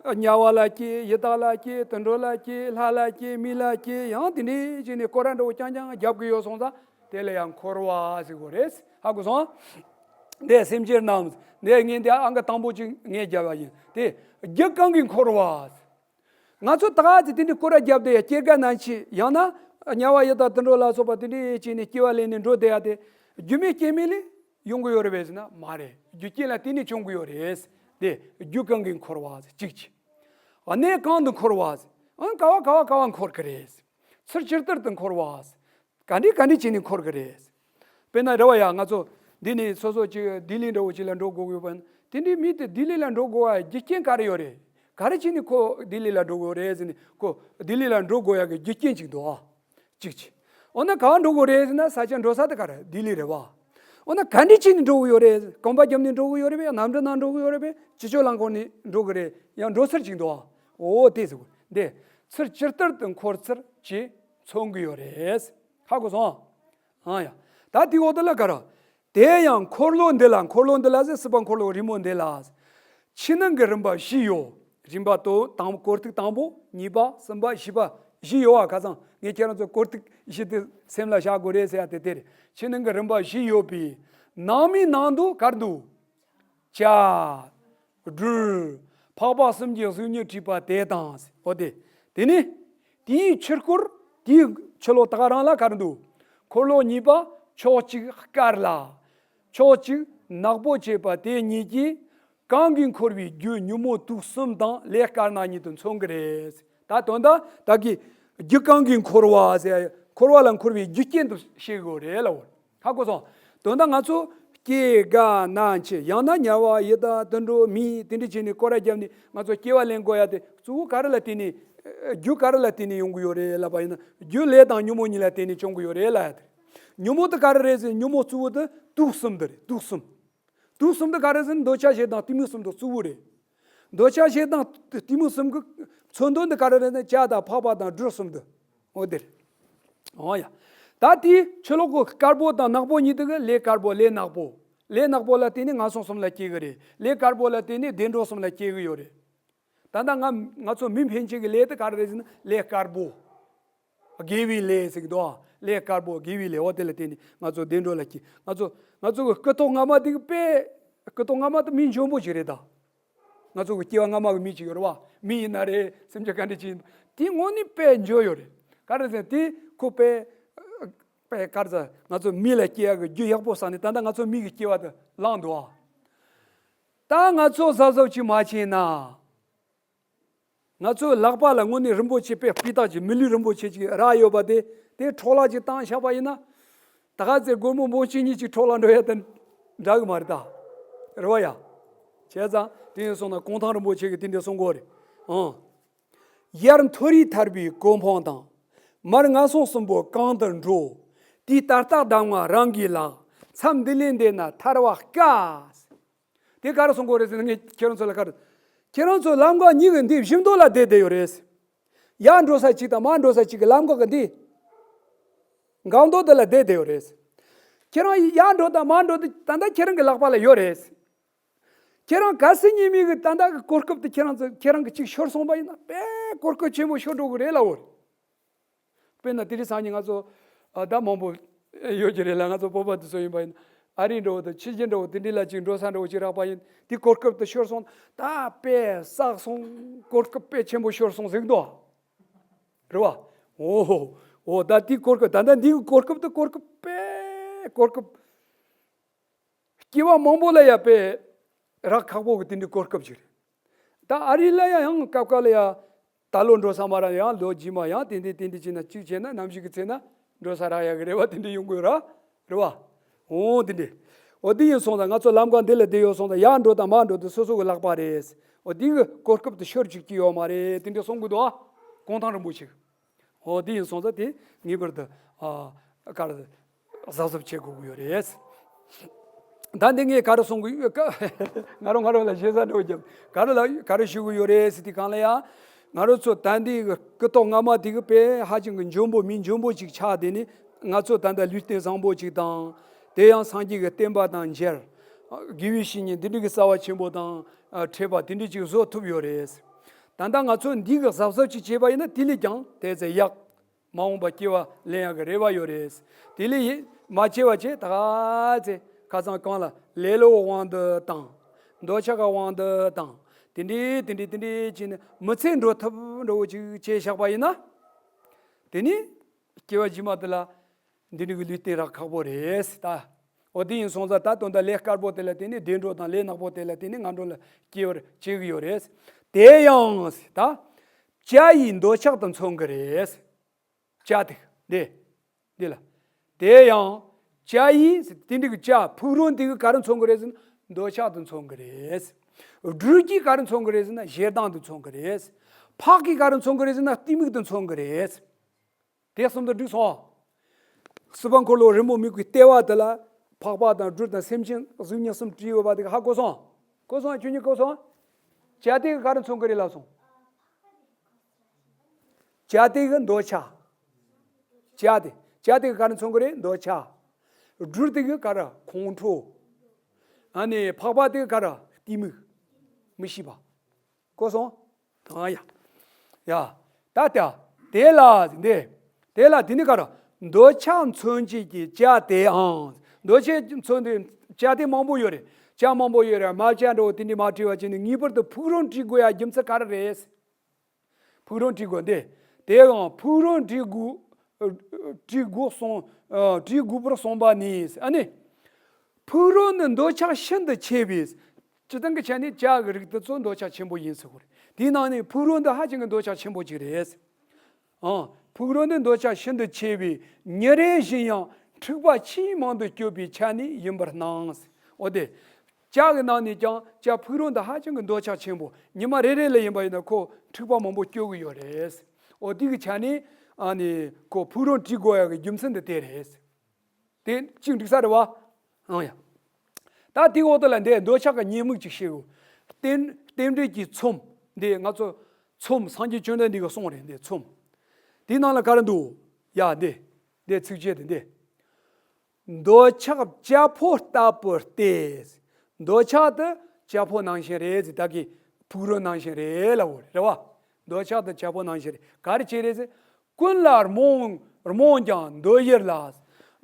དམྱལ་བ་ལ་སྐྱེ། ཡི་དྭགས་ལ་སྐྱེ། དུད་འགྲོ་ལ་སྐྱེ། ལྷ་ལ་སྐྱེ། མི་ལ་སྐྱེ། ཡང་དེ་འདྲས་བྱས་ནས་སྐོར་ར་འདྲ་བོ་རྐྱང་རྐྱང་རྒྱབ་གི་ཡོད་སོང་ཙང་དེ་ལ་ཡང་འཁོར་བ་ཟེར་དགོས་རེད། ཧ་གོ་སོང་། དེ་སེམས་ཅན་རྣམས་དེ་ངས་འདི་ཨང་ཀི་དང་པོ་ཅིག་ངས་བརྒྱབ་པ་ཡིན། དེ་རྒྱུ་གང་གིས་འཁོར་བ། ང་ཚོ་ད་ག་ཚོད་དེ་འདྲའི་སྐོར་ར་བརྒྱབ་བསྡད་ཡ། སྐྱེ་རྒ་ན་འཆི་ཡང་ན་དམྱལ་བ་ཡི་དྭགས་དུད་འགྲོ་ལ་སོགས་པ་དེ་འདྲའི་བྱས་ནས་སྐྱེ་བ་ལེན་ནས་འགྲོ་བསྡད་ཡ་དེ་རྒྱུ་མེད་རྐྱེན་མེད་ལས་ཡོང་གི་ཡོད་རེད་པས་ཟེར་ན་མ་རེད། རྒྱུ་རྐྱེན་ལ་བརྟེན་ནས་བྱུང་གི་ཡོད་རེད། དེ་རྒྱུ་གང་གིས་འཁོར་བ་ཟེར་གཅིག་བྱས། གནས་གང་དུ་འཁོར་བ་ཟེར། ཨང་ག་བ་ག་བ་ག་བ་འཁོར་གི་རེད། ཚུལ་ཇི་ལྟར་དུ་འཁོར་བ་ཟེར། ག་འདྲས་ག་འདྲས་བྱས་ནས་འཁོར་གི་རེད། དཔེར་ན་རེད་བ་ཡ། ང་ཚོ་འདི་ནས་སོ་སོ་ཅིག་ལྡི་ལི་འདྲ་བོ་ཅིག་ལ་འགྲོ་དགོས་ཡོད་པ་ན། དེ་འདྲའི་མི་དེ་ལྡི་ལི་ལ་འགྲོ་དགོས་པ་རྒྱུ་རྐྱེན་ག་རེ་ཡོད་རེད། ག་རེ་བྱས་ནས་ཁོ་ལྡི་ལི་ལ་འགྲོ་དགོས་རེད་ཟེར་ནས་ཁོ་ལྡི་ལི་ལ་འགྲོ་དགོས་ཡ་གི་རྒྱུ་རྐྱེན་ཅིག་འདུག་ཨ། གཅིག་བྱས། འོ་ན་ག་བ་འགྲོ་དགོས་རེད་ཟེར་ན་ས་ཆ་འགྲོ་ས་དེ་ག་རེ་ལྡི་ལི་རེད་བ། འོ་ན་ག་འདྲས་བྱས་ནས་འགྲོ་དགོས་ཡོད་རེད། གོམ་པ་བརྒྱབ་ནས་འགྲོ་དགོས་ཡོད་རེད་པས། གནམ་གྲུ་ནང་འགྲོ་དགོས་ཡོད་རེད་པས། ཕྱི་ཕྱོགས་ལ་འཁོར་ནས་འགྲོ་གི་རེད། ཡང་འགྲོ་ཚུལ་ཅིག་འདུག་ཨ། འོ་དེ་ཟེར་དགོས། འདི་ཚུལ་ཇི་ལྟར་དུ་འཁོར་ཚུལ་གྱིས་མཚོན་གྱི་ཡོད་རེད། ཧ་གོ་སོང་། ཨང་ཡ། ད་དེའི་འོག་ཏུ་ལ་ག་རེ། དེ་ཡང་འཁོར་ལོ་འདི་ལ། འཁོར་ལོ་འདི་ལ་ཟེར་སྲིད་པ་འཁོར་ལོ་རི་མོ་འདི་ལ། ཕྱི་ནང་གི་རིམ་པ་བཞི་ཡོད། རིམ་པ་དང་དང་སྐོར་ཐིག་དང་པོ། གཉིས་པ། གསུམ་པ། བཞི་པ། བཞི་ཡོད་པ། ཁ་སང་ངས་ཁྱེད་རང་ཚོ་སྐོར་ཐིག་བཞི་དེ་སེམས་ལ་བཞག་དགོས་རེད་ཟེར་ཡ་དེ་དེ་རེད། ཕྱི་ནང་གི་རིམ་པ་བཞི་ཡོད་པའི་ནང་མའི་ནང་དུ་ག་རེ་འདུག་བྱ། སྦྲུལ། འཕགས་པ་གསུམ་གྱི་གཟུགས་བརྙན་བྲིས་པ་དེ་དང་། འོ་དེ། དེ་ནི། དེའི་ཕྱིར་འཁོར། དེའི་ཕྱི་ལོགས་ད་ག་རང་ལ་ག་རེ་འདུག་འཁོར་ལོ་གཉིས་པ་ཕྱོགས་གཅིག་དཀར་ལ། ཕྱོགས་གཅིག་ནག་པོ་བྱས་པ་དེ་གཉིས་ཀྱིས། གང་གིས་འཁོར་བའི་རྒྱུ་ཉོན་མོངས་དུག་གསུམ་དང་ལས་དཀར་ནག་ཉིད་དུ་མཚོན་གྱི་རེད། ད་དོན་དག་ད་གི་རྒྱུ་གང་གིས་འཁོར་བ་ཟེར་འཁོར་བ་ལ་འཁོར་བའི་རྒྱུ་རྐྱེན་དུ་བཤད་དགོས་རེད་ལ། ཧ་གོ་སོང་། དོན་དག་ང་ཚོ་སྐྱེ་རྒ་ན་འཆི་ཡང་ན་དམྱལ་བ་ཡི་དྭགས་དུད་འགྲོ་མི་དེ་འདྲ་བྱས་ནས་སྐོར་ར་བརྒྱབ་ནས་ང་ཚོ་སྐྱེ་བ་ལེན་དགོས་ཡ་དེ་གཙོ་བོ་ག་རེ་ལ་བརྟེན་ནས། རྒྱུ་ག་རེ་ལ་བརྟེན་ནས་ཡོང་གི་ཡོད་རེད་ལབ་པ་ཡིན་ན་རྒྱུ་ལས་དང་ཉོན་མོངས་གཉིས་ལ་བརྟེན་ནས་བྱུང་གི་ཡོད་རེད་ལབ་ཡ་དེ། ཉོན་མོངས་དེ་ག་རེ་རེད་ཟེར་ན་ཉོན་མོངས་གཙོ་བོ་དེ་དུག་གསུམ་དེ་རེད། དུག་གསུམ། དུག་གསུམ་དེ་ག་རེ་ཟེར་ན་འདོད་ཆགས་ཞེ་སྡང་གཏི་མུག་གསུམ་དེ་གཙོ་བོ་རེད། འདོད་ཆགས་ཞེ་སྡང་གཏི་མུག་གསུམ་གྱི་མཚོན་དོན་དེ་ག་རེ་རེད་ཟེར་ན་བྱ་དང་འཕགས་པ་དང་སྦྲུལ་གསུམ་དེ། འོ་དེ་རེད། འོ་ཡ། ད་དེའི་ཕྱི་ལོགས་གི་དཀར་པོ་དང་ནག་པོ་གཉིས་དེ་གི་ལས་དཀར་པོ་ལས་ནག་པོ། ལས་ནག་པོ་ལ་བརྟེན་ནས་ངན་སོང་གསུམ་ལ་སྐྱེ་གི་རེད། ལས་དཀར་པོ་ལ་བརྟེན་ནས་བདེ་འགྲོ་གསུམ་ལ་སྐྱེ་གི་ཡོད་རེད། ད་ལྟ་ང་ང་ཚོ་མི་ཕན་ཆད་ཀྱི་ལས་དེ་ག་རེ་རེད་ཟེར་ན་ལས་དཀར་པོ། དགེ་བའི་ལས་ཟེར་གྱི་འདུག་ཨ། ལས་དཀར་པོ་དགེ་བའི་ལས་འོ་དེ་ལ་བརྟེན་ནས་ང་ཚོ་བདེ་འགྲོ་ལ་སྐྱེ། ང་ཚོ་ང་ཚོ་གི་སྐུ་ཐོག་སྔ་མ་དེ་གི་དཔེ། སྐུ་ཐོག་སྔ་མ་དེ་མི་འཇོན་པོ་ཞིག་རེད་ད། ང་ཚོ་གི་སྐྱེ་བ་སྔ་མ་གི་མི་ཅིག་ཡོད་རེད་བ། མི་ཡིན་ན་རེད་སེམས་ཅན་ག་འདྲ་ཅིག་ཡིན་དེ་དངོས་གནས་དཔེ་འཇོན་ཡོད་རེད། ག་རེ་ཟེར་དེ་ཁོ་དཔེ། དཔེ་ག་རེ་ཟེར་ང་ཚོ་མི་ལ་སྐྱེ་ཡ་གི་རྒྱུ་ཡག་པོ་བསགས་ནས་ད་ལྟ་ང་ཚོ་མི་གི་སྐྱེ་བ་དེ་བླངས་འདུག་ཨ། ད་ང་ཚོ་གཟབ་གཟབ་ཅིག་མ་བྱས་ན། ང་ཚོའི་ལག་པ་ལ་དངོས་གནས་རིན་པོ་ཆེ་དཔེ་སྤུས་དག་ཅིག་མི་ལུས་རིན་པོ་ཆེ་ཅིག་རག་ཡོད་པ་དེ་དེ་འཕྲོ་བརླག་ཅིག་བཏང་བཞག་པ་ཡིན་ན། ད་ག་ཚེ་སྒོར་མོ་འབུམ་གཅིག་གཉིས་ཅིག་འཕྲོ་བརླག་འགྲོ་ཡ་དེ་འདྲ་གི་མ་རེད་ད། རེད་བ་ཡ། བྱས་ཙང་དེ་ཡིན་སོང་ན་གུང་ཐང་རིན་པོ་ཆེ་གིས་དེ་འདྲ་གསུང་གི་ཡོད་རེད། ཨང་། ཡར་མཐོ་རིས་ཐར་པའི་གོ་འཕང་དང་། མར་ངན་སོང་གསུམ་པོ་གང་དུ་འགྲོ། དེའི་ལྟར་རྟག་གདམས་ངག་རང་གིས་ལགས། མཚམས་འདི་ལས་འདས་ན་ཐར་བ་དཀའ། དེ་ག་རེ་གསུང་གི་ཡོད་རེད་ཟེར་ན་ངས་ཁྱེད་རང་ཚོ་ལ་ག་རེ། ཁྱེད་རང་ཚོ་ལམ་ཀ་གཉིས་ཀྱི་འདི་བཞི་མདོ་ལ་བསྡད་བསྡད་ཡོད་རེད། ཡར་འགྲོ་ས་གཅིག་དང་མར་འགྲོ་ས་གཅིག་གི་ལམ་ཀ་གི་འདི། འགག་མདོ་དེ་ལ་བསྡད་བསྡད་ཡོད་རེད། ཁྱེད་རང་ཡར་འགྲོ་དང་མར་འགྲོ་དེ་ད་ལྟ་ཁྱེད་རང་གི་ལག་པ་ལ་ཡོད་རེད། ཁྱེད་རང་གལ་སྲིད་ཉི་མའི་གི་ད་ལྟ་གི་གོ་སྐབས་དེ་ཁྱེད་རང་ཚོ་ཁྱེད་རང་གི་གཅིག་ཤོར་སོང་པ་ཡིན་ན་དཔེ་གོ་སྐབས་ཆེན་པོ་ཤོར་འགྲོ་གི་རེད་ལབ་འོ། དཔེར་ན་དེ་རིང་སང་ཉིན་ང་ཚོ་ཨ་ཟླ་མང་པོ་ཡོད་ཀྱི་རེད་ལ། ང་ཚོ་བོད་པ་དེ་ཚོ་ཡིན་པ་ཡིན་ཨ་རི་འདྲ་བོ་དང་ཕྱི་རྒྱལ་འདྲ་བོ་དེ་འདྲའི་ལ་ཅིག་འགྲོ་ས་འདྲ་བོ་ཅིག་རག་པ་ཡིན་དེ་གོ་སྐབས་དེ་ཤོར་སོང་ད་དཔེ་བསགས་སོང་གོ་སྐབས་དཔེ་ཆེན་པོ་ཤོར་སོང་ཟེར་གི་འདུག་རེད་བ། འོ་ཧོ་འོ་ད་དེ་གོ་སྐབས་ད་ལྟ་འདི་གི་གོ་སྐབས་དེ་གོ་སྐབས་དཔེ་གོ་སྐབས། སྐྱེ་བ་མང་པོ་ལ་ཡ་དཔེ་རག་ཁག་པོ་གི་དེ་འདྲའི་གོ་སྐབས་ཅིག་རེད། ད་ཨ་རི་ལ་ཡ་ཡང་སྐབས་སྐབས་ལ་ཡ་ད་ལོ་འགྲོ་ས་མ་རག་ཡང་ལོ་རྗེས་མ་ཡང་དེ་འདྲའི་དེ་འདྲའི་བྱས་ན་གཅིག་བྱས་ན་ནམ་ཞིག་གི་ཚེ་ན་འགྲོ་ས་རག་ཡ་གི་རེ་བ་དེ་འདྲའི་ཡོང་གི་ཡོད་ར་རེད་བ། འོ་དེ་འདྲའི། འོ་དེ་ཡིན་སོང་ཙང་ང་ཚོ་ལམ་ཀ་འདི་ལ་བསྡད་ཡོད་སོང་ཙང་ཡར་འགྲོ་དང་མར་འགྲོ་དེ་སོ་སོ་གི་ལག་པ་རེད། འོ་དེ་གི་གོ་སྐབས་དེ་ཤོར་ཅིག་ཅིག་ཡོད་མ་རེད་དེ་འདྲའི་གསུང་གི་འདུག་ཨ། གུང་ཐང་རིན་པོ་ཆེ་གི། འོ་དེ་ཡིན་སོང་ཙང་དེ་ངེས་པར་དུ་ཨ་ག་རེ་གཟབ་གཟབ་བྱེད་དགོས་ཀྱི་ཡོད་རེད། ད་འདི་ངས་ག་རེ་གསུང་གི་ཡོད་ཀ་ང་རང་ང་རང་ལ་ཞེ་ས་འདྲ་བོ་རྒྱབ་ག་རེ་ལ་ག་རེ་ཞུ་གི་ཡོད་རེད་ཟེར་དུས་གང་ལ་ཡ། ང་རང་ཚོ་ད་འདི་སྐུ་ཐོག་སྔ་མ་དེ་གི་དཔེ་ཧ་ཅང་གི་འཇོན་པོ་མི་འཇོན་པོ་ཅིག་ཆགས་བསྡད་ནས་ང་ཚོ་ད་ལྟ་ལུས་རྟེན་བཟང་པོ་ཅིག་དང་དེ་ཡང་སངས་རྒྱས་ཀྱི་བསྟན་པ་དང་མཇལ། དགེ་བའི་བཤེས་གཉེན་འདི་འདྲ་གི་རྩ་བ་ཆེན་པོ་དང་འཕྲད་པ་དེ་འདྲ་ཅིག་བཟོ་ཐུབ་ཡོད་རེད། ད་ལྟ་ང་ཚོ་འདི་གི་གཟབ་གཟབ་ཅིག་བྱས་པ་ཡིན་ན་དེ་ལས་ཀྱང་དེ་ཚེ་ཡག་མ་འོངས་པ་སྐྱེ་བ་ལེན་ཡག་གི་རེ་བ་ཡོད་རེད། དེ་ལས་ཡིན་མ་བྱས་པ་བྱས་ད་ག་ཚེ་ཁ་སང་གང་ལ་ལེ་ལོའི་དབང་དུ་བཏང་། འདོད་ཆགས་ཀྱི་དབང་དུ་བཏང་། དེ་འདྲའི་དེ་འདྲའི་དེ་འདྲའི་བྱས་ནས་མི་ཚེ་འགྲོ་ཐབས་འགྲོ་བོ་ཅིག་བྱས་བཞག་པ་ཡིན་ན། དེ་ནི་སྐྱེ་བ་རྗེས་མ་དེ་ལ་འདི་འདྲའི་གི་ལུས་རྟེན་རག་ཁག་པོ་རེད་ད། འོ་དེ་ཡིན་སོང་ཙང་ད་དོན་དག་ལས་དཀར་པོ་དེ་ལ་བརྟེན་ནས་བདེ་འགྲོ་དང་ལས་ནག་པོ་དེ་ལ་བརྟེན་ནས་ངན་འགྲོ་ལ་སྐྱེ་བར་བྱེད་ཀྱི་ཡོད་རེད། དེ་ཡང་ད། བྱ་ཡི་འདོད་ཆགས་དུ་མཚོན་གྱི་རེད། བྱ་དེ་འདི་འདི་ལ། དེ་ཡང་བྱ་ཡི་དེ་འདྲའི་གི་བྱ་ཕུག་རོན་དེ་གི་ག་རེ་མཚོན་གྱི་རེད་ཟེར་ན་འདོད་ཆགས་དུ་མཚོན་གྱི་རེད། སྦྲུལ་གྱིས་ག་རེ་མཚོན་གྱི་རེད་ཟེར་ན་ཞེ་སྡང་དུ་མཚོན་གྱི་རེད། ཕག་གིས་ག་རེ་མཚོན་གྱི་རེད་ཟེར་ན་གཏི་མུག་དུ་མཚོན་གྱི་རེད། དེ་གསུམ་དུ་འགྲིག་སོང་། སྲིད་པ་འཁོར་ལོ་རི་མོ་མིག་གི་ལྟེ་བ་དེ་ལ་འཕགས་པ་དང་སྦྲུལ་དང་སེམས་ཅན་གཟུགས་བརྙན་གསུམ་བྲིས་ཡོད་པ་དེ་ག་ཧ་གོ་སོང་། གོ་སོང་ཁྱོད་གཉིས་གོ་སོང་། བྱ་དེ་གི་ག་རེ་མཚོན་གྱི་རེད་ལབ་སོང་། བྱ་དེ་གི་འདོད་ཆགས། བྱ་དེ་བྱ་དེ་གི་ག་རེ་མཚོན་གྱི་རེད་འདོད་ཆགས། སྦྲུལ་དེ་གི་ག་རེ་ཁོང་ཁྲོ། ཨ་ནི་འཕགས་པ་དེ་གི་ག་རེ་གཏི་མུག་མི་ཤེས་པ། གོ་སོང་། ཨ་ཡ། ཡ། ད་ལྟ་དེ་ལ་འདི། དེ་ལ་དེ་ནི་ག་རེ། འདོད་ཆགས་མཚོན་བྱེད་ཀྱི་བྱ་དེའང་། འདོད་ཆགས་མཚོན་དུས་བྱ་དེ་མང་པོ་ཡོད་རེད། བྱ་མང་པོ་ཡོད་རེད། རྨ་བྱ་འདྲ་བོ་དེ་འདྲ་མ་བྲིས་པ་བྱས་ནས་ངེས་པར་དུ་ཕུག་རོན་བྲིས་དགོས་ཡ་རྒྱུ་མཚན་ག་རེ་རེད། ཕུག་རོན་བྲིས་དགོས་འདི། དེའང་ཕུག་རོན་བྲིས་དགོས། བྲིས་དགོས་གསུངས། བྲིས་དགོས་པར་གསུངས་པ་ནི་ཨ་ནི། ཕུག་རོན་ནི་འདོད་ཆགས་ཤིན་ཏུ་ཆེ་བས། སྤྱིར་བཏང་གི་ཆ་ནས་བྱ་གི་རིགས་དེ་ཚོ་འདོད་ཆགས་ཆེན་པོ་ཡིན་ཟེར་གོ་རེད། དེའི་ནང་ནས་ཕུག་རོན་འདི་ཧ་ཅང་གི་འདོད་ཆགས་ཆེན་པོ་ཅིག་རེད། ཨང་། ཕུག་རོན་འདི་འདོད་ཆགས་ཤིན་ཏུ་ཆེ་བས་ཉིན་རེ་བཞིན་ཡང་འཁྲུག་པ་ཆེས་མང་དུ་སྐྱོབ་པའི་ཆ་ནས་ཡིན་པར་སྣང་། འོ་དེ། བྱ་གི་ནང་ནས་ཀྱང་བྱ་ཕུག་རོན་འདི་ཧ་ཅང་གི་འདོད་ཆགས་ཆེན་པོ། ཉི་མ་རེ་རེ་ལ་ཡིན་པ་ཡིན་ན་ཁོ་འཁྲུག་པ་མང་པོ་སྐྱོབ་གི་ཡོད་རེད། འོ་དེ་གི་ཆ་ནས་ཨ་ནི་ཁོ་ཕུག་རོན་བྲིས་དགོས་ཡ་གི་རྒྱུ་མཚན་འདི་དེ་རེད། དེ་གཅིག་འགྲིག་ས་རེད་བ། ཨང་ཡ། ད་དེའི་འོག་ཏུ་ལ་འདི་འདོད་ཆགས་ཀྱི་ཉེས་དམིགས་ཅིག་བཤད་དགོས། རྟེན་རྟེན་འབྲེལ་གྱི་ཚོམས་འདི་ང་ཚོ་ཚོམས་སངས་རྒྱས་བཅོམ་ལྡན་འདས་ཀྱིས་གསུངས་རེད། འདི་ཚོམས། དེའི་ནང་ལ་ག་རེ་འདུག་ཡ་འདི། འདི་ཚིགས་བཅད་དེ་འདི། འདོད་ཆགས་བྱ་ཕོ་ལྟ་བུ་སྟེ། འདོད་ཆགས་དེ་བྱ་ཕོ་ནང་བཞིན་རེད་ཟེར། ད་གི་ཕུག་རོན་ནང་བཞིན་རེད་ལབ་དགོས་རེད། རེད་བ། འདོད་ཆགས་དེ་བྱ་ཕོ་ནང་བཞིན་རེད། ག་རེ་བྱེད་རེད་ཟེར། ཀུན་ལ་རྨོངས་རྨོངས་ཀྱང་འདོད་ཡུལ་ལ།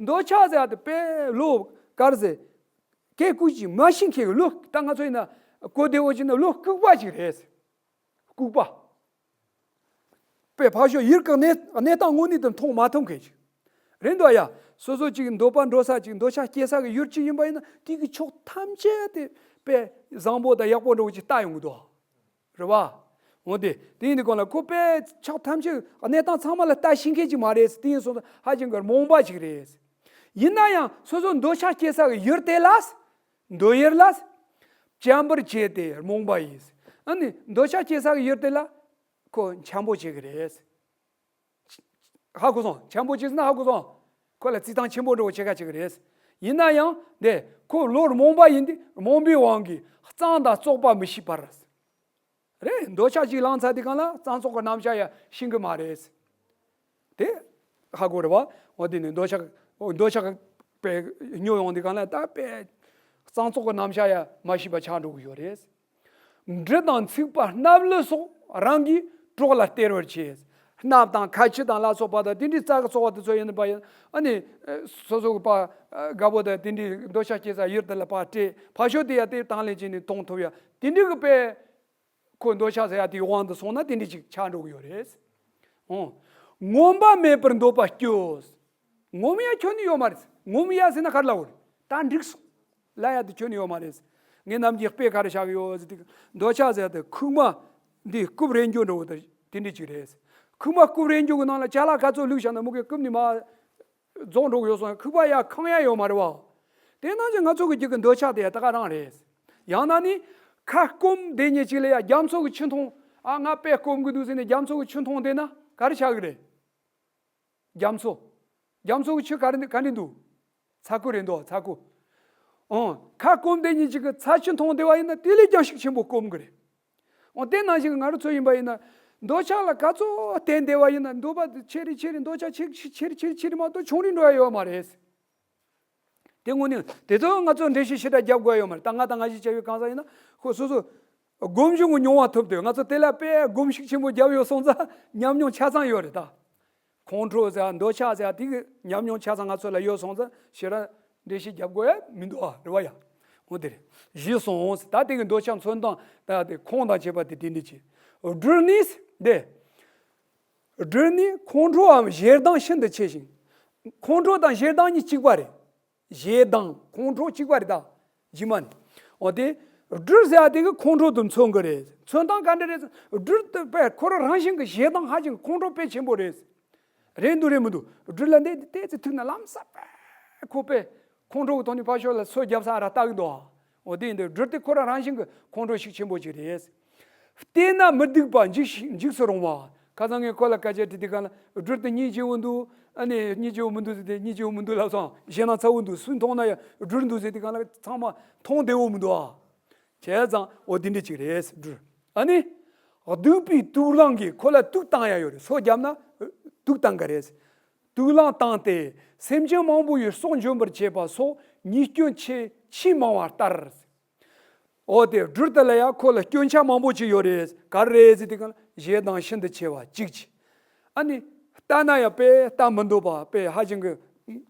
འདོད་ཆགས་ཟེར་ཡ་དེ་དཔེ་བློ་དཀར་ཟེར། སྐད་ཀུན་གྱིས་མ་ཤེས་མཁན་གྱི་བློ། ད་ང་ཚོ་ཡིན་ན་གོ་བདེ་བོ་བྱས་ན་བློ་ལྐུགས་པ་ཅིག་རེད། ལྐུགས་པ། དཔེ་ཕར་ཞོག་ཡུལ་གྱི་གནས་གནས་སྟངས་དངོས་གནས་དེ་མཐོང་མ་ཐུབ་མཁན་ཅིག་རེད་འདུག་ཡ། སོ་སོ་ཅིག་འདོད་པ་འགྲོ་ས་ཅིག་འདོད་ཆགས་སྐྱེ་ས་གི་ཡུལ་ཅིག་ཡིན་པ་ཡིན་ན་དེ་གི་ཕྱོགས་ཐམས་ཅད་དེ་དཔེ་བཟང་པོ་དང་ཡག་པོ་འདྲ་བོ་ཅིག་ལྟ་ཡོང་གི་འདུག་རེད་བ། འོ་དེ་དེ་ཡིན་དུས་གང་ལ་ཁོ་དཔེ་ཕྱོགས་ཐམས་ཅད་གནས་སྟངས་ཚང་མ་ལ་ལྟ་ཤེས་མཁན་ཅིག་མ་རེད། དེ་ཡིན་སོང་ཙང་ཧ་ཅང་གི་རྨོངས་པ་ཅིག་རེད། ཡིན་ན་ཡང་སོ་སོ་འདོད་ཆགས་སྐྱེ་ས་གི་ཡུལ་དེ་ལ། འདོད་ཡུལ་ལ། བཅོམ་པར་བྱས་ཏེ་རྨོངས་པ་ཡིས། ཨ་ནི་འདོད་ཆགས་སྐྱེ་ས་གི་ཡུལ་དེ་ལ་ཁོ་འཆམ་པོ་བྱེད་གི་རེད། ཧ་གོ་སོང་། འཆམ་པོ་བྱེད་ཟེར་ན་ཧ་གོ་སོང་། ཁོ་ལ་བརྩི་སྟངས་ཆེན་པོ་འདྲ་བོ་བྱེད་ཁ་བྱེད་གི་རེད། ཡིན་ན་ཡང་དེ་ཁོ་བློ་རྨོངས་པ་ཡིན་དུས་རྨོངས་པའི་དབང་གིས་གཙང་དང་བཙོག་པ་མི་ཤེས་པར། རེད། འདོད་ཆགས་ཅིག་ལངས་ཚར་དུས་གང་ལ་གཙང་བཙོག་གི་རྣམ་གཞག་ཡ་ཤེས་གི་མ་རེད། དེ་ཧ་གོ་རེད་བ། འོ་དེ་ནི་འདོད་ཆགས་འདོད་ཆགས་པའི་སྨྱོ་ཡོང་དུས་གང་ལ་ད་པའི་གཙང་བཙོག་གི་རྣམ་གཞག་ཡ་མ་ཤེས་པ་ཆགས་འགྲོ་གི་ཡོད་རེད། འབྲུ་དང་ཚིག་པ་སྣབས་ལུད་སོགས་རང་གིས་གྲོགས་ལ་སྟེར་བར་བྱེད། སྣབས་དང་ཁ་ཆུ་དང་ལ་སོགས་པ་དང་དེ་འདྲའི་རྩ་གི་བཙོག་པ་དེ་ཚོ་ཡིན་པ་ཡིན། ཨ་ནི་སོ་སོ་གི་པ་དགའ་པོ་དང་དེ་འདྲའི་འདོད་ཆགས་སྐྱེ་ས་ཡུལ་དེ་ལ་པ་སྤྲད། ཕར་ཞོག་དེ་ཡ་དེ་དང་ལེན་བྱས་ནས་གཏོང་ཐུབ་ཡ་དེ་འདྲའི་གི་པའི་ཁོ་འདོད་ཆགས་ཟེར་ཡ་དེའི་དབང་དུ་སོང་ན་དེ་འདྲ་ཅིག་ཆགས་འགྲོ་གི་ཡོད་རེད། ཨོ། ངོམས་པ་མེད་པར་འདོད་པ་སྐྱོ། ངོམས་ཡ་ཁྱོན་ནས་ཡོད་མ་རེད། ངོམས་ཡ་ཟེར་ན་ག་རེ་ལབ་དགོས་རེད། ད་འགྲིག་སོང་ལབ་ཡ་དེ་ཁྱོན་ནས་ཡོད་མ་རེད། ངས་ནམ་རྒྱུན་དཔེ་ག་རེ་བཞག་གི་ཡོད་ཟེར་དུས། འདོད་ཆགས་ཟེར་ཡ་དེ་ཁུག་མ་འདི་རྐུབ་རེ་འགྱོ་འགྲོ་བ་དེ་འདྲ་ཅིག་རེད། ཁུག་མ་རྐུབ་རེ་འགྱོ་གི་ནང་ལ་ཅ་ལག་ག་ཚོད་བླུགས་བཞག་ན་མུ་གེ་རྐུབ་ནས་མར་རྫོགས་འགྲོ་གི་ཡོད་སོང་། ཁུག་པ་ཡ་ཁེངས་ཡ་ཡོད་མ་རེད་བ། དེ་ནང་བཞིན་ང་ཚོ་གི་རྒྱུད་ཀྱི་འདོད་ཆགས་དེ་ཡ་ད་ག་རང་རེད། ཡང་ན་ནི་ཁ་སྐོམ་བསྡད་མཁན་ཅིག་ལ་ཡ་རྒྱ་མཚོ་གི་ཆུ་འཐུང་། ཨ་ང་དཔེ་སྐོམ་གི་འདུག་ཟེར་ནས་རྒྱ་མཚོ་གི་ཆུ་འཐུང་བསྡད་ན་ག་རེ་ཆགས་གི་རེད། རྒྱ་མཚོ། རྒྱ་མཚོ་གི་ཆུ་ག་རེ་ག་འདྲ་འདུག་ཚ་ཁུ་རེད་འདུག་ཚ་ཁུ། ཨོ། ཁ་སྐོམ་བསྡད་མཁན་ཅིག་གི་ཚ་ཆུ་འཐུང་བསྡད་པ་ཡིན་ན་དེ་ལས་ཀྱང་ཤུགས་ཆེན་པོ་སྐོམ་གི་རེད། འོ་དེ་ནང་བཞིན་ང་རང་ཚོ་ཡིན་པ་ཡིན་ན། འདོད་ཆགས་ལ་ག་ཚོད་བརྟེན་བསྡད་པ་ཡིན་ན་འདོད་པ་དེ་ཆེ་རེ་ཆེ་རེ་འདོད་ཆགས་ཆེ་ཆེ་རེ་ཆེ་རེ་ཆེ་རེ་མ་གཏོགས་ཆུང་རུ་འགྲོ་ཡ་ཡོད་མ་རེད། དེ་དངོས་གནས་དེ་ཚོ་ང་ཚོ་འགྲེལ་བཤད་ཞེ་དྲག་རྒྱབ་དགོས་ཡ་ཡོད་མ་རེད། ད་ང་དང་ང་ཞིག་བྱ་བའི་གང་ཟག་ཡིན་ན་ཁོ་སོ་སོ་སྒོམ་བྱུང་གི་མྱོང་བ་ཐོབ་དུས་ང་ཚོ་དེ་ལ་དཔེ་སྒོམ་ཤུགས་ཆེན་པོ་རྒྱབ་ཡོད་སོང་ཙང་ཉམས་མྱོང་ཆ་ཚང་ཡོད་རེད་ད། ཁོང་ཁྲོ་ཟེར་འདོད་ཆགས་ཟེར་དེ་གི་ཉམས་མྱོང་ཆ་ཚང་ང་ཚོ་ལ་ཡོད་སོང་ཙང་ཞེ་དྲག་འགྲེལ་བཤད་རྒྱབ་དགོས་ཡ་མི་འདུག་ཨ། རེད་བ་ཡ། འོ་དེ་རེད། ཞུས་སོང་། ད་དེ་གི་འདོད་ཆགས་མཚོན་སྟངས་ད་དེ་ཁོང་དང་བཅས་པ་དེ་དེ་འདྲ་བྱས། སྦྲུལ་ནི་དེ། སྦྲུལ་ནི་ཁོང་ཁྲོའམ་ཞེ་སྡང་ཤིན་ཏུ་ཆེ་ཞིང་། ཁོང་ཁྲོ་དང་ཞེ་སྡང་གཉིས་གཅིག་པ་རེད། ཞེ་སྡང་ཁོང་ཁྲོ་གཅིག་པ་རེད་ད། རྗེས་མ་ནི། འོ་དེ། སྦྲུལ་ཟེར་ཡ་དེ་གི་ཁོང་ཁྲོ་དེ་མཚོན་གི་རེད། མཚོན་སྟངས་ག་འདྲ་རེད་ཟེར། སྦྲུལ་དེ་དཔེ་ཁོ་རང་རང་བཞིན་གྱི་ཞེ་སྡང་ཧ་ཅང་ཁོང་ཁྲོ་དཔེ་ཆེན་པོ་རེད། རེད་འདུག་རེད་མི་འདུག་སྦྲུལ་ལ་འདི་ཏོག་ཙམ་ཐུག་ན་ལམ་སང་དཔེ་ཁོ་དཔེ་ཁོང་ཁྲོ་གི་ཐོག་ནས་ཕར་ཕྱོགས་ལ་སོ་བརྒྱབ་ས་ར་ལྟ་གི་འདུག་འོ་དེ་ཡིན་དུས་སྦྲུལ་དེ་ཁོ་རང་རང་བཞིན་གྱི་ཁོང་ཁྲོ་ཤུགས་ཆེན་པོ་ཅིག་རེད། བལྟས་ན་མི་སྡུག་པ་འཇིགས་ཤིང་འཇིགས་སུ་རུང་བ། ཁ་སང་ངས་ཁོ་ལ་སྐད་ཆ་དྲིས་དུས་གང་ལ་སྦྲུལ་དེ་སྙིང་རྗེ་བོ་འདུག་ཨ་ནི་སྙིང་རྗེ་བོ་མི་འདུག་ཟེར་ཏེ་སྙིང་རྗེ་བོ་མི་འདུག་ལབ་སོང་། ཞེད་སྣང་ཚ་བོ་འདུག་སུས་མཐོང་ན་ཡང་སྦྲུལ་འདུག་ཟེར་དུས་གང་ལ་ཚང་མ་མཐོང་བདེ་བོ་མི་འདུག་ཨ། བྱས་ཙང་འོ་དེ་འདྲ་ཅིག་རེད་སྦྲུལ། ཨ་ནི། སྡིག་པའི་དུག་རླངས་ཀྱིས་ཁོ་ལ་དུག་བཏང་ཡ་ཡོད་རེད། སོ་བརྒྱབ་ན་དུག་བཏང་གི་རེད། དུག་རླངས་བཏང་སྟེ་སེམས་ཅན་མང་པོ་ཡི་སྲོག་འཇོམས་པར་བྱེད་པ་སོགས་ཉེས་སྐྱོན་ཆེས་ཆེས་མང་བ་ལྟར། འོ་དེ་སྦྲུལ་དེ་ལ་ཡང་ཁོ་ལ་སྐྱོན་ཆ་མང་པོ་ཅིག་ཡོད་རེད། ག་རེ་རེད་ཟེར་དུས་གང་ལ་ཞེ་སྡང་ཤིན་ཏུ་ཆེ་བ་གཅིག་བྱས། ཨ་ནི། ལྟ་ན་ཡང་དཔེ་ལྟ་མི་འདོད་པ་དཔེ་ཧ་ཅང་གི་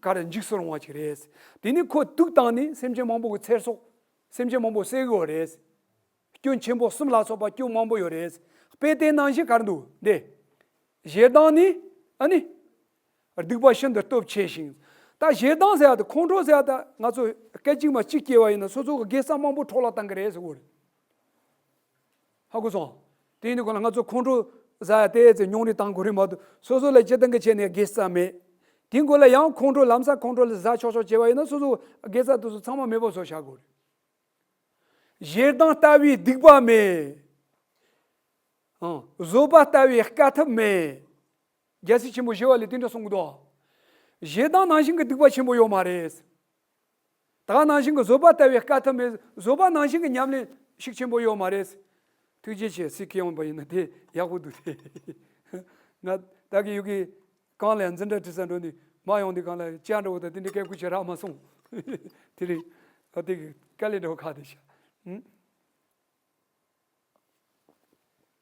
ག་རེ་འཇིགས་སུ་རུང་བ་ཅིག་རེད། དེ་ནི་ཁོ་དུག་བཏང་ནས་སེམས་ཅན་མང་པོ་གི་ཚེ་སྲོག་སེམས་ཅན་མང་པོ་བསད་གི་ཡོད་རེད། སྐྱོན་ཆེན་པོ་གསུམ་ལ་སོགས་པ་སྐྱོན་མང་པོ་ཡོད་རེད། དཔེ་དེ་ནང་བཞིན་ག་རེ་འདུག་འདི། ཞེ་སྡང་ནི། ཨ་ནི། སྡིག་པ་ཤིན་ཏུ་སྟོབས་ཆེ་ཞིང་། ད་ཞེ་སྡང་ཟེར་ཡ་དེ་ཁོང་ཁྲོ་ཟེར་ཡ་ད་ང་ཚོ་སྐད་ཅིག་མ་གཅིག་སྐྱེ་བ་ཡིན་ན་སོ་སོ་གི་དགེ་རྩ་མང་པོ་འཕྲོ་བརླག་བཏང་གི་རེད་ཟེར་གོ་རེད། ཧ་གོ་སོང་། དེ་ཡིན་དུས་གོང་ལ་ང་ཚོ་ཁོང་ཁྲོ་ཟ་ཡ་དེ་ཚེ་མྱོང་རིས་བཏང་དགོས་རེད་མ་གཏོགས་སོ་སོ་ལ་སྤྱིར་བཏང་གི་ཆེད་ནས་དགེ་རྩ་མེད། དེའི་མགོ་ལ་ཡང་ཁོང་ཁྲོ་ལམ་སང་ཁོང་ཁྲོ་ལ་ཟ་ཆོག་ཆོག་བྱས་པ་ཡིན་ན་སོ་སོ་དགེ་རྩ་དེ་ཚོ་ཚང་མ་མེད་པ་བཟོ་བྱ་དགོས་རེད། ཞེ་སྡང་ལྟ་བུའི་སྡིག་པ་མེད། ཨང་། བཟོད་པ་ལྟ་བུའི་དཀའ་ཐུབ་མེད། རྒྱལ་སྲས་ཆེན་པོ་ཞི་བ་ལྷས་དེ་འདྲ་གསུང་གི་འདུག། ཞེ་སྡང་ནང་བཞིན་གྱི་སྡིག་པ་ཆེན་པོ་ཡོད་མ་རེད། དག་ནང་བཞིན་གྱི་བཟོད་པ་ལྟ་བུའི་དཀའ་ཐུབ་མེད། བཟོད་པ་ནང་བཞིན་གྱི་ཉམས་ལེན་ཤུགས་ཆེན་པོ་ཡོད་མ་རེད། ཐུགས་རྗེ་ཆེ་ཟེར་གྱི་ཡོང་པ་ཡིན་ན་དེ་ཡག་པོ་འདུག་སྟེ། ང་ད་གི་ཡུ་གི་གང་ལ་འཛིན་གྲྭ་ཁྲིད་ས་འགྲོ་ནི་མ་ཡོང་དུས་གང་ལ་ཅ་འདྲ་བོ་དང་དེ་འདྲའི་སྐད་ཁུ་ཆེ་རག་མ་སོང་། དེ་རིང་ཨ་དེ་གི་དཀའ་ལས་འདྲ་བོ་ཁག་དེ་ཤ།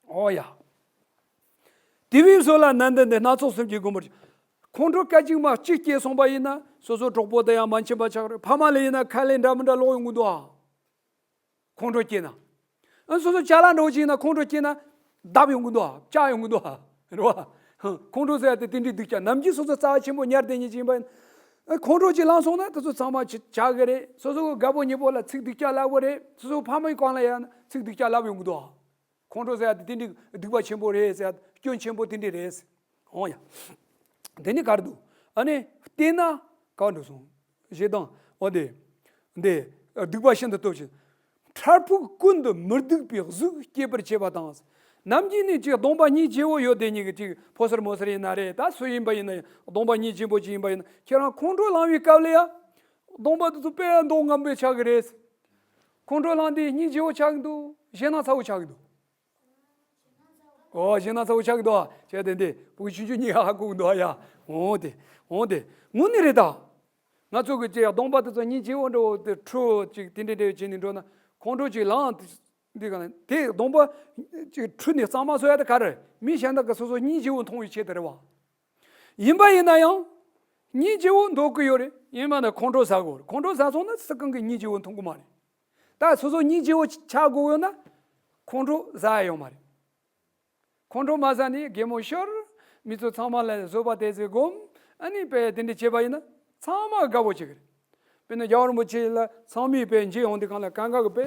ཨོ་ཡ། དེ་བས་སོ་ལ་ནན་ཏན་ཏན་སྣ་ཚོགས་སེམས་ཀྱི་སྒོ་མོར། ཁོང་ཁྲོ་སྐད་ཅིག་མ་གཅིག་སྐྱེས་སོང་པ་ཡིན་ན་སོ་སོ་གྲོགས་པོ་དང་ཡང་མ་འཆམ་པ་ཆགས་རེད། ཕ་མ་ལ་ཡིན་ན་ཁ་ལས་འདྲ་མི་འདྲ་ལོག་ཡོང་གི་འདུག་ཨ། ཁོང་ཁྲོ་སྐྱེས་ན། ཨ་སོ་སོ་ཅ་ལག་འདྲ་བོ་ཅིག་ཡིན་ན་ཁོང་ཁྲོ་སྐྱེས་ན་བརྡབ་ཡོང་གི་འདུག་ཨ། བཅག་ཡོང་གི་འདུག་ཨ། རེད་བ། ཁོང་ཁྲོ་ཟེར་ཡ་དེ་དེ་འདྲའི་སྡུག་ཅག་ནམ་རྒྱུན་སོ་སོ་རྩ་བ་ཆེན་པོ་ཉར་བསྡད་མཁན་ཅིག་ཡིན་པ་ཡིན། ཁོང་ཁྲོ་ཅིག་ལངས་སོང་ན་དེ་ཚོ་ཚང་མ་ཆགས་གི་རེད། སོ་སོ་གི་རྒད་པོ་ཉེ་པོ་ལ་ཚིག་སྡུག་ཅག་ལབ་གི་རེད། སོ་སོ་ཕ་མའི་སྒང་ལ་ཡང་ཚིག་སྡུག་ཅག་ལབ་ཡོང་གི་འདུག་ཁོང་ཁྲོ་ཟེར་ཡ་དེ་དེ་འདྲའི་སྡིག་པ་ཆེན་པོ་རེད་ཟེར་ཡ་སྐྱོན་ཆེན་པོ་དེ་འདྲ་རེད། འོང་ཡ། དེ་ནི་ག་རེ་འདུག་ཨ་ནི་བལྟས་ན་ག་འགྲོ་སོང་། ཞེ་སྡང་། འོ་དེ། འདི། སྡིག་པ་ཤིན་ཏུ་སྟོབས་ཆེན། འཕྲལ་ཕུགས་ཀུན་ཏུ་མི་སྡུག་པའི་གཟུགས་སྐྱེད་པར་བྱེད་པ་དང་། ནམ་རྒྱུན་ནས་ཅིག་གདོང་པ་སྙིང་རྗེ་བོ་ཡོད་དེ་ཉིད་ཀྱི་ཅིག་ཕོ་གསར་མོ་གསར་ཡིན་ན་རེད། ད་སུ་ཡིན་པ་ཡིན་ན་ཡང་གདོང་པ་སྙིང་རྗེ་པོ་ཅིག་ཡིན་པ་ཡིན་ན་ཁྱེད་རང་ཁོང་ཁྲོ་ལངས་པའི་སྐབས་ལ་ཡང་གདོང་པ་དེ་ཚོ་དཔེ་མདོག་ངན་པོ་ཆགས་ཀྱི་རེད། ཁོང་ཁྲོ་ལངས་དུས་སྙིང་རྗེ་བོ་ཆགས་ཀྱི་འདུག་ཞེད་སྣང་ཚ་བོ་ཆགས་ཀྱི་འདུག་ཨོ་ཞེད་སྣང་ཚ་བོ་ཆགས་ཀྱི་འདུག་ཨ། བྱས་ཏེ་འདི་བུ་གུ་ཆུང་ཆུང་གཉིས་ཧ་གོ་གི་འདུག་ཨ། ཡ། འོང་དེ། འོང་དེ། དངོས་གནས་རེད་ད། ང་ཚོ་གི་ཅེས་གདོང་པ་དེ་ཚོ་སྙིང་རྗེ་བོ་འདྲ་བོ་དེ་ཁྲོ་ཅིག་དེ་འདྲ་འདྲ་བྱས་ནས་འགྲོ་ན་ཁོང་ཁྲོ་ཅིག་ལངས་འདི་ག་ནས་དེ་གདོང་པ་ཅིག་ཁྲོ་ནས་གཙང་མ་བཟོ་ཡ་དེ་ག་རེ་མི་གཞན་དག་གི་སོ་སོ་སྙིང་རྗེ་བོ་མཐོང་བའི་ཆེད་དུ་རེད་བ། ཡིན་པ་ཡིན་ན་ཡང་། སྙིང་རྗེ་བོ་འདོད་ཀྱི་ཡོད་རེད། ཡིན་པ་ན་ཁོང་ཁྲོ་ཟ་དགོས་རེད། ཁོང་ཁྲོ་ཟ་སོང་ན་སུ་གང་གི་སྙིང་རྗེ་བོ་མཐོང་གི་མ་རེད། ད་སོ་སོ་སྙིང་རྗེ་བོ་ཆགས་དགོས་ཡོད་ན། ཁོང་ཁྲོ་ཟ་ཡ་ཡོད་མ་རེད། ཁོང་ཁྲོ་མ་ཟ་ནས་གད་མོ་ཤོར། མི་ཚོ་ཚང་མ་ལ་བཟོད་པ་དེ་ཚོས་སྒོམ། ཨ་ནི་དཔེ་དེ་འདྲ་བྱས་པ་ཡིན་ན་ཚང་མ་དགའ་བོ་བྱེད་ཀྱི་རེད། དཔེར་ན་རྒྱལ་བ་རིན་པོ་ཆེ་ལ་ཚང་མས་དཔེ་མཇལ་ཡོང་དུས་གང་ལ་གང་ག་གི་དཔེ་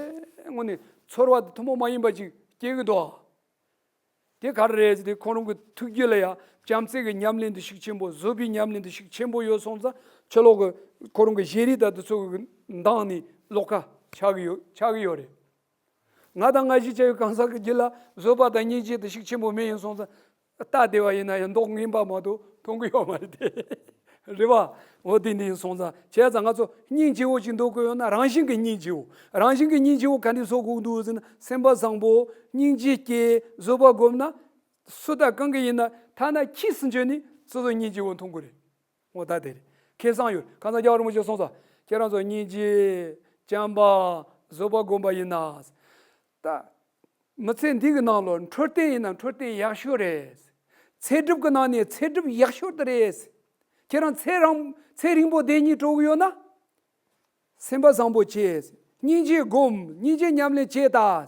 དངོས་ནས་ཚོར་བ་དེ་ཐུན་མོང་མ་ཡིན་པ་ཅིག་སྐྱེ་གི་འདུག་དེ་ག་རེ་རེད་ཟེར་དུས་ཁོ་རང་གི་ཐུགས་རྒྱུད་ལ་ཡང་བྱམས་བརྩེ་གི་ཉམས་ལེན་དེ་ཤུགས་ཆེན་པོ། བཟོད་པའི་ཉམས་ལེན་དེ་ཤུགས་ཆེན་པོ་ཡོད་སོང་ཙང་ཕྱི་ལོགས་ཀྱི་ཁོ་རང་གི་ཞེ་རིགས་དང་དེ་ཚོ་གི་མདངས་ནི་ལོག་ཁ་ཆགས་ཀྱི་ཡོད། ཆགས་ཀྱི་ཡོད་རེད། ང་དང་ང་ཞིག་བྱ་བའི་གང་ཟག་གི་རྒྱུད་ལ་བཟོད་པ་དང་སྙིང་རྗེ་དེ་ཤུགས་ཆེན་པོ་མེད་ཡིན་སོང་ཙང་ལྟ་བདེ་བ་ཡིན་ན་ཡང་མདོག་ངན་པ་མ་གཏོགས་མཐོང་གི་ཡོད་མ་རེད་དེ། རེད་བ། འོ་དེ་འདི་ཡིན་སོང་ཙང་བྱས་ཙང་ང་ཚོ་སྙིང་རྗེ་བོ་ཅིག་འདོད་དགོས་ཡོད་ན་རང་བཞིན་གྱི་སྙིང་རྗེ་བོ། རང་བཞིན་གྱི་སྙིང་རྗེ་བོ་ག་འདྲ་བཟོ་དགོས་འདུག་ཟེར་ན་སེམས་པ་བཟང་པོ་སྙིང་རྗེ་སྐྱེ་བཟོད་པ་སྒོམ་ན། སུ་དང་གང་གི་ཡིན་ན་ཐ་ན་ཁྱི་སུ་འཇོན་ནི་སོ་སོ་སྙིང་རྗེ་བོ་མཐོང་དགོས་རེད། འོ་ད་དེ་རེད། ཁེ་བཟང་ཡོད། ཁ་སང་རྒྱལ་བ་རིན་པོ་ཆེ་གསུངས་སོང་། ཁྱེད་རང་ཚོ་སྙིང་རྗེ། བྱམས་པ། བཟོད་པ་སྒོམ་པ་ཡིན་ན། ད། མི་ཚེ་འདི་གི་ནང་ལོ་འཕྲོད་བསྟེན་ཡིན་ན་འཕྲོད་བསྟེན་ཡག་ཤོས་རེད། ཚེ་སྒྲུབ་ཀྱི་ནང་ནས་ཚེ་སྒྲུབ་ཡག་ཤོས་དེ་རེད། ཁྱེད་རང་ཚེ་རིང་ཚེ་རིང་པོ་བསྡད་སྙིང་བྲོ་གི་ཡོད་ན། སེམས་པ་བཟང་པོ་བྱེད། སྙིང་རྗེ་སྒོམ། སྙིང་རྗེ་ཉམས་ལེན་བྱེད་ད།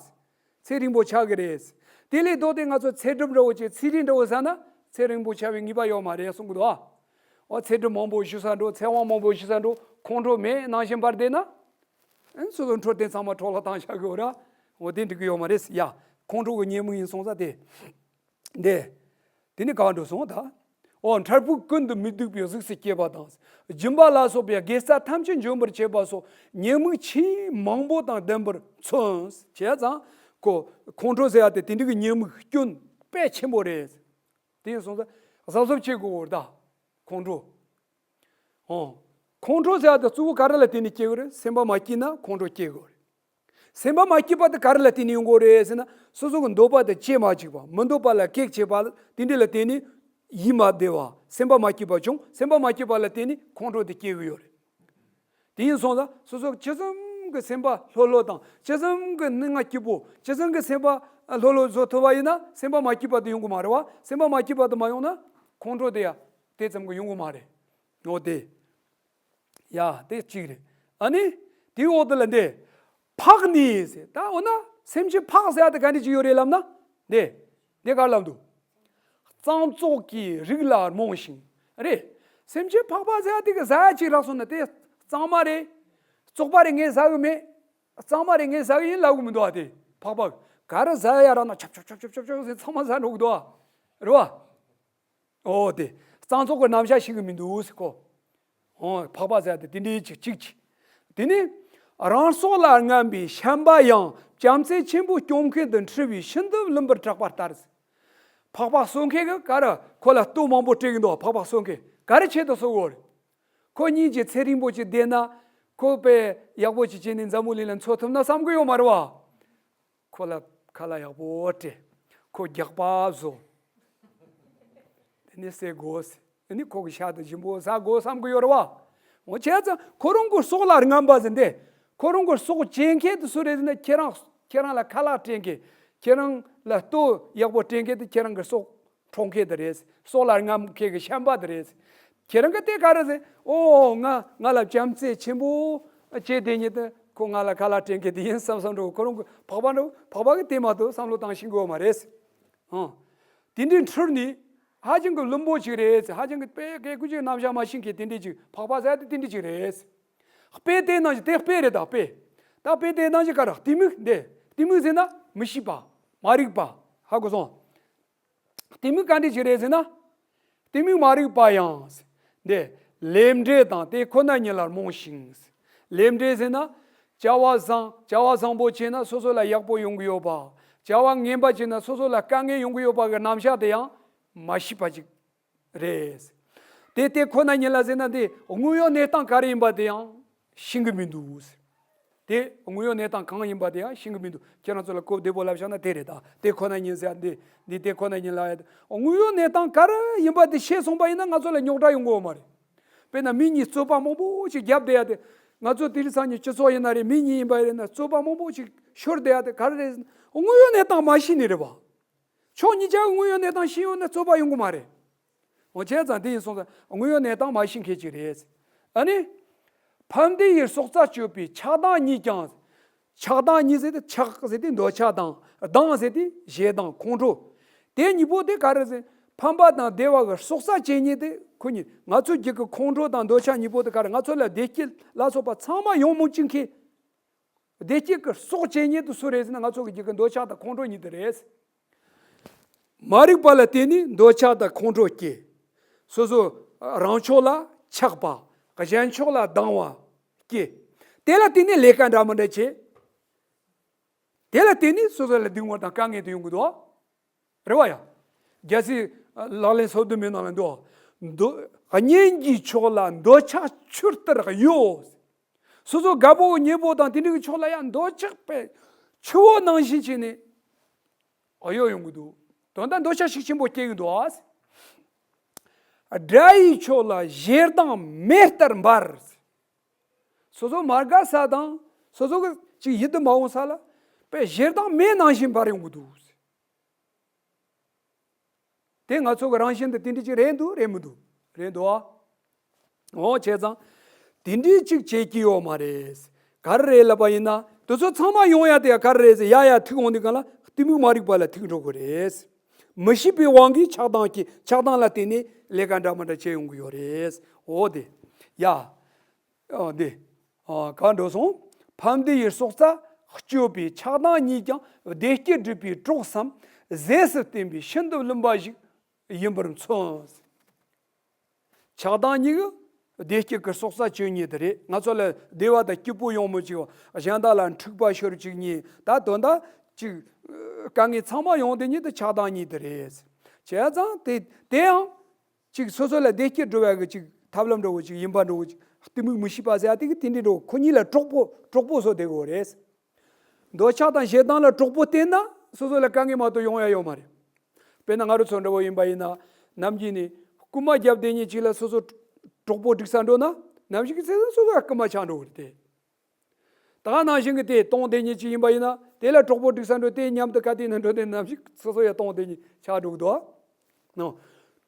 ཚེ་རིང་པོ་ཆགས་ཀྱི་རེད། དེ་ལས་ལྡོག་སྟེ་ང་ཚོ་ཚེ་སྒྲུབ་འདྲ་བོ་བྱེད། ཚེ་རིང་འདྲ་བོ་ཟ་ན་ཚེ་རིང་པོ་ཆགས་པའི་ངེས་པ་ཡོད་མ་རེད་གསུང་གི་འདུག་ཨ། འོ་ཚེ་སྒྲུབ་མང་པོ་ཞུ་ས་འགྲོ། ཚེ་དབང་མང་པོ་ཞུ་ས་འགྲོ། ཁོང་ཁྲོ་མེད་ནང་བཞིན་པར་བསྡད་ན། ཨན་སོ་སོ་འཕྲོད་བསྟེན་ཚང་མ་འཕྲོ་བརླག་བཏང་བཞག་གི་ཡོད་ར། འོ་དེ་འགྲིག་གི་ཡོད་མ་རེད་ཡ། ཁོང་ཁྲོ་གི་ཉེས་དམིགས་ཡིན་སོང་ཙང་དེ། འདི། དེ་ནི་གང་འགྲོ་སོང་ད། འོ་འཕྲལ་ཕུགས་ཀུན་ཏུ་མི་སྡུག་པའི་གཟུགས་སུ་སྐྱེས་པ་དང་། སྦྱིན་པ་ལ་སོགས་པའི་དགེ་རྩ་ཐམས་ཅད་འཇོམས་པར་བྱེད་པ་སོགས་ཉེས་དམིགས་ཆེས་མང་པོ་དང་ལྡན་པར་མཚོན། བྱས་ཙང་། ཁོ། ཁོང་ཁྲོ་ཟེར་ཡ་དེ་དེ་འདྲ་གི་ཉེས་དམིགས་སྐྱོན་དཔེ་ཆེན་པོ་རེད། དེ་ཡིན་སོང་ཙང་གཟབ་གཟབ་བྱེད་དགོས་ད། ཁོང་ཁྲོ། འོ། ཁོང་ཁྲོ་ཟེར་ཡ་དེ་གཙོ་བོ་ག་རེ་ལ་བརྟེན་ནས་སྐྱེ་གི་རེད། སེམས་པ་མ་སྐྱིད་ན་ཁོང་ཁྲོ་སྐྱེ་གི་རེད། སེམས་པ་མ་སྐྱིད་པ་དེ་ག་རེ་ལ་བརྟེན་ནས་ཡོང་གི་རེད་ཟེར་ན། སོ་སོ་གི་འདོད་པ་དེ་སྐྱེ་མ་བཅུག་པ། མི་འདོད་པ་ལ་གེགས་བྱེད་པ་དེ་འདྲ་ལ་བརྟེན་ནས་ཡིད་མ་བདེ་བ། སེམས་པ་མ་སྐྱིད་པ་བྱུང་། སེམས་པ་མ་སྐྱིད་པ་ལ་བརྟེན་ནས་ཁོང་ཁྲོ་དེ་སྐྱེ་གི་ཡོད་རེད། དེ་ཡིན་སོང་ཙང་སོ་སོ་ཇི་ཙམ་གྱི་སེམས་པ་ལྷོད་ལྷོད་དང་། ཇི་ཙམ་གྱི་སྣང་བ་སྐྱིད་པོ། ཇི་ཙམ་གྱི་སེམས་པ་ལྷོད་ལྷོད་བཟོ་ཐུབ་པ་ཡིན་ན་སེམས་པ་མ་སྐྱིད་པ་དེ་ཡོང་གི་མ་རེད་བ། སེམས་པ་མ་སྐྱིད་པ་དེ་མ་ཡོང་ན་ཁོང་ཁྲོ་དེ་ཡང་དེ་ཙམ་གྱི་ཡོང་གི་མ་རེད། འོ་དེ། ཡ། དེ་གཅིག་རེད། ཨ་ནི། དེའི་འོག་ཏུ་ལ་འདི། འཕགས་ནི་ཟེར། ད་འོ་ན་སེམས་ཅན་འཕགས་ཟེར་ཡ་དེ་ག་འདྲ་ཅིག་ཡོད་རེད་ལབ་ན། འདི། འདི་ག་ལབ་འདུག་གཙང་བཙོག་གི་རིགས་ལ་རྨོངས་ཤིང་། རེད། སེམས་ཅན་ཕག་པ་ཟ་ཡ་དེ་གི་ཟ་ཡ་ཅིག་རག་སོང་ན་དེ་གཙང་མ་རེད། བཙོག་པ་རེད། ངས་ཟ་གི་མེད། གཙང་མ་རེད། ངས་ཟ་གི་ཡིན་ལབ་གི་མི་འདུག་ཨ། དེ་ཕག་པ་ག་རེ་ཟ་ཡ་རག་ན་ཆབ་ཆབ་ཆབ་ཆབ་ཟེར་ཚང་མ་ཟ་འགྲོ་གི་འདུག་ཨ། རེད་བ། ཨོ་དེ་གཙང་བཙོག་གི་རྣམ་གཞག་ཤེས་གི་མི་འདུག་ཟེར་ཁོ། ཨོ་ཕག་པ་ཟ་ཡ་དེ་དེ་འདྲའི་ཅིག་ཅིག་ཅིག་དེ་ནས་རང་སྲོག་ལ་རྔམ་པའི་བཤན་པ་ཡང་བྱམས་བརྩེ་ཆེན་པོ་སྐྱོང་མཁན་དུ་འཁྲུལ་བའི་ཤིན་ཏུ་བླུན་པར་གྲགས་པ་ལྟར། ཕག་པ་གསོད་མཁན་གྱིས་ག་རེ་ཁོ་ལ་ལྟོ་མང་པོ་སྤྲད་གི་འདུག་ཕག་པ་གསོད་མཁན་ག་རེ་ཆེད་དུ་གསོད་གོ་རེད། ཁོ་གཉིས་ཀྱི་ཚེ་རིང་པོ་ཅིག་བསྡད་ན། ཁོ་དཔེ་ཡག་པོ་ཅིག་བྱས་ནས་འཛམ་བུ་གླིང་ལ་འཚོ་ཐུབ་ན་བསམ་གི་ཡོད་མ་རེད་བ། ཁོ་ལ་ཁ་ལག་ཡག་པོ་སྤྲད། ཁོ་རྒྱགས་པ་བཟོ། དེ་ནས་བསད་དགོས། དེ་ནས་ཁོ་གི་ཤ་དང་ཞིམ་པོ་ཟ་དགོས་བསམ་གི་ཡོད་རེད་བ། འོ་བྱས་ཙང་ཁོ་རང་གི་སྲོག་ལ་རྔམ་པ་ཟེར་འདི། ཁོ་རང་གི་སྲོག་བཅད་མཁན་དེ་སུ་རེད་ཟེར་ན། ཁྱེད་རང་ཁྱེད་རང་ལ་ཁ་ལག་སྤྲད་མཁན། ཁྱེད་རང་ལ་ལྟོ་ཡག་པོ་སྤྲད་མཁན་དེ་ཁྱེད་རང་གི་སྲོག་འཕྲོག་མཁན་དེ་རེད། སྲོག་ལ་རྔམ་མཁན་གྱི་བཤན་པ་དེ་རེད། ཁྱེད་རང་གི་དེ་ག་རེ་ཟེར། ཨོ་ང་ང་ལ་བྱམས་བརྩེ་ཆེན་པོ་བྱས་དེ་ཉིད་དུ་ཁོ་ང་ལ་ཁ་ལག་སྤྲད་མཁན་དེ་ཡིན་བསམ་བསམ་འགྲོ། ཁོ་རང་གི་ཕག་པ་འགྲོ་ཕག་པ་གི་དེ་མ་གཏོགས་བསམ་བློ་བཏང་ཤེས་གི་ཡོད་མ་རེད། ཨང་། དེ་འདྲའི་འཁྲུལ་ནི་ཧ་ཅང་གི་བླུན་པོ་ཅིག་རེད། ཧ་ཅང་གི་དཔེ་སྐད་ཀུ་ཅིག་རྣམ་གཞག་མ་ཤེས་མཁན་དེ་འདྲའི་ཅིག་ཕག་པ་ཟེར་དེ་དེ་འདྲའི་ཅིག་རེད། དཔེ་དེ་ནང་བཞིན་དེ་དཔེ་རེད་ད་དཔེ། ད་དཔེ་དེ་ནང་བཞིན་ག་རེ་གཏི་མུག་འདི། གཏི་མུག་ཟེར་ན་མི་ཤེས་པ། མ་རིག་པ། ཧ་གོ་སོང་། གཏི་མུག་ག་འདྲ་ཞིག་རེད་ཟེར་ན། གཏི་མུག་མ་རིག་པ་ཡང་། འདི་ལས་འབྲས་དང་དེ་ཁོ་ན་ཉིད་ལ་རྨོངས་ཤིང་། ལས་འབྲས་ཟེར་ན། བྱ་བ་བཟང་བྱ་བ་བཟང་པོ་བྱས་ན་སོ་སོ་ལ་ཡག་པོ་ཡོང་གི་ཡོད་པ། བྱ་བ་ངན་པ་བྱས་ན་སོ་སོ་ལ་དཀའ་ངལ་ཡོང་གི་ཡོད་པ་གི་རྣམ་གཞག་དེ་ཡང་མ་ཤེས་པ་ཅིག་རེད། དེ་དེ་ཁོ་ན་ཉིད་ལ་ཟེར་ན་དེ་དངོས་ཡོད་གནས་སྟངས་ག་རེ་ཡིན་པ་དེ་ཡང་ཤེས་གི་མི་འདུག་དེ་དངོས་ཡོད་གནས་སྟངས་གང་ཡིན་པ་དེ་ཡང་ཤེས་གི་མི་འདུག་ཁྱེད་རང་ཚོ་ལ་གོ་བདེ་པོ་ལབ་བཞག་ན་དེ་རེད་ད། དེ་ཁོ་ན་ཉིད་ཟེར་འདི་འདི་དེ་ཁོ་ན་ཉིད་ལ་ཡ། དངོས་ཡོད་གནས་སྟངས་ག་རེ་ཡིན་པ་དེ་ཤེས་སོང་པ་ཡིན་ན་ང་ཚོ་ལ་རྙོག་དྲ་ཡོང་གི་ཡོད་མ་རེད། དཔེར་ན་མི་གཉིས་རྩོད་པ་མང་པོ་ཞིག་བརྒྱབ་བསྡད་ཡ་དེ། ང་ཚོ་དེ་རིང་སང་ཉིན་སྤྱི་ཚོགས་ཡིན་ན་རེད། མི་གཉིས་ཡིན་པ་རེད་ན་རྩོད་པ་མང་པོ་ཞིག་ཤོར་བསྡད་ཡ་དེ་ག་རེ་རེད་ཟེར་ན་དངོས་ཡོད་གནས་སྟངས་མ་ཤེས་ནི་རེད་བ། ཕྱོགས་གཉིས་ཆ་དངོས་ཡོད་གནས་སྟངས་ཤེས་ཡོད་ན་རྩོད་པ་ཡོང་གི་མ་རེད། འོ་བྱས་ཙང་དེ་ཡིན་སོང་ཙང་དངོས་ཡོད་གནས་སྟངས་མ་ཤེས་མཁན་ཅིག་རེད། ཨ་ནི། ཕམ་བདེ་ཡི་སྲོག་རྩ་གཅོད་པའི་ཆགས་སྡང་གཉིས་ཀྱང་། ཆགས་སྡང་གཉིས་ཟེར་ཏེ་ཆགས་ཟེར་ཏེ་འདོད་ཆགས་དང་སྡང་ཟེར་ཏེ་ཞེ་སྡང་ཁོང་ཁྲོ། དེ་གཉིས་པོ་དེ་ག་རེ་ཟེར། ཕམ་པ་དང་བདེ་བ་གི་སྲོག་རྩ་བཅད་ཉེན་དེ་ཁོ་གཉིས་ང་ཚོའི་རྒྱུད་ཀྱི་ཁོང་ཁྲོ་དང་འདོད་ཆགས་གཉིས་པོ་དེ་ག་རེ་ང་ཚོ་ལ་བདེ་སྐྱིད་ལ་སོགས་པ་ཚང་མ་ཡོང་མི་བཅུག་མཁན། བདེ་སྐྱིད་ཀྱི་སྲོག་བཅད་ཉེན་དེ་སུ་རེད་ཟེར་ན་ང་ཚོ་གི་རྒྱུད་ཀྱི་འདོད་ཆགས་དང་ཁོང་ཁྲོ་གཉིས་དེ་རེད། མ་རིག་པ་ལ་བརྟེན་ནས་འདོད་ཆགས་དང་ཁོང་ཁྲོ་སྐྱེ། སོ་སོ་རང་ཕྱོགས་ལ་ཆགས་པ། གཞན་ཕྱོགས་ལ་སྡང་བ་སྐྱེ། དེ་ལ་བརྟེན་ནས་ལས་ཀ་འདྲ་མི་འདྲ་བྱེད། དེ་ལ་བརྟེན་ནས་སོ་སོ་ལ་སྡུག་བསྔལ་དང་དཀའ་ངལ་དེ་ཡོང་གི་འདུག་རེད་བ་ཡ། རྒྱལ་སྲས་ལག་ལེན་སོ་བདུན་མའི་ནང་ལ་འདུག་འདོད་གཉེན་གྱི་ཕྱོགས་ལ་འདོད་ཆགས་ཆུ་ལྟར་གཡོ། སོ་སོ་དགའ་པོ་གཉེན་པོ་དང་དེ་འདྲ་གི་ཕྱོགས་ལ་ཡང་འདོད་ཆགས་པའི་ཆུ་བོ་ནང་བཞིན་བྱས་ནས་གཡོ་ཡོང་གི་འདུག་དོན་དག་འདོད་ཆགས་ཤུགས་ཆེན་པོ་སྐྱེ་གི་འདུག་དགྲ་ཡི་ཕྱོགས་ལ་ཞེ་སྡང་མེ་ལྟར་འབར། སོ་སོ་མ་དགའ་ས་དང་སོ་སོ་གི་ཅིག་ཡིད་དུ་མ་འོང་ས་ལ་དཔེ་ཞེ་སྡང་མེ་ནང་བཞིན་འབར་ཡོང་གི་འདུག་དེ་ང་ཚོ་གི་རང་བཞིན་དུ་དེ་འདྲ་ཅིག་རེད་འདུག་རེད་མི་འདུག་རེད་འདུག་ཨ། འོ་བྱས་ཙང་། དེ་འདྲ་ཅིག་བྱེད་ཀྱི་ཡོད་མ་རེད། ག་རེ་རེད་ལབ་པ་ཡིན་ན་དེ་ཚོ་ཚང་མ་ཡོང་ཡ་དེ་ཡ་ག་རེ་རེད་ཟེར་ཡ་ཡ་ཐུག་འོང་དུས་གང་ལ་གཏི་མུག་མ་རིག་པ་ལ་ཐུག་འགྲོ་གི་རེད། མི་ཤེས་པའི་དབང་གིས་ཆགས་སྡང་གི་ཆགས་སྡང་ལ་བརྟེན་ནས་ལས་ཀ་འདྲ་མི་འདྲ་བྱེད་ཡོང་གི་ཡོད་རེད། འོ་དེ། ཡ། ཨ་འདི། ཨ་ག་འགྲོ་སོང་། ཕམ་བདེ་ཡི་སྲོག་རྩ་གཅོད་པའི་ཆགས་སྡང་གཉིས་ཀྱང་བདེ་སྐྱིད་སྒྲུབ་པའི་གྲོགས་སམ་ཟས་སུ་བསྟེན་པའི་ཤིན་ཏུ་བླུན་པ་ཞིག་ཡིན་པར་མཚོན། ཆགས་སྡང་གཉིས་ཀྱི་བདེ་སྐྱིད་ཀྱི་སྲོག་རྩ་གཅོད་ཉེན་དེ་རེད། ང་ཚོ་ལ་བདེ་བ་དང་སྐྱིད་པོ་ཡོང་མི་བཅུག་གཞན་དག་ལ་འཁྲུག་པ་ཤོར་བཅུག་ཉེན། ད་དོན་དག་ཅིག་དཀའ་ངལ་ཚང་མ་ཡོང་དེ་ཉིད་དུ་ཆགས་སྡང་གཉིས་དེ་རེད། བྱས་ཙང་དེ་དེ་ཡང་། ཅིག་སོ་སོ་ལ་བདེ་སྐྱིད་འགྲོ་བའི་གི་ཅིག་ཐབས་ལམ་འདྲ་བོ་ཅིག་ཡིན་པ་འདྲ་བོ་ཅིག་གཏི་མུག་མི་ཤེས་པ་ཟེར་ཡ་དེ་གི་དེ་འདྲའི་འདྲ་བོ་ཁོ་གཉིས་ལ་གྲོགས་པོ་གྲོགས་པོ་བཟོ་བསྡད་དགོས་རེད། འདོད་ཆགས་དང་ཞེ་སྡང་ལ་གྲོགས་པོ་བསྟེན་ན་སོ་སོ་ལ་དཀའ་ངལ་མ་གཏོགས་ཡོང་ཡ་ཡོད་མ་རེད། དཔེར་ན་ང་རང་ཚོ་འདྲ་བོ་ཡིན་པ་ཡིན་ན་ནམ་རྒྱུན་ནས་རྐུན་མ་རྒྱབ་བསྡད་མཁན་ཅིག་ལ་སོ་སོ་གྲོགས་པོ་སྒྲིག་ས་འགྲོ་ན་ནམ་ཞིག་གི་ཚེ་སོ་སོ་ཡ་རྐུན་མ་ཆགས་འགྲོ་གི་རེད་དེ། ད་ག་ནང་བཞིན་གྱི་དེ་གཏོང་བསྡད་མཁན་ཅིག་ཡིན་པ་ཡིན་ན་དེ་ལ་གྲོགས་པོ་སྒྲིག་ས་འགྲོ་དེ་མཉམ་དུ་ག་དེ་ན་འགྲོ་དེ་ནམ་ཞིག་སོ་སོ་ཡ་གཏོང་བསྡད་མཁན་ཆགས་འགྲོ་གི་འདུག་ཨ། ནོ།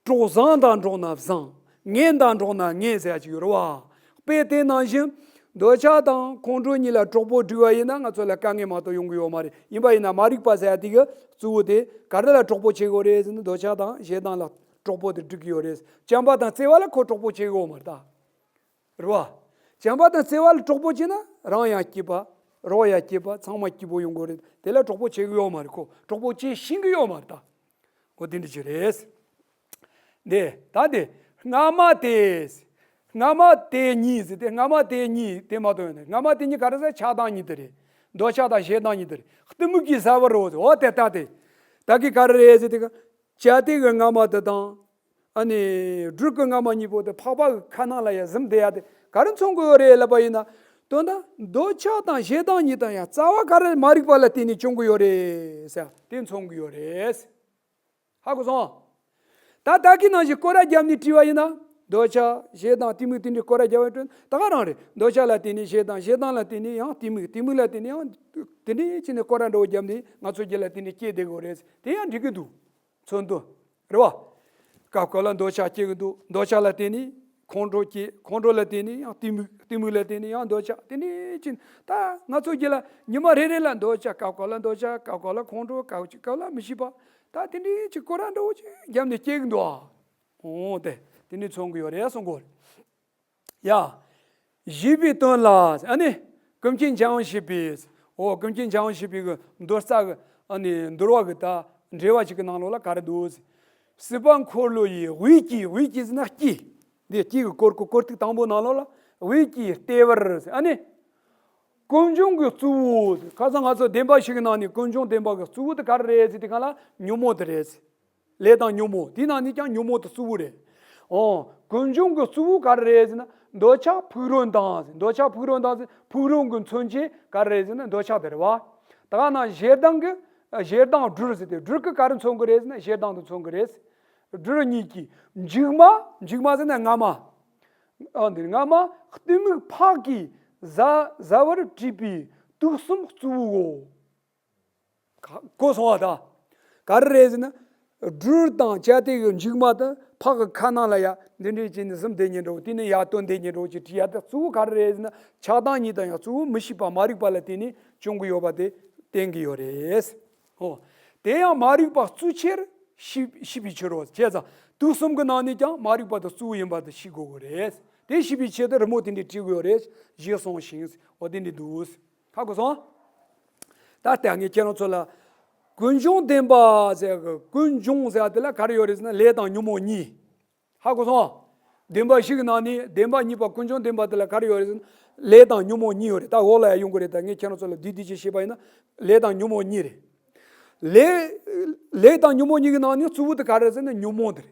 གྲོགས་བཟང་དང་འགྲོགས་ན་བཟང་། ངན་དང་འགྲོགས་ན་ངན་ཟེར་ཡ་ཅིག་ཡོད་རེད་བ། དཔེ་དེ་ནང་བཞིན་འདོད་ཆགས་དང་ཁོང་ཁྲོ་གཉིས་ལ་གྲོགས་པོ་སྒྲིག་པ་ཡིན་ན་ང་ཚོ་ལ་དཀའ་ངལ་མ་གཏོགས་ཡོང་གི་ཡོད་མ་རེད། ཡིན་པ་ཡིན་ན་མ་རིག་པ་ཟེར་ཡ་དེ་གི་གཙོ་བོ་དེ་ག་རེ་ལ་གྲོགས་པོ་བྱེད་དགོས་རེད་ཟེར་ན་འདོད་ཆགས་དང་ཞེ་སྡང་ལ་ གྲོགས་པོ་དེ་སྒྲིག་གི་ཡོད་རེད། བྱམས་པ་དང་བརྩེ་བ་ལ་ཁོ་གྲོགས་པོ་བྱེད་གི་ཡོད་མ་རེད་ད། རེད་བ། བྱམས་པ་དང་བརྩེ་བ་ལ་གྲོགས་པོ་བྱས་ན་རང་ཡང་སྐྱིད་པ། རོགས་ཡང་སྐྱིད་པ། ཚང་མ་སྐྱིད་པོ་ཡོང་གི་རེད། དེ་ལ་གྲོགས་པོ་བྱེད་གི་ཡོད་མ་རེད། ཁོ་གྲོགས་པོ་བྱེད་ཤེས་གི་ཡོད་མ་རེད་ད། འོ་དེ་འདྲ་ཅིག་རེད། འདི་ད་འདི་སྔ་མ་དེ། སྔ་མ་དེ་ཉིད་ཟེར་ཏེ། སྔ་མ་དེ་ཉིད་དེ་མ་གཏོགས་ཡོད་ནི། སྔ་མ་དེ་ཉིད་ག་རེ་ཟེར། ཆགས་སྡང་གཉིས་དེ་རེད། འདོད་ཆགས་དང་ཞེ་སྡང་གཉིས་དེ་རེད། གཏི་མུག་གི་ཟ་བ་རོ་ཟེར། འོ་དེ་ལྟ་སྟེ། ད་གི་ག་རེ་རེད་ཟེར་ཏེ། བྱ་དེ་གི་སྔ་མ་དེ་དང་། ཨ་ནི་སྦྲུལ་གི་སྔ་མ་གཉིས་པོ་དེ་ཕག་པ་གི་ཁ་ནང་ལ་ཡ་གཟིམ་བསྡད་ཡ་དེ་ག་རེ་མཚོན་གི་ཡོད་རེད་ལབ་པ་ཡིན་ན། དོན་དག་འདོད་ཆགས་དང་ཞེ་སྡང་གཉིས་དང་ཡང་རྩ་བ་ག་རེ་མ་རིག་པ་ལ་བརྟེན་ནས་བྱུང་གི་ཡོད་རེད་ཟེར་དེ་མཚོན་གི་ཡོད་རེད། ཧ་གོ་སོང་། ད་ད་གི་ནང་བཞིན་སྐོར་ར་བརྒྱབ་ནས་བྲིས་པ་ཡིན་ན། འདོད་ཆགས་ཞེ་སྡང་གཏི་མུག་དེ་འདྲའི་སྐོར་ར་བརྒྱབ་པ་དྲན་ད་ག་རང་རེད། འདོད་ཆགས་ལ་བརྟེན་ནས་ཞེ་སྡང་། ཞེ་སྡང་ལ་བརྟེན་ནས་ཡང་གཏི་མུག་གཏི་མུག་ལ་བརྟེན་ནས་ཡང་དེ་འདྲའི་བྱས་ནས་སྐོར་ར་འདྲ་བོ་བརྒྱབ་ནས་ང་ཚོ་རྒྱུད་ལ་དེ་འདྲའི་སྐྱེས་བསྡད་དགོས་རེད། དེ་ཡང་འགྲིག་གི་འདུག་མཚོན་དོན། རེད་བ། སྐབས་སྐབས་ལ་འདོད་ཆགས་སྐྱེ་གི་འདུག་འདོད་ཆགས་ལ་བརྟེན་ནས་ཁོང་ཁྲོ་སྐྱེ། ཁོང་ཁྲོ་ལ་བརྟེན་ནས་ཡང་གཏི་མུག་གཏི་མུག་ལ་བརྟེན་ནས་ཡང་འདོད་ཆགས། དེ་འདྲའི་བྱས་ནས་ད་ང་ཚོ་རྒྱུད་ལ་ཉི་མ་རེ་རེ་ལ་འདོད་ཆགས། སྐབས་སྐབས་ལ་འདོད་ཆགས། སྐབས་སྐབས་ལ་ཁོང་ཁྲོ། སྐབས་ཅིག་སྐབས་ལ་མི་ཤེས་པ། ད་དེ་འདྲའི་ཅིག་སྐོར་ར་འདྲ་བོ་ཅིག་བརྒྱབ་ནས་སྐྱེ་གི་འདུག་ཨ། འོ་དེ་དེ་འདྲའི་མཚོན་གི་ཡོད་རེད་གསུང་གི་ཡོད་རེད། ཡ། བཞེད་པའི་དོན་ལ། ཨ་ནི། ཀུན་མཁྱེན་འཇམ་དབྱངས་བཞད་པའི། འོ་ཀུན་མཁྱེན་འཇམ་དབྱངས་བཞད་པའི་གི་མདོ་རྩ་གི། ཨ་ནི་འདུལ་བ་གི་ད་འགྲེལ་བ་ཅིག་གི་ནང་ལོགས་ལ་ག་རེ་འདུག་སྲིད་པ་འཁོར་ལོ་ཡི་དབུས་ཀྱི། དབུས་ཀྱི་ཟེར་ན་དཀྱིལ། འདི་དཀྱིལ་གི་སྐོར་གི་སྐོར་ཐིག་དང་པོ་ནང་ལོགས་ལ། དབུས་ཀྱི་ལྟེ་བར། ཨ་ནི། ཀུན་འབྱུང་གི་གཙོ་བོ། ཁ་སང་ང་ཚོ་བདེན་པ་བཞི་གི་ནང་ནས་ཀུན་འབྱུང་བདེན་པ་གི་གཙོ་བོ་དེ་ག་རེ་རེད་ཟེར་དུས་སྒང་ལ་ཉོན་མོངས་དེ་རེད། ལས་དང་ཉོན་མོངས། དེའི་ནང་ནས་ཀྱང་ཉོན་མོངས་དེ་གཙོ་བོ་རེད། འོ། ཀུན་འབྱུང་གི་གཙོ་བོ་ག་རེ་རེད་ཟེར་ན། འདོད་ཆགས་ཕུག་རོན་དང་། འདོད་ཆགས་ཕུག་རོན་དང་ཟེར། ཕུག་རོན་གྱི་མཚོན་བྱེད་ག་རེ་རེད་ཟེར་ན་འདོད་ཆགས་དེ་རེད་བ། ད་ག་ན་ཞེ་སྡང་གི། ཞེ་སྡང་སྦྲུལ་ཟེར་ཏེ། སྦྲུལ་གྱིས་ག་རེ་མཚོན་གྱི་རེད་ཟེར་ན་ཞེ་སྡང་དེ་མཚོན་གྱི་རེད། སྦྲུལ་གཉིས་ཀྱིས་མཇུག་མ། མཇུག་མ་ཟེར་ན་སྔ་མ། ཨ་འདིར་སྔ་མ་གཏི་མུག་ཕག་གིས་ཟ་ཟ་བར་བྲིས་པའི་དུག་གསུམ་གཙོ་བོའོ། གོ་སོང་བ་ད། ག་རེ་རེད་ཟེར་ན། སྦྲུལ་དང་བྱ་དེ་གི་མཇུག་མ་དེ་ཕག་གི་ཁ་ནང་ལ་ཡ་འདི་འདྲའི་བྱས་ནས་གཟིམ་བསྡད་ཉེན་འགྲོ། དེ་ནས་ཡར་བཏོན་བསྡད་ཉེན་འགྲོ་ཅིག་བྲིས་ཡ་དེ་གཙོ་བོ་ག་རེ་རེད་ཟེར་ན། ཆགས་སྡང་གཉིས་དང་ཡང་གཙོ་བོ་མི་ཤེས་པ་མ་རིག་པ་ལ་བརྟེན་ནས་བྱུང་གི་ཡོད་པ་དེ་བསྟན་གྱི་ཡོད་རེད། ཧོ། དེ་ཡང་མ་རིག་པ་གཙོ་ཆེར་ཤེས་ཤེས་པའི་ཕྱིར་རོ། བྱས་ཙང་དུག་གསུམ་གྱི་ནང་ནས་ཀྱང་མ་རིག་པ་དེ་གཙོ་བོ་ཡིན་པ་དེ་ཤེས་དགོས་ཀྱི་རེད། དེ་ཤེས་པའི་ཕྱིར་དུ་རི་མོ་དེ་འདྲའི་བྲིས་དགོས་རེད། ཞེས་གསུངས་ཤིང་། འོ་དེ་འདྲ་འདུག་ཧ་གོ་སོང་། ད་ལྟ་ངས་ཁྱེད་རང་ཚོ་ལ། ཀུན་འབྱུང་བདེན་པ་ཟེར་གི། ཀུན་འབྱུང་ཟེར་དེ་ལ་ག་རེ་ཡོད་རེད་ཟེར་ན་ལས་དང་ཉོན་མོངས་གཉིས། ཧ་གོ་སོང་། བདེན་པ་བཞི་གི་ནང་ནས་བདེན་པ་གཉིས་པ་ཀུན་འབྱུང་བདེན་པ་དེ་ལ་ག་རེ་ཡོད་རེད་ཟེར་ན། ལས་དང་ཉོན་མོངས་གཉིས་ཡོད་རེད། ད་འོག་ལ་ཡང་ཡོང་གི་རེད། ད་ངས་ཁྱེད་རང་ཚོ་ལ་བསྡུས་བསྡུས་ཅིག་བཤད་པ་ཡིན་ན། ལས་དང་ཉོན་མོངས་གཉིས་རེད། ལས། ལས་དང་ཉོན་མོངས་གཉིས་ཀྱི་ནང་ནས་གཙོ་བོ་དེ་ག་རེ་རེད་ཟེར་ན་ཉོན་མོངས་དེ་རེད།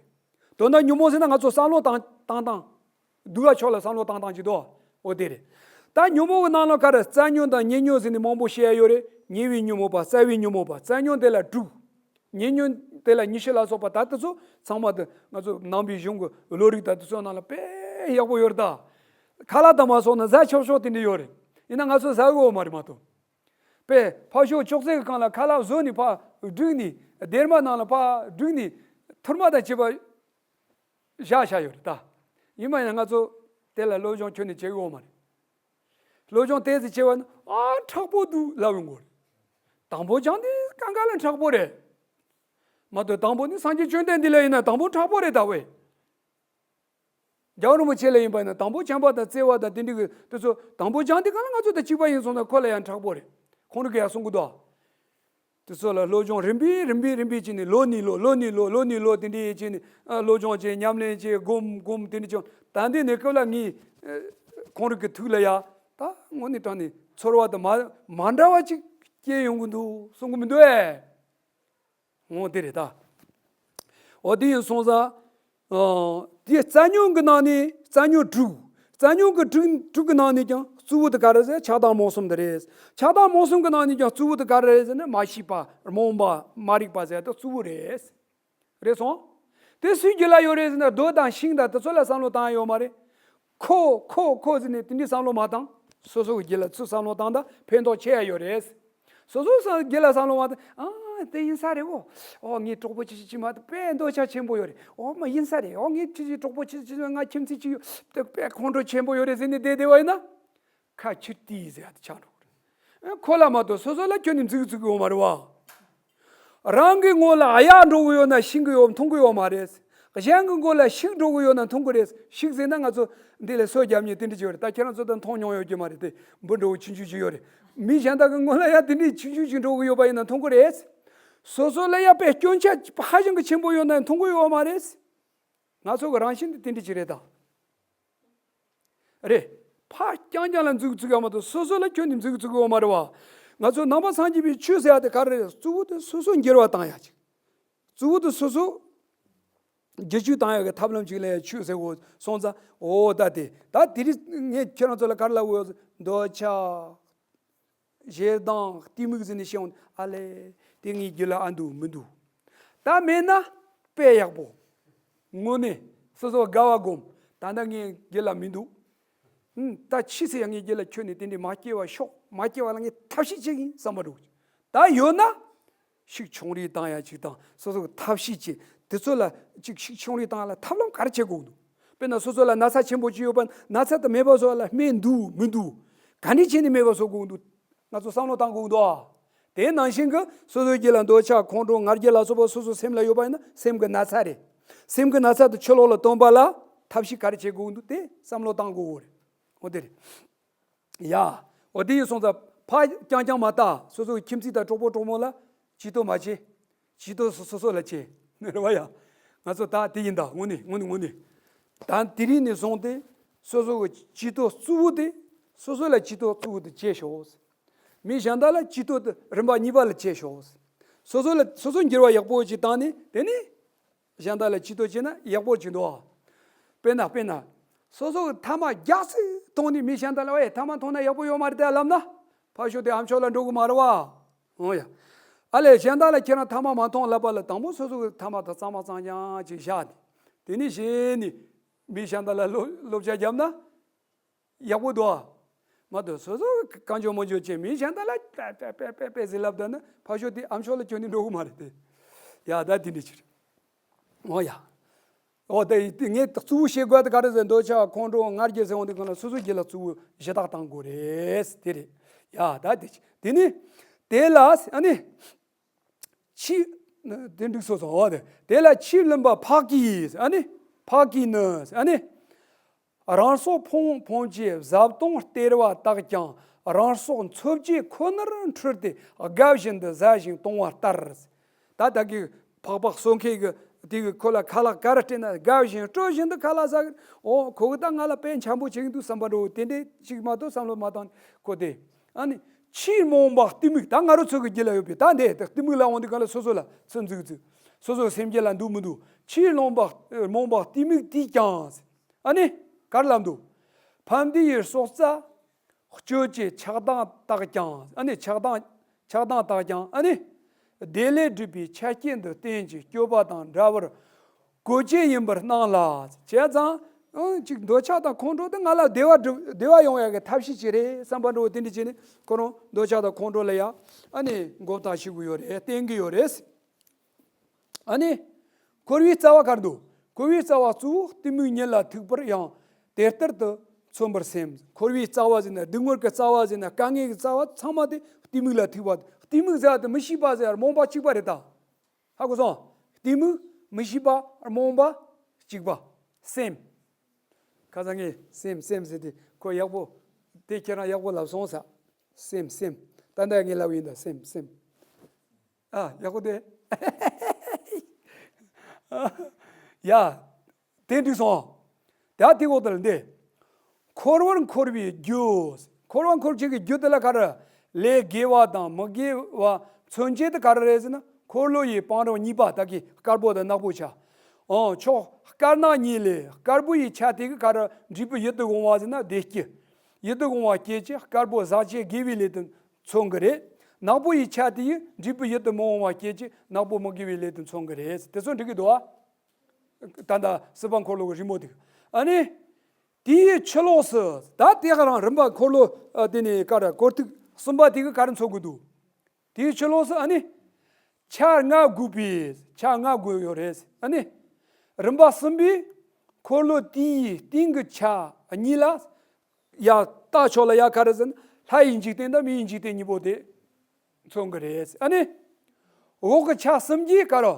དོན་དག་ཉོན་མོངས་ཟེར་ན་ང་ཚོ་བསམ་བློ་བཏང་བཏང་སྟངས། སྡུག་ག་ཕྱོགས་ལ་བསམ་བློ་བཏང་སྟངས་ཅིག་འདུག་འོ་དེ་རེད། ད་ཉོན་མོངས་ཀྱི་ནང་ལ་ག་རེ། རྩ་ཉོན་དང་ཉེ་ཉོན་ཟེར་ནས་མང་པོ་བཤད་ཡ་ཡོད་རེད། ཉེ་བའི་ཉོན་མོངས་པ། རྩ་བའི་ཉོན་མོངས་པ། རྩ་ཉོན་དེ་ལ་དྲུག་ཉེ་ཉོན་དེ་ལ་ཉི་ཤུ་ལ་སོགས་པ། ད་དེ་ཚོ་ཚང་མ་དེ་ང་ཚོ་ནང་པའི་གཞུང་གི་བློ་རིག་དང་དེ་ཚོའི་ནང་ལ་དཔེ་ཡག་པོ་ཡོད་རེད་ད། ཁ་ལག་དང་མ་སོགས་ན་ཟ་ཆོག་ཆོག་དེ་འདྲ་ཡོད་རེད། ཡིན་ན་ང་ཚོ་ཟ་གི་ཡོད་མ་རེད་མ་གཏོགས། དཔེ་ཕར་ཕྱོགས་ཅོག་ཙེ་གི་སྒང་ལ་ཁ་ལག་བཟོས་ནས་ཕར་བསྒྲིགས་ནས། སྡེར་མ་ནང་ལ་ཕར་བསྒྲིགས་ནས་ཐུར་མ་དང་བཅས་པ་བཞག་བཞག་ཡོད་རེད་ད། ཡིན་པ་ཡིན་ན་ང་ཚོ་དེ་ལ་སློབ་སྦྱོང་ཁྱོན་ནས་བྱེད་ཀྱི་ཡོད་མ་རེད། སློབ་སྦྱོང་ཏོག་ཙམ་བྱས་པ་ན། ཨ། མཁྲེགས་པོ་འདུག་ལབ་ཡོང་གི་རེད། དང་པོ་སྦྱངས་དུས་གང་ག་ལ་མཁྲེགས་པོ་རེད། མ་གཏོགས་དང་པོ་ནི་སངས་རྒྱས་བཅོམ་ལྡན་འདས་ལ་ཡིན་ན་དང་པོ་མཁྲེགས་པོ་རེད་ད། ཝེ། རྒྱལ་བ་རིན་པོ་ཆེ་ལ་ཡིན་པ་ཡིན་ན་དང་པོ་བྱམས་པ་དང་བརྩེ་བ་དང་དེ་འདྲ་གི་དེ་ཚོ་དང་པོ་སྦྱངས་དུས་གང་ལ་ང་ཚོ་དང་གཅིག་པ་ཡིན་སོང་ན་ཁོ་ལ་ཡང་མཁྲེགས་པོ་རེད། ཁོང་རང་གིས་ཡང་གསུང་གི་འདུག་དེ་ཚོ་ལ་སློབ་སྦྱོང་རིམ་པས་རིམ་པས་རིམ་པས་བྱས་ནས། ལོ་ནས་ལོ། ལོ་ནས་ལོ། ལོ་ནས་ལོ་དེ་འདྲ་བྱས་ནས། ཨ། སློབ་སྦྱོང་བྱས། ཉམས་ལེན་བྱས། སྒོམ་སྒོམ་དེ་འདྲ་བྱས། ད་ལྟའི་གནས་སྐབས་ལ་ངས། ཨ། ཁོང་རང་གི་ཐུགས་ལ་ཡ། ད་དངོས་གནས་དྲང་གནས་ཚོར་བ་དང་མ་མ་འདྲ་བ་ཅིག་སྐྱེ་ཡོང་གི་འདུག་གསུང་གི་མི་འདུག་ཨེ། འོ་དེ་རེད་ད། འོ་དེ་ཡིན་སོང་ཙང་། ཨ། དེ་རྩ་ཉོན་གྱི་ནང་ནས་རྩ་ཉོན་དྲུག་རྩ་ཉོན་གྱི་དྲུག་དྲུག་གི་ནང་ནས་ཀྱང་གཙོ་བོ་དེ་ག་རེ་ཟེར། ཆགས་སྡང་རྨོངས་གསུམ་དེ་རེད། ཆགས་སྡང་རྨོངས་གསུམ་གྱི་ནང་ནས་ཀྱང་གཙོ་བོ་དེ་ག་རེ་རེད་ཟེར་ན། མ་ཤེས་པ། རྨོངས་པ། མ་རིག་པ་ཟེར་དེ་གཙོ་བོ་རེད། རེད་སོང་། དེ་སུའི་རྒྱུད་ལ་ཡོད་རེད་ཟེར་ན། རྡོ་དང་ཤིང་དང་དེ་ཚོ་ལ་བསམ་བློ་བཏང་ཡ་ཡོད་མ་རེད། ཁོ་ཁོ་ཁོ་ཟེར་ནས་དེ་འདྲའི་བསམ་བློ་མ་བཏང་། སོ་སོ་གི་རྒྱུད་ལ་ཚུར་བསམ་བློ་བཏང་ད་ཕན་ཐོགས་ཆེ་ཡ་ཡོད་རེད། སོ་སོ་སོ་རྒྱུད་ལ་བསམ་བློ་བཏང་ད། ཨ། དེ་ཡིན་ས་རེད། འོ། འོ། ངས་གྲོགས་པོ་ཅི་ཞིག་ཅི་མ་གཏོགས་དཔེ་འདོད་ཆགས་ཆེན་པོ་ཡོད་རེད། འོ་མ་ཡིན་ས་རེད། འོ་ངས་ཅི་ཞིག་གྲོགས་པོ་ཅི་ཞིག་ཅི་ཞིག་ང་ཁྱིམ་མཚེས་ཅིག་ཡོད། དེ་དཔེ་ཁོང་ཁྲོ་ཆེན་པོ་ཡོད་རེད་ཟེར་ནས་བསྡད་བསྡད་པ་ཡིན་ན། ཁ་ཁྱིར་ཏི་ཟེར་ཡ་དེ་ཆགས་འགྲོ་གི་རེད། ཁོ་ལ་མ་གཏོགས་སོ་སོ་ལ་ཁྱོན་ནས་འཛུགས་འཛུགས་ཡོད་མ་རེད་བ། རང་གི་ངོ་ལ་ཨ་ཡག་འགྲོ་གི་ཡོད་ན་ཤེས་གི་ཡོད། མཐོང་གི་ཡོད་མ་རེད། གཞན་གྱི་མགོ་ལ་ཤིག་འགྲོ་གི་ཡོད་ན་མཐོང་གི་རེད། ཤིག་ཟེར་ན་ང་ཚོ་འདི་ལ་སོ་རྒྱབ་མཁན་དེ་འདྲ་ཅིག་ཡོད་རེད། ད་ཁྱེད་རང་ཚོ་ད་མཐོང་མྱོང་ཡོད་ཀྱི་མ་རེད་དེ། འབུ་འགྲོ་གི་ཆུང་ཆུང་ཅིག་ཡོད་རེད། མི་གཞན་དག་གི་མགོ་ལ་ཡང་དེ་འདྲའི་ཆུང་ཆུང་ཅིག་འགྲོ་གི་ཡོད་པ་ཡིན་ན་མཐོང་གི་རེད། སོ་སོ་ལ་ཡང་དཔེ་སྐྱོན་ཆ་ཧ་ཅང་གི་ཆེན་པོ་ཡོད་ན་ཡང་མཐོང་གི་ཡོད་མ་རེད། ང་ཚོ་གི་རང་བཞིན་དེ་དེ་འདྲ་ཅིག་རེད་ད། རེད། ཕར་རྐྱང་རྐྱང་ལ་འཛུགས་བཙུགས་ཡ་མ་གཏོགས་སོ་སོ་ལ་ཁྱོན་ནས་འཛུགས་བཙུགས་ཡོད་མ་རེད་བ། ང་ཚོ་ནང་པ་སངས་རྒྱས་པའི་ཆོས་ཟེར་ཡ་དེ་ག་རེ་རེད། གཙོ་བོ་དེ་སོ་སོ་འགྱུར་བ་བཏང་ཡ་ཅིག་གཙོ་བོ་དེ་སོ་སོ་བསྒྱུར་བཅོས་བཏང་ཡ་གི་ཐབས་ལམ་ཅིག་ལ་ཡ་ཆོས་ཟེར་གོ་སོང་ཙང་། འོ་ད་དེ་ད་དེ་རིང་ངས་ཁྱེད་རང་ཚོ་ལ་ག་རེ་ལབ་དགོས། འདོད་ཆགས། ཞེ་སྡང་གཏི་མུག་ཟེར་ནས་བཤད་འོང་། ཨ་ལས། དེ་ངའི་རྒྱུད་ལ་ཨ་འདུག་མི་འདུག་ད་མེད་ན་དཔེ་ཡག་པོ། དངོས་གནས་སོ་སོ་དགའ་བ་སྒོམ། ད་ལྟ་ངའི་རྒྱུད་ལ་མི་འདུག་ཨུམ། ད་ཕྱིས་སུ་ཡང་ངའི་རྒྱུད་ལ་ཁྱོན་ནས་དེ་འདྲའི་མ་སྐྱེ་བ་ཤོག་མ་སྐྱེ་བ་ལ་ངས་ཐབས་ཤེས་བྱེད་ཀྱིན་བསམ་པ་འགྲོ། ད་ཡོད་ན། ཤུགས་ཆུང་རུ་བཏང་ཡ་ཅིག་དང་། སོ་སོ་གི་ཐབས་ཤེས་བྱེད། དེ་ཚོ་ལ་ཅིག་ཤུགས་ཆུང་རུ་བཏང་ཡ་ལ་ཐབས་ལམ་ག་རེ་བྱེད་དགོས་འདུག་དཔེར་ན་སོ་སོ་ལ་ན་ཚ་ཆེན་པོ་ཅིག་ཡོད་པ་ན་ཚ་དེ་མེད་པ་བཟོ་བ་ལ་སྨན་འདུག་མི་འདུག་ག་འདྲ་བྱས་ནས་མེད་པ་བཟོ་དགོས་འདུག་ང་ཚོ་བསམ་བློ་བཏང་དགོས་འདུག་ཨ། དེ་ནང་བཞིན་གྱི་སོ་སོའི་རྒྱུད་ལ་འདོད་ཆགས་ཁོང་ཁྲོ་ང་རྒྱལ་ལ་སོགས་པ་སོ་སོའི་སེམས་ལ་ཡོད་པ་ཡིན་ན་སེམས་ཀྱི་ན་ཚ་རེད། སེམས་ཀྱི་ན་ཚ་དེ་ཕྱི་ལོགས་ལ་སྟོན་པ་ལ་ཐབས་ཤེས་ག་རེ་བྱེད་དགོས་འདུག་དེ་བསམ་བློ་བཏང་དགོས་རེད། འོ་དེ་རེད། ཡ། འོ་དེ་ཡིན་སོང་ཙང་ཕ་རྐྱང་རྐྱང་མ་ལྟ། སོ་སོའི་ཁྱིམ་མཚེས་དང་གྲོགས་པོ་གྲོགས་མོ་ལ་ཇུས་གཏོགས་མ་བྱེད། ཇུས་གཏོགས་སོ་སོ་སོ་ལ་བྱེད། རེད་བ་ཡ། ང་ཚོ་ད་དེ་ཡིན་ད། དངོས་གནས་དངོས་གནས་དངོས་གནས། ད་དེ་རིང་ནས་བཟུང་སྟེ་སོ་སོ་གི་ཇུས་གཏོགས་གཙོ་བོ་དེ། སོ་སོ་ལ་ཇུས་གཏོགས་གཙོ་བོ་དེ་བྱེད་ཤོག་མི་གཞན་དག་ལ་ཇུས་གཏོགས་དེ་རིམ་པ་གཉིས་པ་ལ་བྱེད་ཤོག་སོ་སོ་ལ་སོ་སོ་འགྱུར་བ་ཡག་པོ་ཅིག་བཏང་ནས་དེ་ནས། གཞན་དག་ལ་ཇུས་གཏོགས་བྱས་ན་ཡག་པོ་ཅིག་འདུག་དཔེར་ན་དཔེར་ན། སོ་སོ་གི་ཐ་མག་རྒྱག་ཚིག་གཏོང་ནས་མི་གཞན་དག་ལ་ཨེ་ཐ་མག་འཐུང་ན་ཡག་པོ་ཡོད་མ་རེད་དེ་ལབ་ན། ཕར་ཞོག་དེ་ཨ་མཆོག་ལ་འགྲོ་གི་མ་རེད་བ། འོ་ཡ། ཨ་ལས་གཞན་དག་ལ་ཁྱེད་རང་ཐ་མག་མ་འཐུང་ལབ་པ་ལ་དང་པོ་སོ་སོ་གི་ཐ་མག་དང་གཙང་མ་གཙང་རྐྱང་ཅིག་བཞག་ནས། དེ་ནས་གཞི་ནས་མི་གཞན་དག་ལ་བློ་བློ་ཕྱག་བརྒྱབ་ན། ཡག་པོ་འདུག་ཨ། མ་གཏོགས་སོ་སོ་གི་གང་བྱུང་མང་བྱུང་བྱས་མི་གཞན་དག་ལ་པེ་པེ་པེ་པེ་ཟེར་ལབ་བསྡད་ན་ཕར་ཞོག་དེ་ཨ་མཆོག་ལ་ཁྱོན་ནས་འགྲོ་གི་མ་རེད་དེ། ཡ་ད་དེ་འདྲ་ཅིག་རེད། འོ་ཡ། འོ་དེ་དེ་ངས་གཙོ་བོ་བཤད་དགོས་དེ་ག་རེ་ཟེར། འདོད་ཆགས་ཁོང་ཁྲོ་ང་རྒྱལ་ཟེར་འོང་དེ་གང་ལ་སོ་སོའི་རྒྱུད་ལ་གཙོ་བོ་གཞི་བདག་བཏང་དགོས་རེད། དེ་རེད། ཡ་ད་དེ་ཅིག་དེ་ནི། དེ་ལ་ཨ་ནི། ཆིས། དེ་འགྲིག་སོང་སོང་། འོ་དེ་དེ་ལ་ཆིས་བླུན་པ་ཕག་གིས་ཨ་ནི། ཕག་གིས་ནི་ཨ་ནི། རང་སྲོག་ཕུང་ཕུང་བྱེད་བཟའ་བཏུང་སྟེར་བ་དག་ཀྱང་རང་སྲོག་འཚོ་བྱེད་ཁོ་ནར་འཁྲུལ་ཏེ་དགའ་བཞིན་དུ་བཟའ་ཞིང་བཏུང་བ་ལྟར། ད་ལྟ་གི་ཕག་པ་གསོ་མཁན་གྱི་དེ་གི་ཁོ་ལ་ཁ་ལག་ག་རེ་སྤྲད་ན་དགའ་བཞིན་སྤྲོ་བཞིན་དུ་ཁ་ལག་ཟ་གི། འོ་ཁོ་གི་ད་ང་ལ་དཔེ་འཆམ་པོ་བྱེད་ཀྱི་འདུག་བསམ་པ་འདྲ་བོ་དེ་འདྲས་ཅིག་མ་གཏོགས་བསམ་བློ་མ་བཏང་ཁོ་དེ། ཨ་ནི། ཆུས་རྨོངས་པ་གཏི་མུག་ད་ང་རང་ཚོ་གི་རྒྱུད་ལ་ཡོད་པའི་ད་འདི་གཏི་མུག་ལ་འོང་དུས་གང་ལ་སོ་སོ་ལ་ཚུར་འཛུགས་འཛུགས། སོ་སོའི་སེམས་རྒྱུད་ལ་འདུག་མི་འདུག་ཆུས་རྨོངས་པ་རྨོངས་པ་གཏི་མུག་དེས་ཀྱང་། ཨ་ནི། ག་རེ་ལབ་འདུག་ཕ་མཐའི་སྲོག་རྩ་གཅོད་བྱེད་ཆགས་སྡང་དག་ཀྱང་། ཨ་ནི་ཆགས་སྡང་ཆགས་སྡང་དག་ཀྱང་། ཨ་ནི། བདེ་ལེགས་སྒྲུབ་པའི་ཆ་རྐྱེན་དུ་བསྟན་ཅིང་སྤྱོད་པ་དང་འདྲ་བར་གོ་ཆེད་ཡིན་པར་སྣང་ལ། བྱས་ཙང་། ཨང་། ཅིག་འདོད་ཆགས་དང་ཁོང་ཁྲོ་དེ་ང་ལ་བདེ་བ་སྒྲུབ་བདེ་བ་ཡོང་ཡག་གི་ཐབས་ཤེས་ཅིག་རེད་བསམ་པ་འདྲ་བོ་དེ་འདྲ་བྱས་ནས་ཁོ་རང་འདོད་ཆགས་དང་ཁོང་ཁྲོ་ལ་ཡ། ཨ་ནི་མགོ་བཏགས་ཤེས་ཀྱི་ཡོད་རེད། བསྟེན་གྱི་ཡོད་རེད། ཨ་ནི། འཁོར་བའི་རྩ་བ་ག་རེ་འདུག་འཁོར་བའི་རྩ་བ་གཙོ་བོ་གཏི་མུག་ཉིད་ལ་ཐུག་པར་ཡང་དེ་ལྟར་དུ་མཚོན་པར་སེམས། འཁོར་བའི་རྩ་བ་ཟེར་ན་སྡུག་བསྔལ་གྱི་རྩ་བ་ཟེར་ན་དཀའ་ངལ་གྱི་རྩ་བ་ཚང་མ་དེ་གཏི་མུག་ལ་ཐུག་པ། གཏི་མུག་ཟེར་བ་དེ་མི་ཤེས་པ་ཟེར་རྨོངས་པ་གཅིག་པ་རེད་ད། ཧ་གོ་སོང་། གཏི་མུག་མི་ཤེས་པ་རྨོངས་པ་གཅིག་པ། སེམས། ཁ་སང་ངས་སེམས་སེམས་ཟེར་དུས་ཁོ་ཡག་པོ། དེ་ཁྱེད་རང་ཡག་པོ་ལབ་སོང་ས། སེམས་སེམས། ད་ལྟ་ངས་ལབ་ཡིན་ད་སེམས་སེམས། ཨ་ཡག་པོ་དེ། ཡ། དེ་འགྲིག་སོང་། ད་དེ་འོག་ཏུ་ལ་འདི། འཁོར་བར་འཁོར་བའི་རྒྱུ། འཁོར་བར་འཁོར་བྱེད་ཀྱི་རྒྱུ་དེ་ལ་ག་རེ། ལས་དགེ་བ་དང་མི་དགེ་བ་མཚོན་བྱེད་དེ་ག་རེ་རེད་ཟེར་ན། འཁོར་ལོ་ཡི་བང་རིམ་གཉིས་པ་ད་གི་དཀར་པོ་དང་ནག་པོ་ཆ། ཨང་། ཕྱོགས་དཀར་ནག་གཉིས་ལས་དཀར་པོ་ཡི་ཆ་དེ་གི་ག་རེ། འབྲས་བུ་ཡིད་དུ་འོང་བ་ཟེར་ན་བདེ་སྐྱིད། ཡིད་དུ་འོང་བ་སྐྱེད་ཀྱི་དཀར་པོ་བཟང་བྱེད་དགེ་བའི་ལས་དུ་མཚོན་གི་རེད། ནག་པོ་ཡི་ཆ་དེ་ཡི་འབྲས་བུ་ཡིད་དུ་མི་འོང་བ་སྐྱེད་ཀྱི་ནག་པོ་མི་དགེ་བའི་ལས་དུ་མཚོན་གི་རེད། དེ་ཚོ་འགྲིག་གི་འདུག་ཨ། ད་ལྟ་སྲིད་པ་འཁོར་ལོ་གི་རི་མོ་དེ། ཨ་ནི། དེའི་ཕྱི་ལོགས་སུ་ད་དེ་ག་རང་རིམ་པ་འཁོར་ལོ་ཨ་དེ་ནས་ག་རེ་སྐོར་ཐིག་གསུམ་པ་དེ་གི་ག་རེ་མཚོན་གི་འདུག་དེའི་ཕྱི་ལོགས་སུ་ཨ་ནི། ཆ་ལྔ་དགོས་པས། ཆ་ལྔ་དགོས་ཡོད་རེད། ཨ་ནི། རིམ་པ་གསུམ་པའི་འཁོར་ལོ་དེའི་སྟེང་གི་ཆ་གཉིས་ལ། ཡ། ལྟ་ཕྱོགས་ལ་ཡ་ག་རེ་ཟེར་ན་ལྷ་ཡི་འཇིག་རྟེན་དང་མི་ཡི་འཇིག་རྟེན་གཉིས་པོ་དེ་མཚོན་གི་རེད། ཨ་ནི། འོག་གི་ཆ་གསུམ་གྱིས་ག་རེ།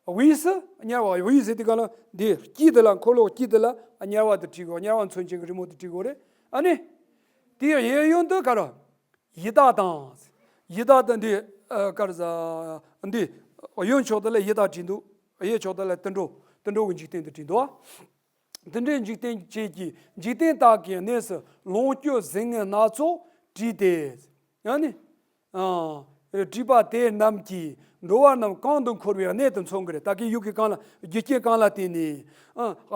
དབུས་སུ་དམྱལ་བ། དབུས་ཟེར་དུས་ག་ལ་འདི་དཀྱིལ་དེ་ལ། འཁོར་ལོ་དཀྱིལ་དེ་ལ་དམྱལ་བ་དེ་བྲིས་དགོས། དམྱལ་བ་མཚོན་བྱེད་ཀྱི་རི་མོ་དེ་བྲིས་དགོས་རེད། ཨ་ནི་དེའི་གཡས་གཡོན་དུ་ག་རེ། ཡི་དྭགས་དང་། ཡི་དྭགས་དེ་འདི་ཨ་ག་རེ་ཟ། འདི་གཡོན་ཕྱོགས་དེ་ལ་ཡི་དྭགས་བྲིས་འདུག་གཡས་ཕྱོགས་དེ་ལ་དུད་འགྲོ། དུད་འགྲོ་གི་འཇིག་རྟེན་དེ་བྲིས་འདུག་དུད་འགྲོའི་འཇིག་རྟེན་བཅས་ཀྱི་འཇིག་རྟེན་དག་གི་གནས་སུ་ལོངས་སྤྱོད་ཟིལ་གནོན་སྣ་ཚོགས་བྲིས་ཏེ། ཡང་ནི། ཨ། བྲིས་པ་དེ་རྣམས་ཀྱིས་འགྲོ་བ་རྣམས་གང་དུ་འཁོར་བའི་གནས་དུ་མཚོན་གྱི་རེད། ད་གི་ཡུལ་གྱི་གང་ལ། རྒྱུ་རྐྱེན་གང་ལ་བརྟེན་ནས།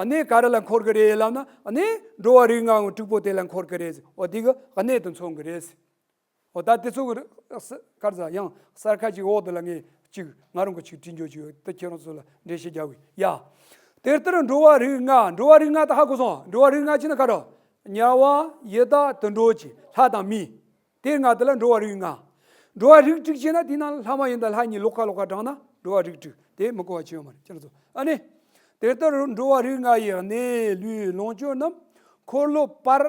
ཨ། གནས་ག་རེ་ལ་འཁོར་གྱི་རེད་ལབ་ན། གནས་འགྲོ་བ་རིགས་ལྔའི་དྲུག་པོ་དེ་ལ་འཁོར་གྱི་རེད། འོ་དེ་གི་གནས་དུ་མཚོན་གྱི་རེད། འོ་ད་དེ་ཚོ་གི་ས་ག་རེ་ཟ། ཡང་གསར་ཁ་ཅིག་འོག་དེ་ལ་ངས་ཅིག་ང་རང་གི་ཅིག་བྲིས་འཇོག་ཅིག་ཡོད། དེ་ཁྱེད་རང་ཚོ་ལ་འགྲེལ་བཤད་རྒྱག་གི་ཡ། དེ་ལྟར་འགྲོ་བ་རིགས་ལྔ། འགྲོ་བ་རིགས་ལྔ་ད་ཧ་གོ་སོང་། འགྲོ་བ་རིགས་ལྔ་ཅི་ན་ག་རེ། དམྱལ་བ། ཡི་དྭགས། དུད་འགྲོ་བཅས། ལྷ་དང་མི། དེ་ལྔ་དེ་ལ་འགྲོ་བ་རིགས་ལྔ། འགྲོ་བ་རིགས་དྲུག་བྱས་ན་དེའི་ནང་ལྷ་མ་ཡིན་དང་ལྷ་གཉིས་ལོགས་ཀ་ལོགས་ཀ་བགྲངས་ན་འགྲོ་བ་རིགས་དྲུག་དེ་མི་གོ་བ་ཅི་ཡོད་མ་རེད། ཁྱེད་རང་ཚོ། ཨ་ནི། དེ་ལྟར་འགྲོ་བ་རིགས་ལྔ་ཡི་གནས་ལུས་ལོངས་སྤྱོད་རྣམས་འཁོར་ལོ་བར་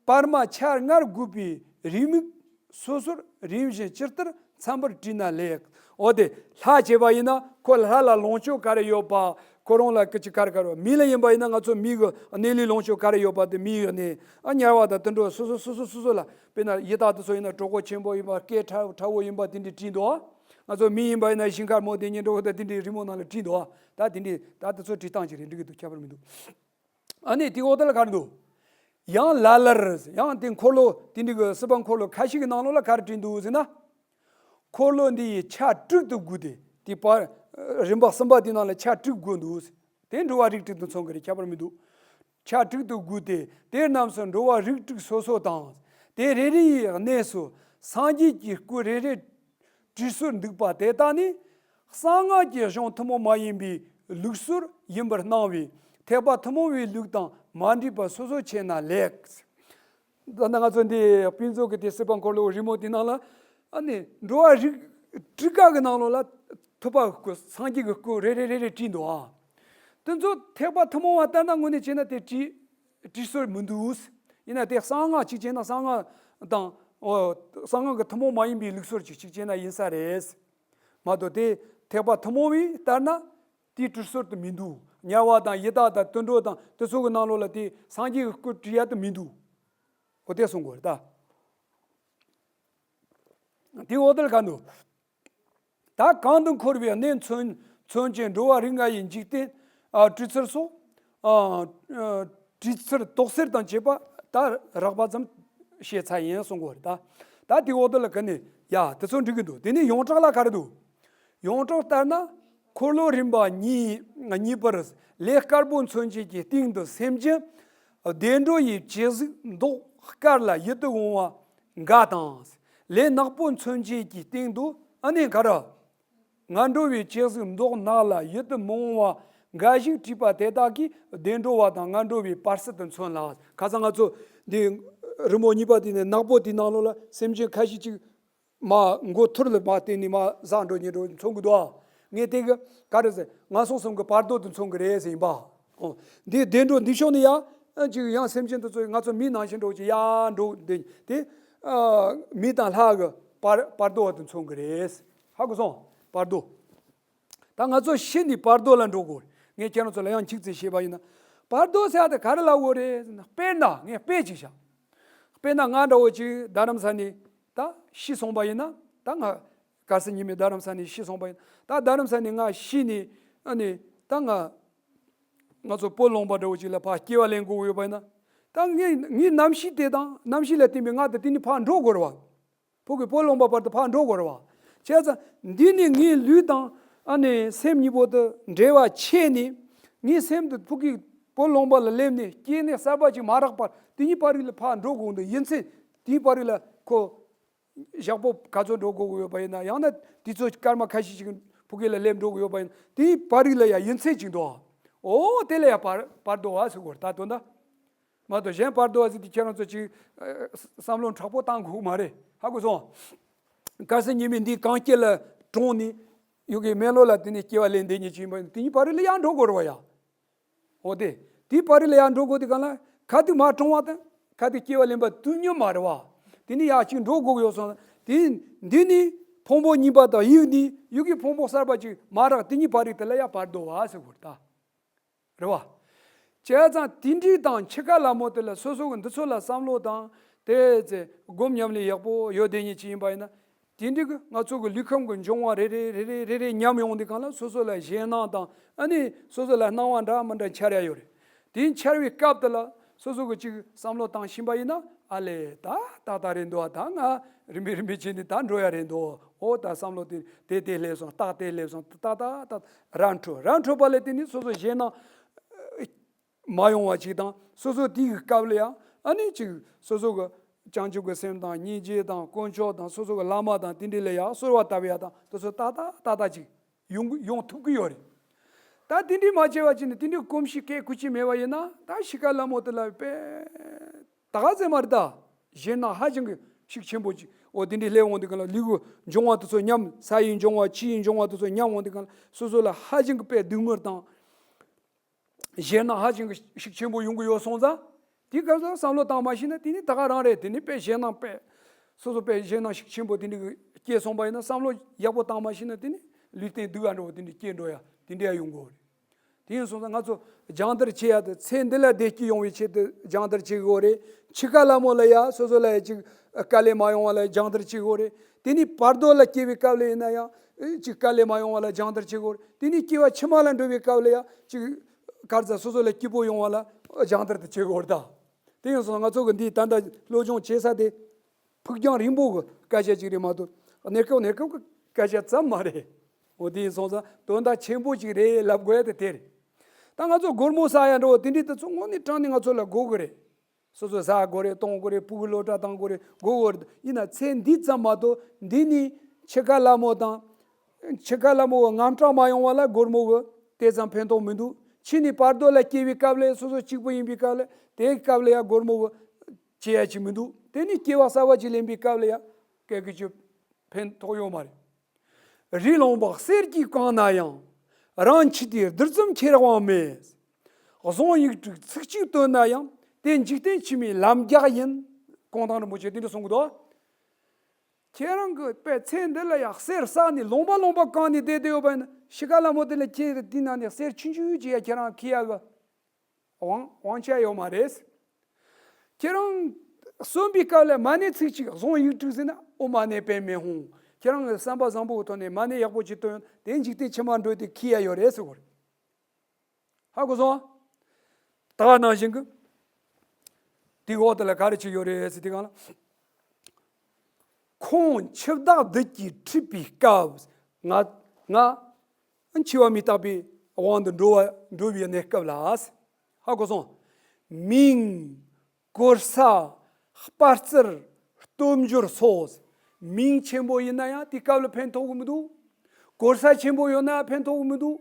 བར་མ་ཆ་ལྔར་བགོས་པའི་རེའུ་མིག་སོ་སོར་རིམ་བཞིན་ཇི་ལྟར་འཚམ་པར་བྲིས་ན་ལེགས། འོ་དེ་ལྷ་བྱས་པ་ཡིན་ན་ཁོ་ལྷ་ལ་ལོངས་སྤྱོད་ག་རེ་ཡོད་པ། ཁོ་རང་ལ་ཀི་ཅི་ག་རེ་ག་རེ། མི་ལ་ཡིན་པ་ཡིན་ན་ང་ཚོ་མི་གི་གནས་ལུས་ལོངས་སྤྱོད་ག་རེ་ཡོད་པ་དེ་མི་གི་གནས། ཨ། དམྱལ་བ་དང་དུད་འགྲོ་སོ་སོ་སོ་སོ་སོ་སོ་ལ། དཔེར་ན་ཡི་དྭགས་དེ་ཚོ་ཡིན་ན་གྲོད་ཁོག་ཆེན་པོ་ཡིན་པ། སྐད་ཕྲ་ཕྲ་བོ་ཡིན་པ་དེ་འདྲའི་བྲིས་འདུག་ང་ཚོ་མི་ཡིན་པ་ཡིན་ན་ཞིང་ཁར་མོ་དེ་ཉིན་འགྲོ་དང་དེ་འདྲའི་རི་མོ་ནང་ལ་བྲིས་འདུག་ད་དེ་འདྲའི་ད་དེ་ཚོ་བྲིས་སྟངས་ཅིག་རེད། འགྲིག་གི་འདུག་ཁྱད་པར་མི་འདུག་ཨ་ནི་དེའི་འོག་དེ་ལ་ག་རེ་འདུག་ཡང་ལ་ལར། ཡང་དེ་འཁོར་ལོ་དེ་འདྲའི་གི་སྲིད་པ་འཁོར་ལོ་ཁ་ཤས་ཀྱི་ནང་ལོགས་ལ་ག་རེ་བྲིས་འདུག་ཟེར་ན། འཁོར་ལོ་འདི་ཡི་ཆ་དྲུག་ཏུ་བགོས་ཏེ། དེ་བར་རིམ་པ་གསུམ་པ་དེ་ནང་ལ་ཆ་དྲུག་བགོས་འདུག་དེ་འགྲོ་བ་རིགས་དྲུག་ཏུ་མཚོན་གྱི་རེད། ཁྱད་པར་མི་འདུག་ཆ་དྲུག་ཏུ་བགོས་ཏེ། དེ་རྣམས་སུ་འགྲོ་བ་རིགས་དྲུག་སོ་སོ་དང་། དེ་རེ་རེ་ཡི་གནས་སུ་སངས་རྒྱས་ཀྱི་སྐུ་རེ་རེ་བྲིས་སྲོལ་འདུག་པ་དེ་དག་ནི། གསང་སྔགས་ཀྱི་གཞུང་ཐུན་མོང་མ་ཡིན་པའི་ལུགས་སྲོལ་ཡིན་པར་སྣང་བས། ཐེག་པ་ཐུན་མོང་བའི་ལུགས་དང་མ་འདྲེས་པ་སོ་སོར་ཕྱེ་ན་ལེགས། ད་ལྟ་ང་ཚོ་འདི་ཕུན་ཚོགས་ཀྱི་དེ་སྲིད་པ་འཁོར་ལོའི་རི་མོ་དེ་ནང་ལ། ཨ་ནི་འགྲོ་བ་རིགས་དྲུག་ཀ་གི་ནང་ལོགས་ལ་ཐུབ་པ་སྐུ། སངས་རྒྱས་ཀྱི་སྐུ་རེ་རེ་རེ་རེ་བྲིས་འདུག་ཨ། དེ་ཚོ་ཐེག་པ་ཐུན་མོང་བ་ལྟར་ན་དངོས་གནས་བྱས་ན་དེ་བྲིས། བྲིས་སྲོལ་མི་འདུག་ཡིན་ན་དེ་གསང་སྔགས་གཅིག་བྱས་ན་གསང་སྔགས་དང་། ཨོ། གསང་སྔགས་ཀྱི་ཐུན་མོང་མ་ཡིན་པའི་ལུགས་སྲོལ་གཅིག་གཅིག་བྱས་ན་ཡིན་ས་རེད། མ་གཏོགས་དེ་ཐེག་པ་ཐུན་མོང་བའི་ལྟར་ན་དེའི་བྲིས་སྲོལ་དུ་མི་འདུག་དམྱལ་བ་དང་ཡི་དྭགས་དང་དུད་འགྲོ་དང་དེ་ཚོ་གི་ནང་ལོགས་ལ་དེ་སངས་རྒྱས་ཀྱི་སྐུ་བྲིས་ཡ་དུ་མི་འདུག་འོ་དེ་གསུང་དགོས་རེད་ད། དེའི་འོག་དེར་ག་འདུག་ད་གང་དུ་འཁོར་བའི་གནས་མཚོན་མཚོན་བྱེད་འགྲོ་བ་རིགས་ལྔ་ཡི་འཇིག་རྟེན། ཨ། བྲིས་ཚུལ་སོགས། ཨ། ཨ། བྲིས་ཚུལ་དོགས་སེལ་དང་བཅས་པ་ད་རགས་པ་ཙམ་བཤད་ཚར་ཡིན་གསུང་གི་ཡོད་རེད་ད། ད་དེའི་འོག་དེ་ལ་ག་ནས་ཡ་དེ་ཚོ་འགྲིག་གི་འདུག་དེ་ནས་ཡོངས་གྲགས་ལ་ག་རེ་འདུག་ཡོངས་གྲགས་ལྟར་ན། འཁོར་ལོ་རིམ་པ་གཉིས་གཉིས་པར་ལས་དཀར་པོ་མཚོན་བྱེད་ཀྱི་སྟེང་དུ་སེམས་ཅན་བདེ་འགྲོ་ཡི་བྱད་གཟུགས་མདོག་དཀར་ལ་ཡིད་དུ་འོང་བ་འགའ་དང་། ལས་ནག་པོ་མཚོན་བྱེད་ཀྱི་སྟེང་དུ་ཨ་ནི་ག་རེ། ངན་འགྲོ་བའི་བྱད་གཟུགས་མདོག་ནག་ལ་ཡིད་དུ་མི་འོང་བ་འགའ་ཞིག་བྲིས་པ་དེ་དག་གིས་བདེ་འགྲོ་བ་དང་ངན་འགྲོ་བའི་བར་གསལ་དུ་མཚོན་ལ། ཁ་སང་ང་ཚོ་འདི་རི་མོ་གཉིས་པ་དེ་ནས་ནག་པོ་དེའི་ནང་ལོགས་ལ་སེམས་ཅན་ཁ་ཤས་ཅིག་མ་མགོ་ཐུར་ལ་མ་བསྟན་ནས་མ་ཟག་འགྲོ་ཉེ་འགྲོ་མཚོན་གི་འདུག་ངས་དེ་གི་ག་རེ་ཟེར། ངན་སོང་གསུམ་གི་བར་དོ་དེ་མཚོན་གི་རེད་ཟེར་ཡིན་པ། འོ། འདི་བདེ་འགྲོ་འདི་ཕྱོགས་ནས་ཡང་ཅིག་ཡང་སེམས་ཅན་དེ་ཚོ་ང་ཚོ་མི་ནང་བཞིན་འགྲོ་ཅིག་ཡར་འགྲོ་འདི་དེ། ཨ། མི་དང་ལྷ་གི་བར་བར་དོ་བ་དེ་མཚོན་གི་རེད། ཧ་གོ་སོང་། བར་དོ། ད་ང་ཚོ་ཤི་ནས་བར་དོ་ལ་འགྲོ་དགོས། ངས་ཁྱེད་རང་ཚོ་ལ་ཡང་ཁྱུག་ཙམ་བཤད་པ་ཡིན་ན། བར་དོ་ཟེར་ཡ་དེ་ག་རེ་ལབ་དགོས་རེད་ཟེར་ན། དཔེར་ན་ངས་དཔེ་ཅིག་བཞག་དཔེར་ན་ང་འདྲ་བོ་ཅིག་རྡ་རམ་ས་ནས་ད་ཤི་སོང་པ་ཡིན་ན། ད་ང་གལ་སྲིད་ཉི་མ་རྡ་རམ་ས་ནས་ཤི་སོང་པ་ཡིན་ན། ད་རྡ་རམ་ས་ནས་ང་ཤི་ནས། ཨ་ནི་ད་ང་ང་ཚོ་སྤོ་ལུང་པ་འདྲ་བོ་ཅིག་ལ་ཕར་སྐྱེ་བ་ལེན་དགོས་ཀྱི་ཡོད་པ་ཡིན་ན། ད་ངའི་ངའི་རྣམ་ཤེས་དེ་དང་རྣམ་ཤེས་ལ་བརྟེན་པའི་ང་དེ་དེ་ནས་ཕར་འགྲོ་དགོས་རེད་བ། ཕ་གི་སྤོ་ལུང་པ་བར་དུ་ཕར་འགྲོ་དགོས་རེད་བ། བྱས་ཙང་འདི་ནི་ངའི་ལུས་དང་ཨ་ནི་སེམས་གཉིས་པོ་དེ་འབྲེལ་བ་ཆད་ནས། ངའི་སེམས་དེ་ཕ་གི་སྤོ་ལུང་པ་ལ་སླེབས་ནས་སྐྱེ་གནས་གསར་པ་ཅིག་མ་རག་པར་དེ་གཉིས་བར་རིགས་ལ་ཕར་འགྲོ་དགོས་འདུག་ཡིན་ཚེ་དེའི་བར་རིགས་ལ་ཁོ་ཞག་པོ་ག་ཚོད་འགྲོ་དགོས་ཀྱི་ཡོད་པ་ཡིན་ན། ཡང་ན་དུས་ཚོད་སྐར་མ་ཁ་ཤས་ཤིག་ཕ་གི་ལ་སླེབས་འགྲོ་གི་ཡོད་པ་ཡིན་ན། དེའི་བར་རིགས་ལ་ཡང་ཡུན་ཚད་ཅིག་འདུག་འོ་དེ་ལ་ཡང་བར་བར་དོ་བ་ཟེར་དགོས་རེད་ད་དོན་དག་མ་གཏོགས་གཞན་བར་དོ་བ་ཟེར་དུས་ཁྱེད་རང་ཚོ་ཅིག་ཨ། བསམ་བློ་དྲག་པོ་བཏང་དགོས་མ་རེད། ཧ་གོ་སོང་། གལ་སྲིད་ཉི་མ་འདི་གངས་སྐྱེས་ལ་གྲོངས་ནས་ཡུལ་གྱི་སྨན་ལོག་ལ་དེ་ནས་སྐྱེ་བ་ལེན་བསྡད་མཁན་ཅིག་ཡིན་པ་ཡིན་ན། དེ་གཉིས་བར་རིགས་ལ་ཡང་འགྲོ་དགོས་རེད་བ་ཡ། འོ་དེ། དེའི་བར་རིགས་ལ་ཡར་འགྲོ་དགོས་དུས་གང་ལ། ག་དུས་མར་གྲོངས་པ་དང་ག་དུས་སྐྱེ་བ་ལེན་པ་དུས་མཉམ་མ་རེད་བ། དེ་ནི་ཡར་གཅིག་འགྲོ་དགོས་ཀྱི་ཡོད་སོང་། དེ་འདི་ནི་ ཕུང་པོ་གཉིས་པ་དང་ཡིད་ནི་ཡིད་ཀྱི་ཕུང་པོ་གསར་པ་ཅིག་མ་རག་དེ་གཉིས་བར་རིག་དེ་ལ་ཡང་བར་དོ་བ་ཟེར་དགོས་ད། རེད་བ། བྱས་ཙང་དེ་འདྲའི་དང་འཆི་ཁ་ལ་མོ་དེ་ལ་སོ་སོ་གི་འདི་ཚོ་ལ་བསམ་བློ་དང་དེ་ཚེ་སྒོམ་ཉམས་ལེན་ཡག་པོ་ཡོད་བསྡད་མཁན་ཅིག་ཡིན་པ་ཡིན་ན། དེ་འདྲའི་གི་ང་ཚོ་གི་ལུས་ཁམས་ཀྱི་འབྱུང་བ་རེ་རེ་རེ་རེ་རེ་རེ་ཉམས་ཡོང་དུས་གང་ལ་སོ་སོ་ལ་ཞེད་སྣང་དང་ཨ་ནི་སོ་སོ་ལ་སྣང་བ་འདྲ་མི་འདྲ་འཆར་ཡ་ཡོད་རེད། དེ་འཆར་བའི་སྐབས་དེ་ལ་སོ་སོ་གི་ཅིག་བསམ་བློ་བཏང་ཤེས་པ་ཡིན་ན་ཨ་ལས་ད་ཏག་ཏག་རེད་འདུག་ད་ང་རིམ་པས་རིམ་པས་བྱས་ནས་ད་འགྲོ་ཡ་རེད་འདུག་འོ་ད་བསམ་བློ་དེ་དེ་དེ་སླེབས་སོང་ཏག་དེ་སླེབས་སོང་ཏག་ཏག་ཏག་ར་འཕྲོད་ར་འཕྲོད་པ་ལས་དེ་ནི་སོ་སོ་ཞེད་སྣང་མ་ཡོང་བ་ཅིག་དང་སོ་སོ་དེའི་སྐབས་ལ་ཡང་ཨ་ནི་ཅིག་སོ་སོ་གི་བྱང་ཆུབ་ཀྱི་སེམས་དང་སྙིང་རྗེ་དང་དཀོན་མཆོག་དང་སོ་སོ་གི་བླ་མ་དང་དེ་འདྲ་ལ་ཡང་གསོལ་བ་བཏབ་ཡ་དང་དེ་ཚོ་ཏག་ཏག་ཏག་ཏག་ཅིག་ཡོང་ཡོང་ཐུབ་ཀྱི་ཡོད་རེད། ད་དེ་འདྲའི་མ་བྱས་པ་ཅིག་ནི་དེ་འདྲའི་གོམས་གཤིས་གལ་ཁུ་ཅིག་མེད་པ་ཡིན་ན་ད་འཆི་ཁ་ལ་མོ་དེ་ལ་དཔེ་ད་ག་ཚད་མ་རེད་ད། ཞེད་སྣང་ཧ་ཅང་གི་ཤུགས་ཆེན་པོ་ཅིག་འོ་དེ་འདྲའི་སླེབས་འོང་དུས་གང་ལ་ལུས་ཀྱི་འབྱུང་བ་དེ་ཚོ་ཉམས། ས་ཡི་འབྱུང་བ་ཆུ་ཡི་འབྱུང་བ་དེ་ཚོ་ཉམས་འོང་དུས་གང་ལ་སོ་སོ་ལ་ཧ་ཅང་གི་དཔེ་སྡུག་བསྔལ་དང་། ཞེད་སྣང་ཧ་ཅང་གི་ཤུགས་ཆེན་པོ་ཡོང་གི་ཡོད་སོང་ཙང་། དེའི་སྐབས་སུ་བསམ་བློ་བཏང་མ་ཤེས་ན་དེ་ནི་ད་ག་རང་རེད། དེ་ནི་དཔེ་ཞེད་སྣང་དཔེ། སོ་སོ་དཔེ་ཞེད་སྣང་ཤུགས་ཆེན་པོ་དེ་འདྲ་གི་སྐྱེས་སོང་པ་ཡིན་ན་བསམ་བློ་ཡག་པོ་བཏང་མ་ཤེས་ན་དེ་ནི་ལུས་རྟེན་སྡུག་ག་འགྲོ་བ་དེ་འདྲ་སྐྱེས་འགྲོ་ཡ་དེ་འདྲ་ཡ་ཡོང་གི་ཡོད་རེད། དེ་ཡིན་སོང་ཙང་ང་ཚོ་སྦྱང་བརྡར་བྱེད་ཡ་དེ་ཚེ་འདི་ལ་བདེ་སྐྱིད་ཡོང་བའི་ཆེད་དུ་སྦྱང་བརྡར་བྱེད་དགོས་རེད། འཆི་ཁ་ལ་མོ་ལ་ཡ་སོ་སོ་ལ་ཡ་ཅིག་དཀའ་ལས་མ་ཡོང་བ་ལ་སྦྱང་བརྡར་བྱེད་དགོས་རེད། དེ་ནི་བར་དོ་ལ་སྐྱེ་བའི་སྐབས་ལ་ཡིན་ན་ཡང་ཅིག་དཀའ་ལས་མ་ཡོང་བ་ལ་སྦྱང་བརྡར་བྱེད་དགོས་རེད། དེ་ནི་སྐྱེ་བ་ཕྱི་མ་ལ་འགྲོ་བའི་སྐབས་ལ་ཡང་ཅིག་ག་རེ་ཟ་སོ་སོ་ལ་སྐྱིད་པོ་ཡོང་བ་ལ་སྦྱང་བརྡར་དེ་བྱེད་དགོས་རེད་ད། དེ་ཡིན་སོང་ང་ཚོ་གི་འདི་ད་ལྟ་སློབ་སྦྱོང་བྱེད་ས་དེ་ཕུགས་རྒྱང་རིང་པོ་གི་སྐད་ཆ་ཅིག་རེད་མ་གཏོགས་གནས་སྐབས་གནས་སྐབས་ཀྱི་སྐད་ཆ་ཙམ་མ་རེད། འོ་དེ་ཡིན་སོང་ཙང་དོན་དག་ཆེན་པོ་ཅིག་རེད་ལབ་དགོས་ཡ་དེ་དེ་རེད། ད་ང་ཚོ་སྒོར་མོ་ཟ་ཡ་འགྲོ་བ་དེ་འདྲའི་དེ་ཚོ་དངོས་གནས་དྲང་གནས་ང་ཚོ་ལ་དགོས་གི་རེད། སོ་སོ་ཟ་དགོས་རེད། གཏོང་དགོས་རེད། ཕྲུ་གུ་སློབ་གྲྭ་བཏང་དགོས་རེད། དགོས་དགོས་རེད། ཡིན་ན་ཚེ་འདི་ཙམ་མ་གཏོགས་འདི་ནི་འཆི་ཁ་ལ་མོ་དང་། འཆི་ཁ་ལ་མོ་གི་རྔམ་སྐྲག་མ་ཡོང་བ་ལ་སྒོར་མོ་གི་དེ་ཙམ་ཕན་ཐོགས་མི་འདུག་ཕྱི་ནས་བར་དོ་ལ་སྐྱེ་བའི་སྐབས་ལ་སོ་སོ་གཅིག་པུ་ཡིན་པའི་སྐབས་ལ་དེའི་སྐབས་ལ་ཡང་སྒོར་མོ་གི་བྱེད་ཡ་ཅིག་མི་འདུག་དེ་ནི་སྐྱེ་བ་གསར་བ་ཅིག་ལེན་པའི་སྐབས་ལ་ཡང་སྐད་ཀྱི་ཅིག་ཕན་ཐོགས་ཡོད་མ་རེད། རི་ལུང་པ་གསེར་གྱིས་བཀང་ན་ཡང་། རང་འཆི་དུས་རྡུལ་ཙམ་ཁྱེར་དབང་མེད། གཟུངས་ཡིག་དྲུག་ཚིག་གཅིག་བཏོན་ན་ཡང་། དེ་འཇིག་རྟེན་ཕྱི་མའི་ལམ་རྒྱགས་ཡིན། གུང་ཐང་རིན་པོ་ཆེ་དེ་འདྲ་གསུང་གི་འདུག་ཁྱེད་རང་གི་དཔེ་ཚེ་འདི་ལ་ཡང་གསེར་བསགས་ནས་ལུང་པ་ལུང་པ་བཀང་ནས་བསྡད་དེ་ཡོད་པ་ཡིན་ན་འཆི་ཁ་ལ་མོ་དེ་ལ་ཁྱེད་དེ་ནང་ནས་གསེར་ཆུང་ཆུང་ཅིག་ཡ་ཁྱེད་རང་ཁྱེར་ཡ་གི་དབང་དབང་ཆ་ཡོད་མ་རེད། ཁྱེད་རང་གསོན་པའི་སྐབས་ལ་མ་ཎི་ཚིག་གཅིག་གཟུངས་ཡིག་དྲུག་ཟེར་ན་ཨོཾ་མ་ཎི་པདྨེ་ཧཱུྃ། ཁྱེད་རང་གི་བསམ་པ་བཟང་པོའི་ཐོག་ནས་མ་ཎི་ཡག་པོ་ཅིག་བཏོན་དེ་འཇིག་རྟེན་ཕྱི་མ་འགྲོ་དེ་ཁྱེར་ཡ་ཡོད་རེད་ཟེར་གོ་རེད། ཧ་གོ་སོང་། ད་ག་ནང་བཞིན་གི་དེའི་འོག་དེ་ལ་ག་རེ་བྱས་ཡོད་རེད་ཟེར་དེ་གང་ལ། ཁོང་འཆི་བདག་བདུད་ཀྱིས་ཁྲིད་པའི་སྐབས། ང་ང་འཆི་བ་མི་རྟག་པའི་དབང་དུ་འགྲོ་བ་འགྲོ་བའི་གནས་སྐབས་ལ། ཧ་གོ་སོང་། མིང་། གོ་ས། དཔའ་རྩལ། སྟོབས་འབྱོར་སོགས། མིང་ཆེན་པོ་ཡིན་ན་ཡང་དེ་སྐབས་ལ་ཕན་ཐོགས་གི་མི་འདུག་གོ་ས་ཆེན་པོ་ཡོད་ན་ཡང་ཕན་ཐོགས་གི་མི་འདུག་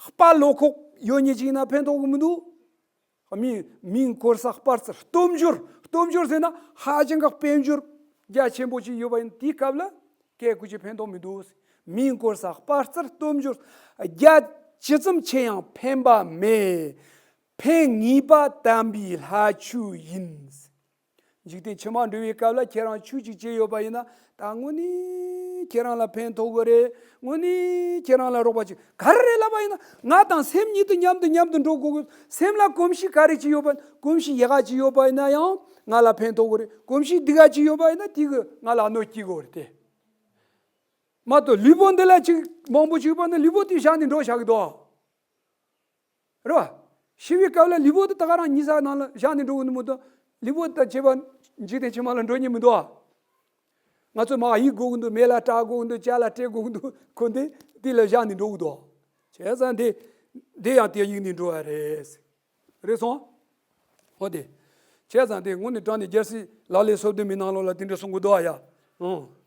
དཔའ་བློ་ཁོག་ཡོད་མཁན་ཅིག་ཡིན་ན་ཕན་ཐོགས་གི་མི་འདུག་མིང་མིང་གོ་ས་དཔའ་རྩལ་སྟོབས་འབྱོར། སྟོབས་འབྱོར་ཟེར་ན་ཧ་ཅང་གི་དཔལ་འབྱོར་རྒྱ་ཆེན་པོ་ཅིག་ཡོད་པ་ཡིན་དེའི་སྐབས་ལ་སྐད་ཀུ་ཅིག་ཕན་ཐོགས་མི་འདུག་མིང་གོ་ས་དཔའ་རྩལ་སྟོབས་འབྱོར་རྒྱ་ཇི་ཙམ་ཆེ་ཡང་ཕན་པ་མེད། ཕན་ངེས་པ་དམ་པའི་ལྷ་ཆོས་ཡིན། འཇིག་རྟེན་ཕྱི་མ་འགྲོ་བའི་སྐབས་ལ་ཁྱེད་རང་ཆོས་ཅིག་བྱས་ཡོད་པ་ཡིན་ན་ད་དངོས་གནས་ཁྱེད་རང་ལ་ཕན་ཐོགས་གི་རེད། དངོས་གནས་ཁྱེད་རང་ལ་རོགས་པ་ཅིག་ག་རེ་རེད་ལབ་པ་ཡིན་ན་ང་དང་སེམས་གཉིས་དུ་མཉམ་དུ་མཉམ་དུ་འགྲོ་དགོས་གི། སེམས་ལ་གོམས་གཤིས་ག་རེ་ཅིག་ཡོད་པ་གོམས་གཤིས་ཡག་ག་ཅིག་ཡོད་པ་ཡིན་ན་ཡང་ང་ལ་ཕན་ཐོགས་གི་རེད། གོམས་གཤིས་སྡུག་ག་ཅིག་ཡོད་པ་ཡིན་ན་དེ་གི་ང་ལ་གནོད་སྐྱེལ་གི་རེད་དེ། མ་གཏོགས་ལུས་པོ་འདི་ལ་ཅིག་མང་པོ་ཅིག་ཡོད་པ་ན་ལུས་པོ་དེ་བཞག་ནས་འགྲོ་བཞག་གི་འདུག་རེད་བ། ཤི་བའི་སྐབས་ལ་ལུས་པོ་དེ་ད་ག་རང་ཉལ་ས་ནང་ལ་བཞག་ནས་འགྲོ་གི་འདུག་མི་འདུག་ལུས་པོ་དང་བཅས་པ་འཇིག་རྟེན་ཕྱི་མ་ལ་འགྲོ་ཉན་མི་འདུག་ང་ཚོ་མར་གཡུག་དགོས་ཀྱི་འདུག་མེ་ལ་སྲེག་དགོས་ཀྱི་འདུག་ཇ་ལ་སྲེག་དགོས་ཀྱི་འདུག་ཁོ་འདི་འདི་ལ་བཞག་ནས་འགྲོ་གི་འདུག་བྱས་ཙང་འདི་འདི་ཡང་དེ་གཡུག་ནས་འགྲོ་བ་རེད། རེད་སོང་། འོ་དེ། བྱས་ཙང་དེ་དངོས་གནས་དྲང་ནས་རྒྱལ་སྲས་ལག་ལེན་སོ་བདུན་མའི་ནང་ལོགས་ལ་དེ་འདྲ་གསུང་གི་འདུག་ཨ་ཡ། ཨང་།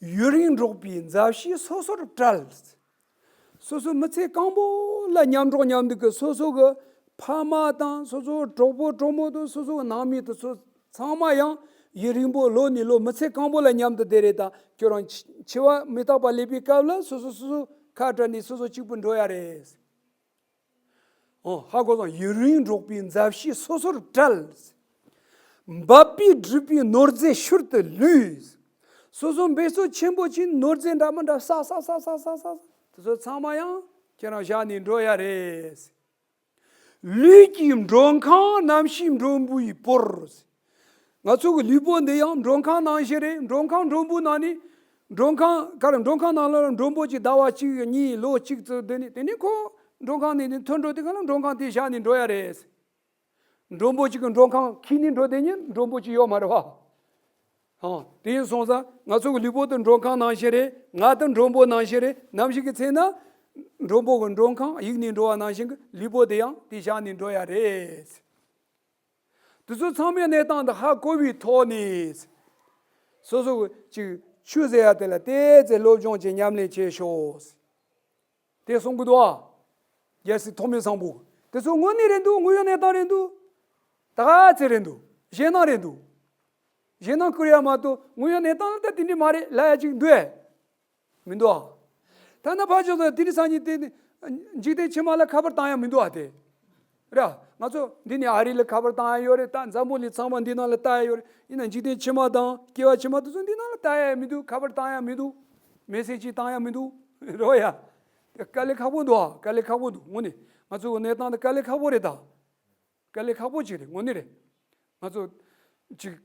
ཡུན་རིང་འགྲོགས་པའི་མཛའ་བཤེས་སོ་སོར་བྲལ། སོ་སོ་མི་ཚེ་གང་པོ་ལ་མཉམ་འགྲོགས་མཉམ་འདུག་གི་སོ་སོ་གི་ཕ་མ་དང་སོ་སོ་གྲོགས་པོ་གྲོགས་མོ་དང་སོ་སོ་གི་ནང་མི་དེ་ཚོ་ཚང་མ་ཡང་ཡུན་རིང་པོ་ལོ་ནས་ལོ་མི་ཚེ་གང་པོ་ལ་མཉམ་དུ་བསྡད་རེད། ད་ཁྱོད་རང་འཆི་འཆི་བ་མི་རྟག་པ་སླེབས་པའི་སྐབས་ལ་སོ་སོ་སོ་སོ་ཁ་བྲལ་ནས་སོ་སོ་གཅིག་པུ་འགྲོ་ཡ་རེད། ཨོ། ཧ་གོ་སོང་། ཡུན་རིང་འགྲོགས་པའི་མཛའ་བཤེས་སོ་སོར་བྲལ། འབབ་པས་བསྒྲིབས་པའི་ནོར་རྫས་ཤུལ་དུ་ལུས། སོ་སོ་འབད་རྩོལ་ཆེན་པོ་ཅིག་ནོར་རྫས་འདྲ་མི་འདྲ་བསགས་བསགས་བསགས་བསགས་བསགས་བསགས་དེ་ཚོ་ཚང་མ་ཡང་ཁྱེད་རང་བཞག་ནས་འགྲོ་ཡ་རེད། ལུས་ཀྱི་མགྲོན་ཁང་རྣམ་ཤེས་མགྲོན་པོའི་བོར། ང་ཚོ་གི་ལུས་པོ་འདི་ཡང་མགྲོན་ཁང་ནང་བཞིན་རེད། མགྲོན་ཁང་མགྲོན་པོའི་ནང་ནས། མགྲོན་ཁང་ག་རེ། མགྲོན་ཁང་ནང་ལ་མགྲོན་པོ་གཅིག་ཟླ་བ་གཅིག་གཉིས་ལོ་གཅིག་ཙམ་སྡོད་ནས། དེ་ནས་ཁོ་མགྲོན་ཁང་ནས་ནས་ཐོན་འགྲོ་དུས་གང་ལ་མགྲོན་ཁང་དེ་བཞག་ནས་འགྲོ་ཡ་རེད། མགྲོན་པོ་གཅིག་གི་མགྲོན་ཁང་འཁྱེར་ནས་འགྲོ་དེ་ཉིད་མགྲོན་པོ་གཅིག་ཡོད་མ་རེད་བ། ཧང་། དེ་ཡིན་སོང་ཙང་ང་ཚོ་གི་ལུས་པོ་དེ་མགྲོན་ཁང་ནང་བཞིན་རེད། ང་དེ་མགྲོན་པོ་ནང་བཞིན་རེད། ནམ་ཞིག་གི་ཚེ་ན་མགྲོན་པོ་གི་མགྲོན་ཁང་གཡུགས་ནས་འགྲོ་བ་ནང་བཞིན་གི་ལུས་པོ་དེ་ཡང་དེ་བཞག་ནས་འགྲོ་ཡ་རེད། དེ་ཚོ་ཚང་མའི་གནས་སྟངས་དེ་ཧ་གོ་བའི་ཐོག་ནས། སོ་སོ་གི་ཅིག་ཆོས་ཟེར་ཡ་དེ་ལ་བལྟས་ཚེ་སློབ་སྦྱོང་བྱེད། ཉམས་ལེན་བྱེད་ཤོག་དེ་གསུང་གི་འདུག་ཨ། རྒྱལ་སྲས་ཐོགས་མེད་བཟང་པོ། དེ་ཚོ་དངོས་གནས་རེད་འདུག་དངོས་ཡོད་གནས་སྟངས་རེད་འདུག་ད་ག་ཚད་རེད་འདུག་ཞེད་སྣང་རེད་འདུག་ཞེད་སྣང་བསྐུལ་ཡ་མ་གཏོགས་དངོས་ཡོད་གནས་སྟངས་ལ་ད་དེ་འདྲས་མ་རེད་ལབ་ཡ་ཅིག་འདུག་ཨེ། མི་འདུག་ཨ། ད་ནི་ཕར་ཕྱོགས་སུ་དེ་འདྲས་སང་ཉིན་དེ་ནི་འཇིག་རྟེན་ཕྱི་མ་ལ་ཁ་པར་བཏང་ཡ་མི་འདུག་ཨ་དེ། ར། ང་ཚོ་འདི་ནས་ཨ་རི་ལ་ཁ་པར་བཏང་ཡ་ཡོད་རེད། ད་འཛམ་བུ་གླིང་ཚང་མ་འདི་ནང་ལ་ལྟ་ཡ་ཡོད་རེད། ཡིན་ན་འཇིག་རྟེན་ཕྱི་མ་དང་སྐྱེ་བ་ཕྱི་མ་དེ་ཚོ་འདི་ནང་ལ་ལྟ་ཡ་མི་འདུག་ཁ་པར་བཏང་ཡ་མི་འདུག་མེ་སེ་ཇི་བཏང་ཡ་མི་འདུག་རེད་བ་ཡ། དེ་དཀའ་ལས་ཁག་པོ་འདུག་ཨ། དཀའ་ལས་ཁག་པོ་འདུག་དངོས་གནས་ང་ཚོ་གི་གནས་སྟངས་དེ་དཀའ་ལས་ཁག་པོ་རེད་ད། དཀའ་ལས་ཁག་པོ་ཅིག་རེད། དངོས་གནས་རེད། ང་ཚོ་ཅིག་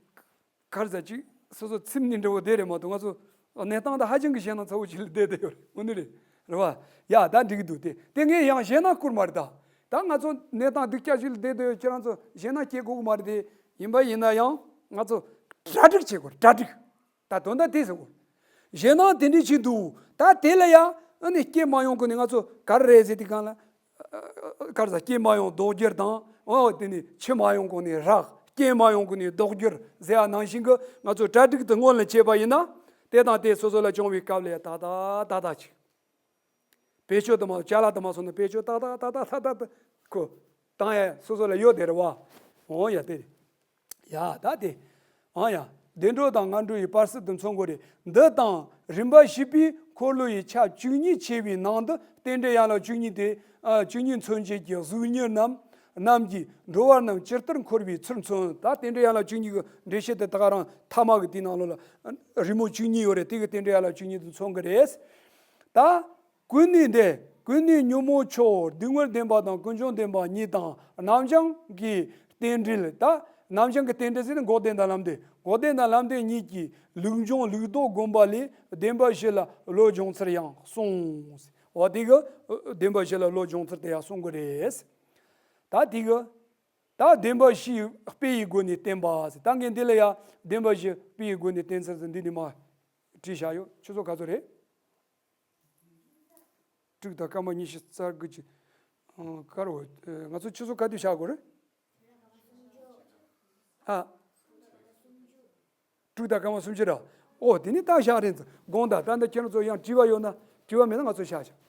ག་རེ་ཟ་ཅིག་སོ་སོ་ཚིམ་ནས་འདྲ་བོ་དེ་རེད་མ་གཏོགས། ང་ཚོ་གནས་སྟངས་དེ་ཧ་ཅང་གི་ཞེད་སྣང་ཚ་བོ་ཅིག་ལ་བསྡད་བསྡད་ཡོད་རེད། དངོས་གནས་རེད། རེད་བ། ཡ་ད་འགྲིག་གི་འདུག་དེ་དེ་ངས་ཡང་ཞེད་སྣང་བསྐུར་མ་རེད་ད། ད་ང་ཚོ་གནས་སྟངས་སྡུག་ཅག་ཅིག་ལ་བསྡད་བསྡད་ཡོད། ཁྱེད་རང་ཚོ་ཞེད་སྣང་སྐྱེ་དགོས་ཀྱི་མ་རེད་དེ། ཡིན་པ་ཡིན་ན་ཡང་ང་ཚོ་གྲ་སྒྲིག་བྱེད་དགོས། གྲ་སྒྲིག་ད་དོན་དག་དེ་ཟེར་གོ། ཞེད་སྣང་དེ་འདྲ་ཞིག་འདུག་ད་དེ་ལ་ཡ་ཨ་ནི་སྐྱེ་མ་ཡོང་གི་ནི་ང་ཚོ་ག་རེ་རེད་ཟེར་དུས་གང་ལ། ཨ་ཨ་ག་རེ་ཟ། སྐྱེ་མ་ཡོང་ལྡོག་འགྱུར་དང་། འོ་དེ་ནི་འཆི་མ་ཡོང་གོང་ནས་རག་སྐྱེ་མ་ཡོང་གོང་ནས་ལྡོག་འགྱུར་ཟེར་ཡ་ནང་བཞིན་གི་ང་ཚོ་གྲ་སྒྲིག་དེ་སྔོན་ལ་བྱས་པ་ཡིན་ན། དེ་དང་དེ་སོ་སོ་ལ་བྱུང་བའི་སྐབས་ལ་ཡ་ཏག་ཏག་ཏག་ཏག་ཅིག་བེད་སྤྱོད་དུ་མ། ཅ་ལག་དུ་མ་སོང་ན་བེད་སྤྱོད་ཏག་ཏག་ཏག་ཏག་ཏག་ཏག་ཏག་ཁོ་བཏང་ཡ་སོ་སོ་ལ་ཡོད་དེ་རེད་བ། འོ་ཡ་དེ་རེད། ཡ་ད་དེ། ཨང་ཡ། བདེ་འགྲོ་དང་ངན་འགྲོ་ཡི་བར་སྲིད་དུ་མཚོན་དགོས་རེད། འདི་དང་རིམ་པ་བཞི་པའི་འཁོར་ལོ་ཡི་ཆ་བཅུ་གཉིས་ཕྱེ་བའི་ནང་དུ་རྟེན་འབྲེལ་ཡན་ལག་བཅུ་གཉིས་ཏེ། ཨ་བཅུ་གཉིས་མཚོན་བྱེད་ཀྱི་གཟུགས་བརྙན་རྣམས། རྣམས་ཀྱིས་འགྲོ་བ་རྣམས་ཇི་ལྟར་འཁོར་བའི་ཚུལ་མཚོན། ད་རྟེན་འབྲེལ་ཡན་ལག་བཅུ་གཉིས་ཀྱི་འགྲེལ་བཤད་དེ་ད་ག་རང་ཐ་མ་གི་དེའི་ནང་ལོགས་ལ་རི་མོ་བཅུ་གཉིས་ཡོད་རེད། དེ་གི་རྟེན་འབྲེལ་ཡན་ལག་བཅུ་གཉིས་དུ་མཚོན་གི་རེད། ད། ཀུན་ནས་འདས། ཀུན་ནས་ཉོན་མོངས་ཕྱོགས་སྡུག་བསྔལ་བདེན་པ་དང་ཀུན་འབྱུང་བདེན་པ་གཉིས་དང་། རྣམ་བྱང་གི་རྟེན་འབྲེལ། ད་རྣམ་བྱང་གི་རྟེན་འབྲེལ་ཟེར་ན་འགོག་བདེན་དང་ལམ་བདེན། འགོག་བདེན་དང་ལམ་བདེན་གཉིས་ཀྱིས་ལུགས་འབྱུང་ལུགས་ལྡོག་བསྒོམ་པ་ལས་བདེན་པ་བཞི་ལ་བློ་སྦྱོང་ཚུལ་ཡང་གསུངས། འོ་དེ་གི་བདེན་པ་བཞི་ལ་བློ་སྦྱོང་ཚུལ་དེ་ཡང་གསུང་གི་རེད། ད་དེ་གི་ད་བདེན་པ་བཞི་དཔེ་ཡི་སྒོ་ནས་བསྟན་པ་ཟེར། ད་ངས་འདི་ལ་ཡ་བདེན་པ་བཞི་དཔེ་ཡི་སྒོ་ནས་བསྟན་ཚུལ་ཟེར་འདི་ནས་མར་བྲིས་བཞག་ཡོད། ཆུ་ཚོད་ག་ཚོད་རེད། དྲུག་དང་སྐར་མ་ཉི་ཤུ་རྩ་དགུ་ཅིག་ཨང་། ཀ་རོ། ཨེ། ང་ཚོ་ཆུ་ཚོད་ག་དུས་བཞག་དགོས་རེད། ཨ། དྲུག་དང་སྐར་མ་སུམ་ཅུ་ར། ཨོ་དེ་ནི་ད་བཞག་རེད། དགོངས་དག་ད་ལྟ་ཁྱེད་རང་ཚོ་ཡང་དྲི་བ་ཡོད་ན། དྲི་བ་མེད་ན་ང་ཚོ་བཞག་བཞག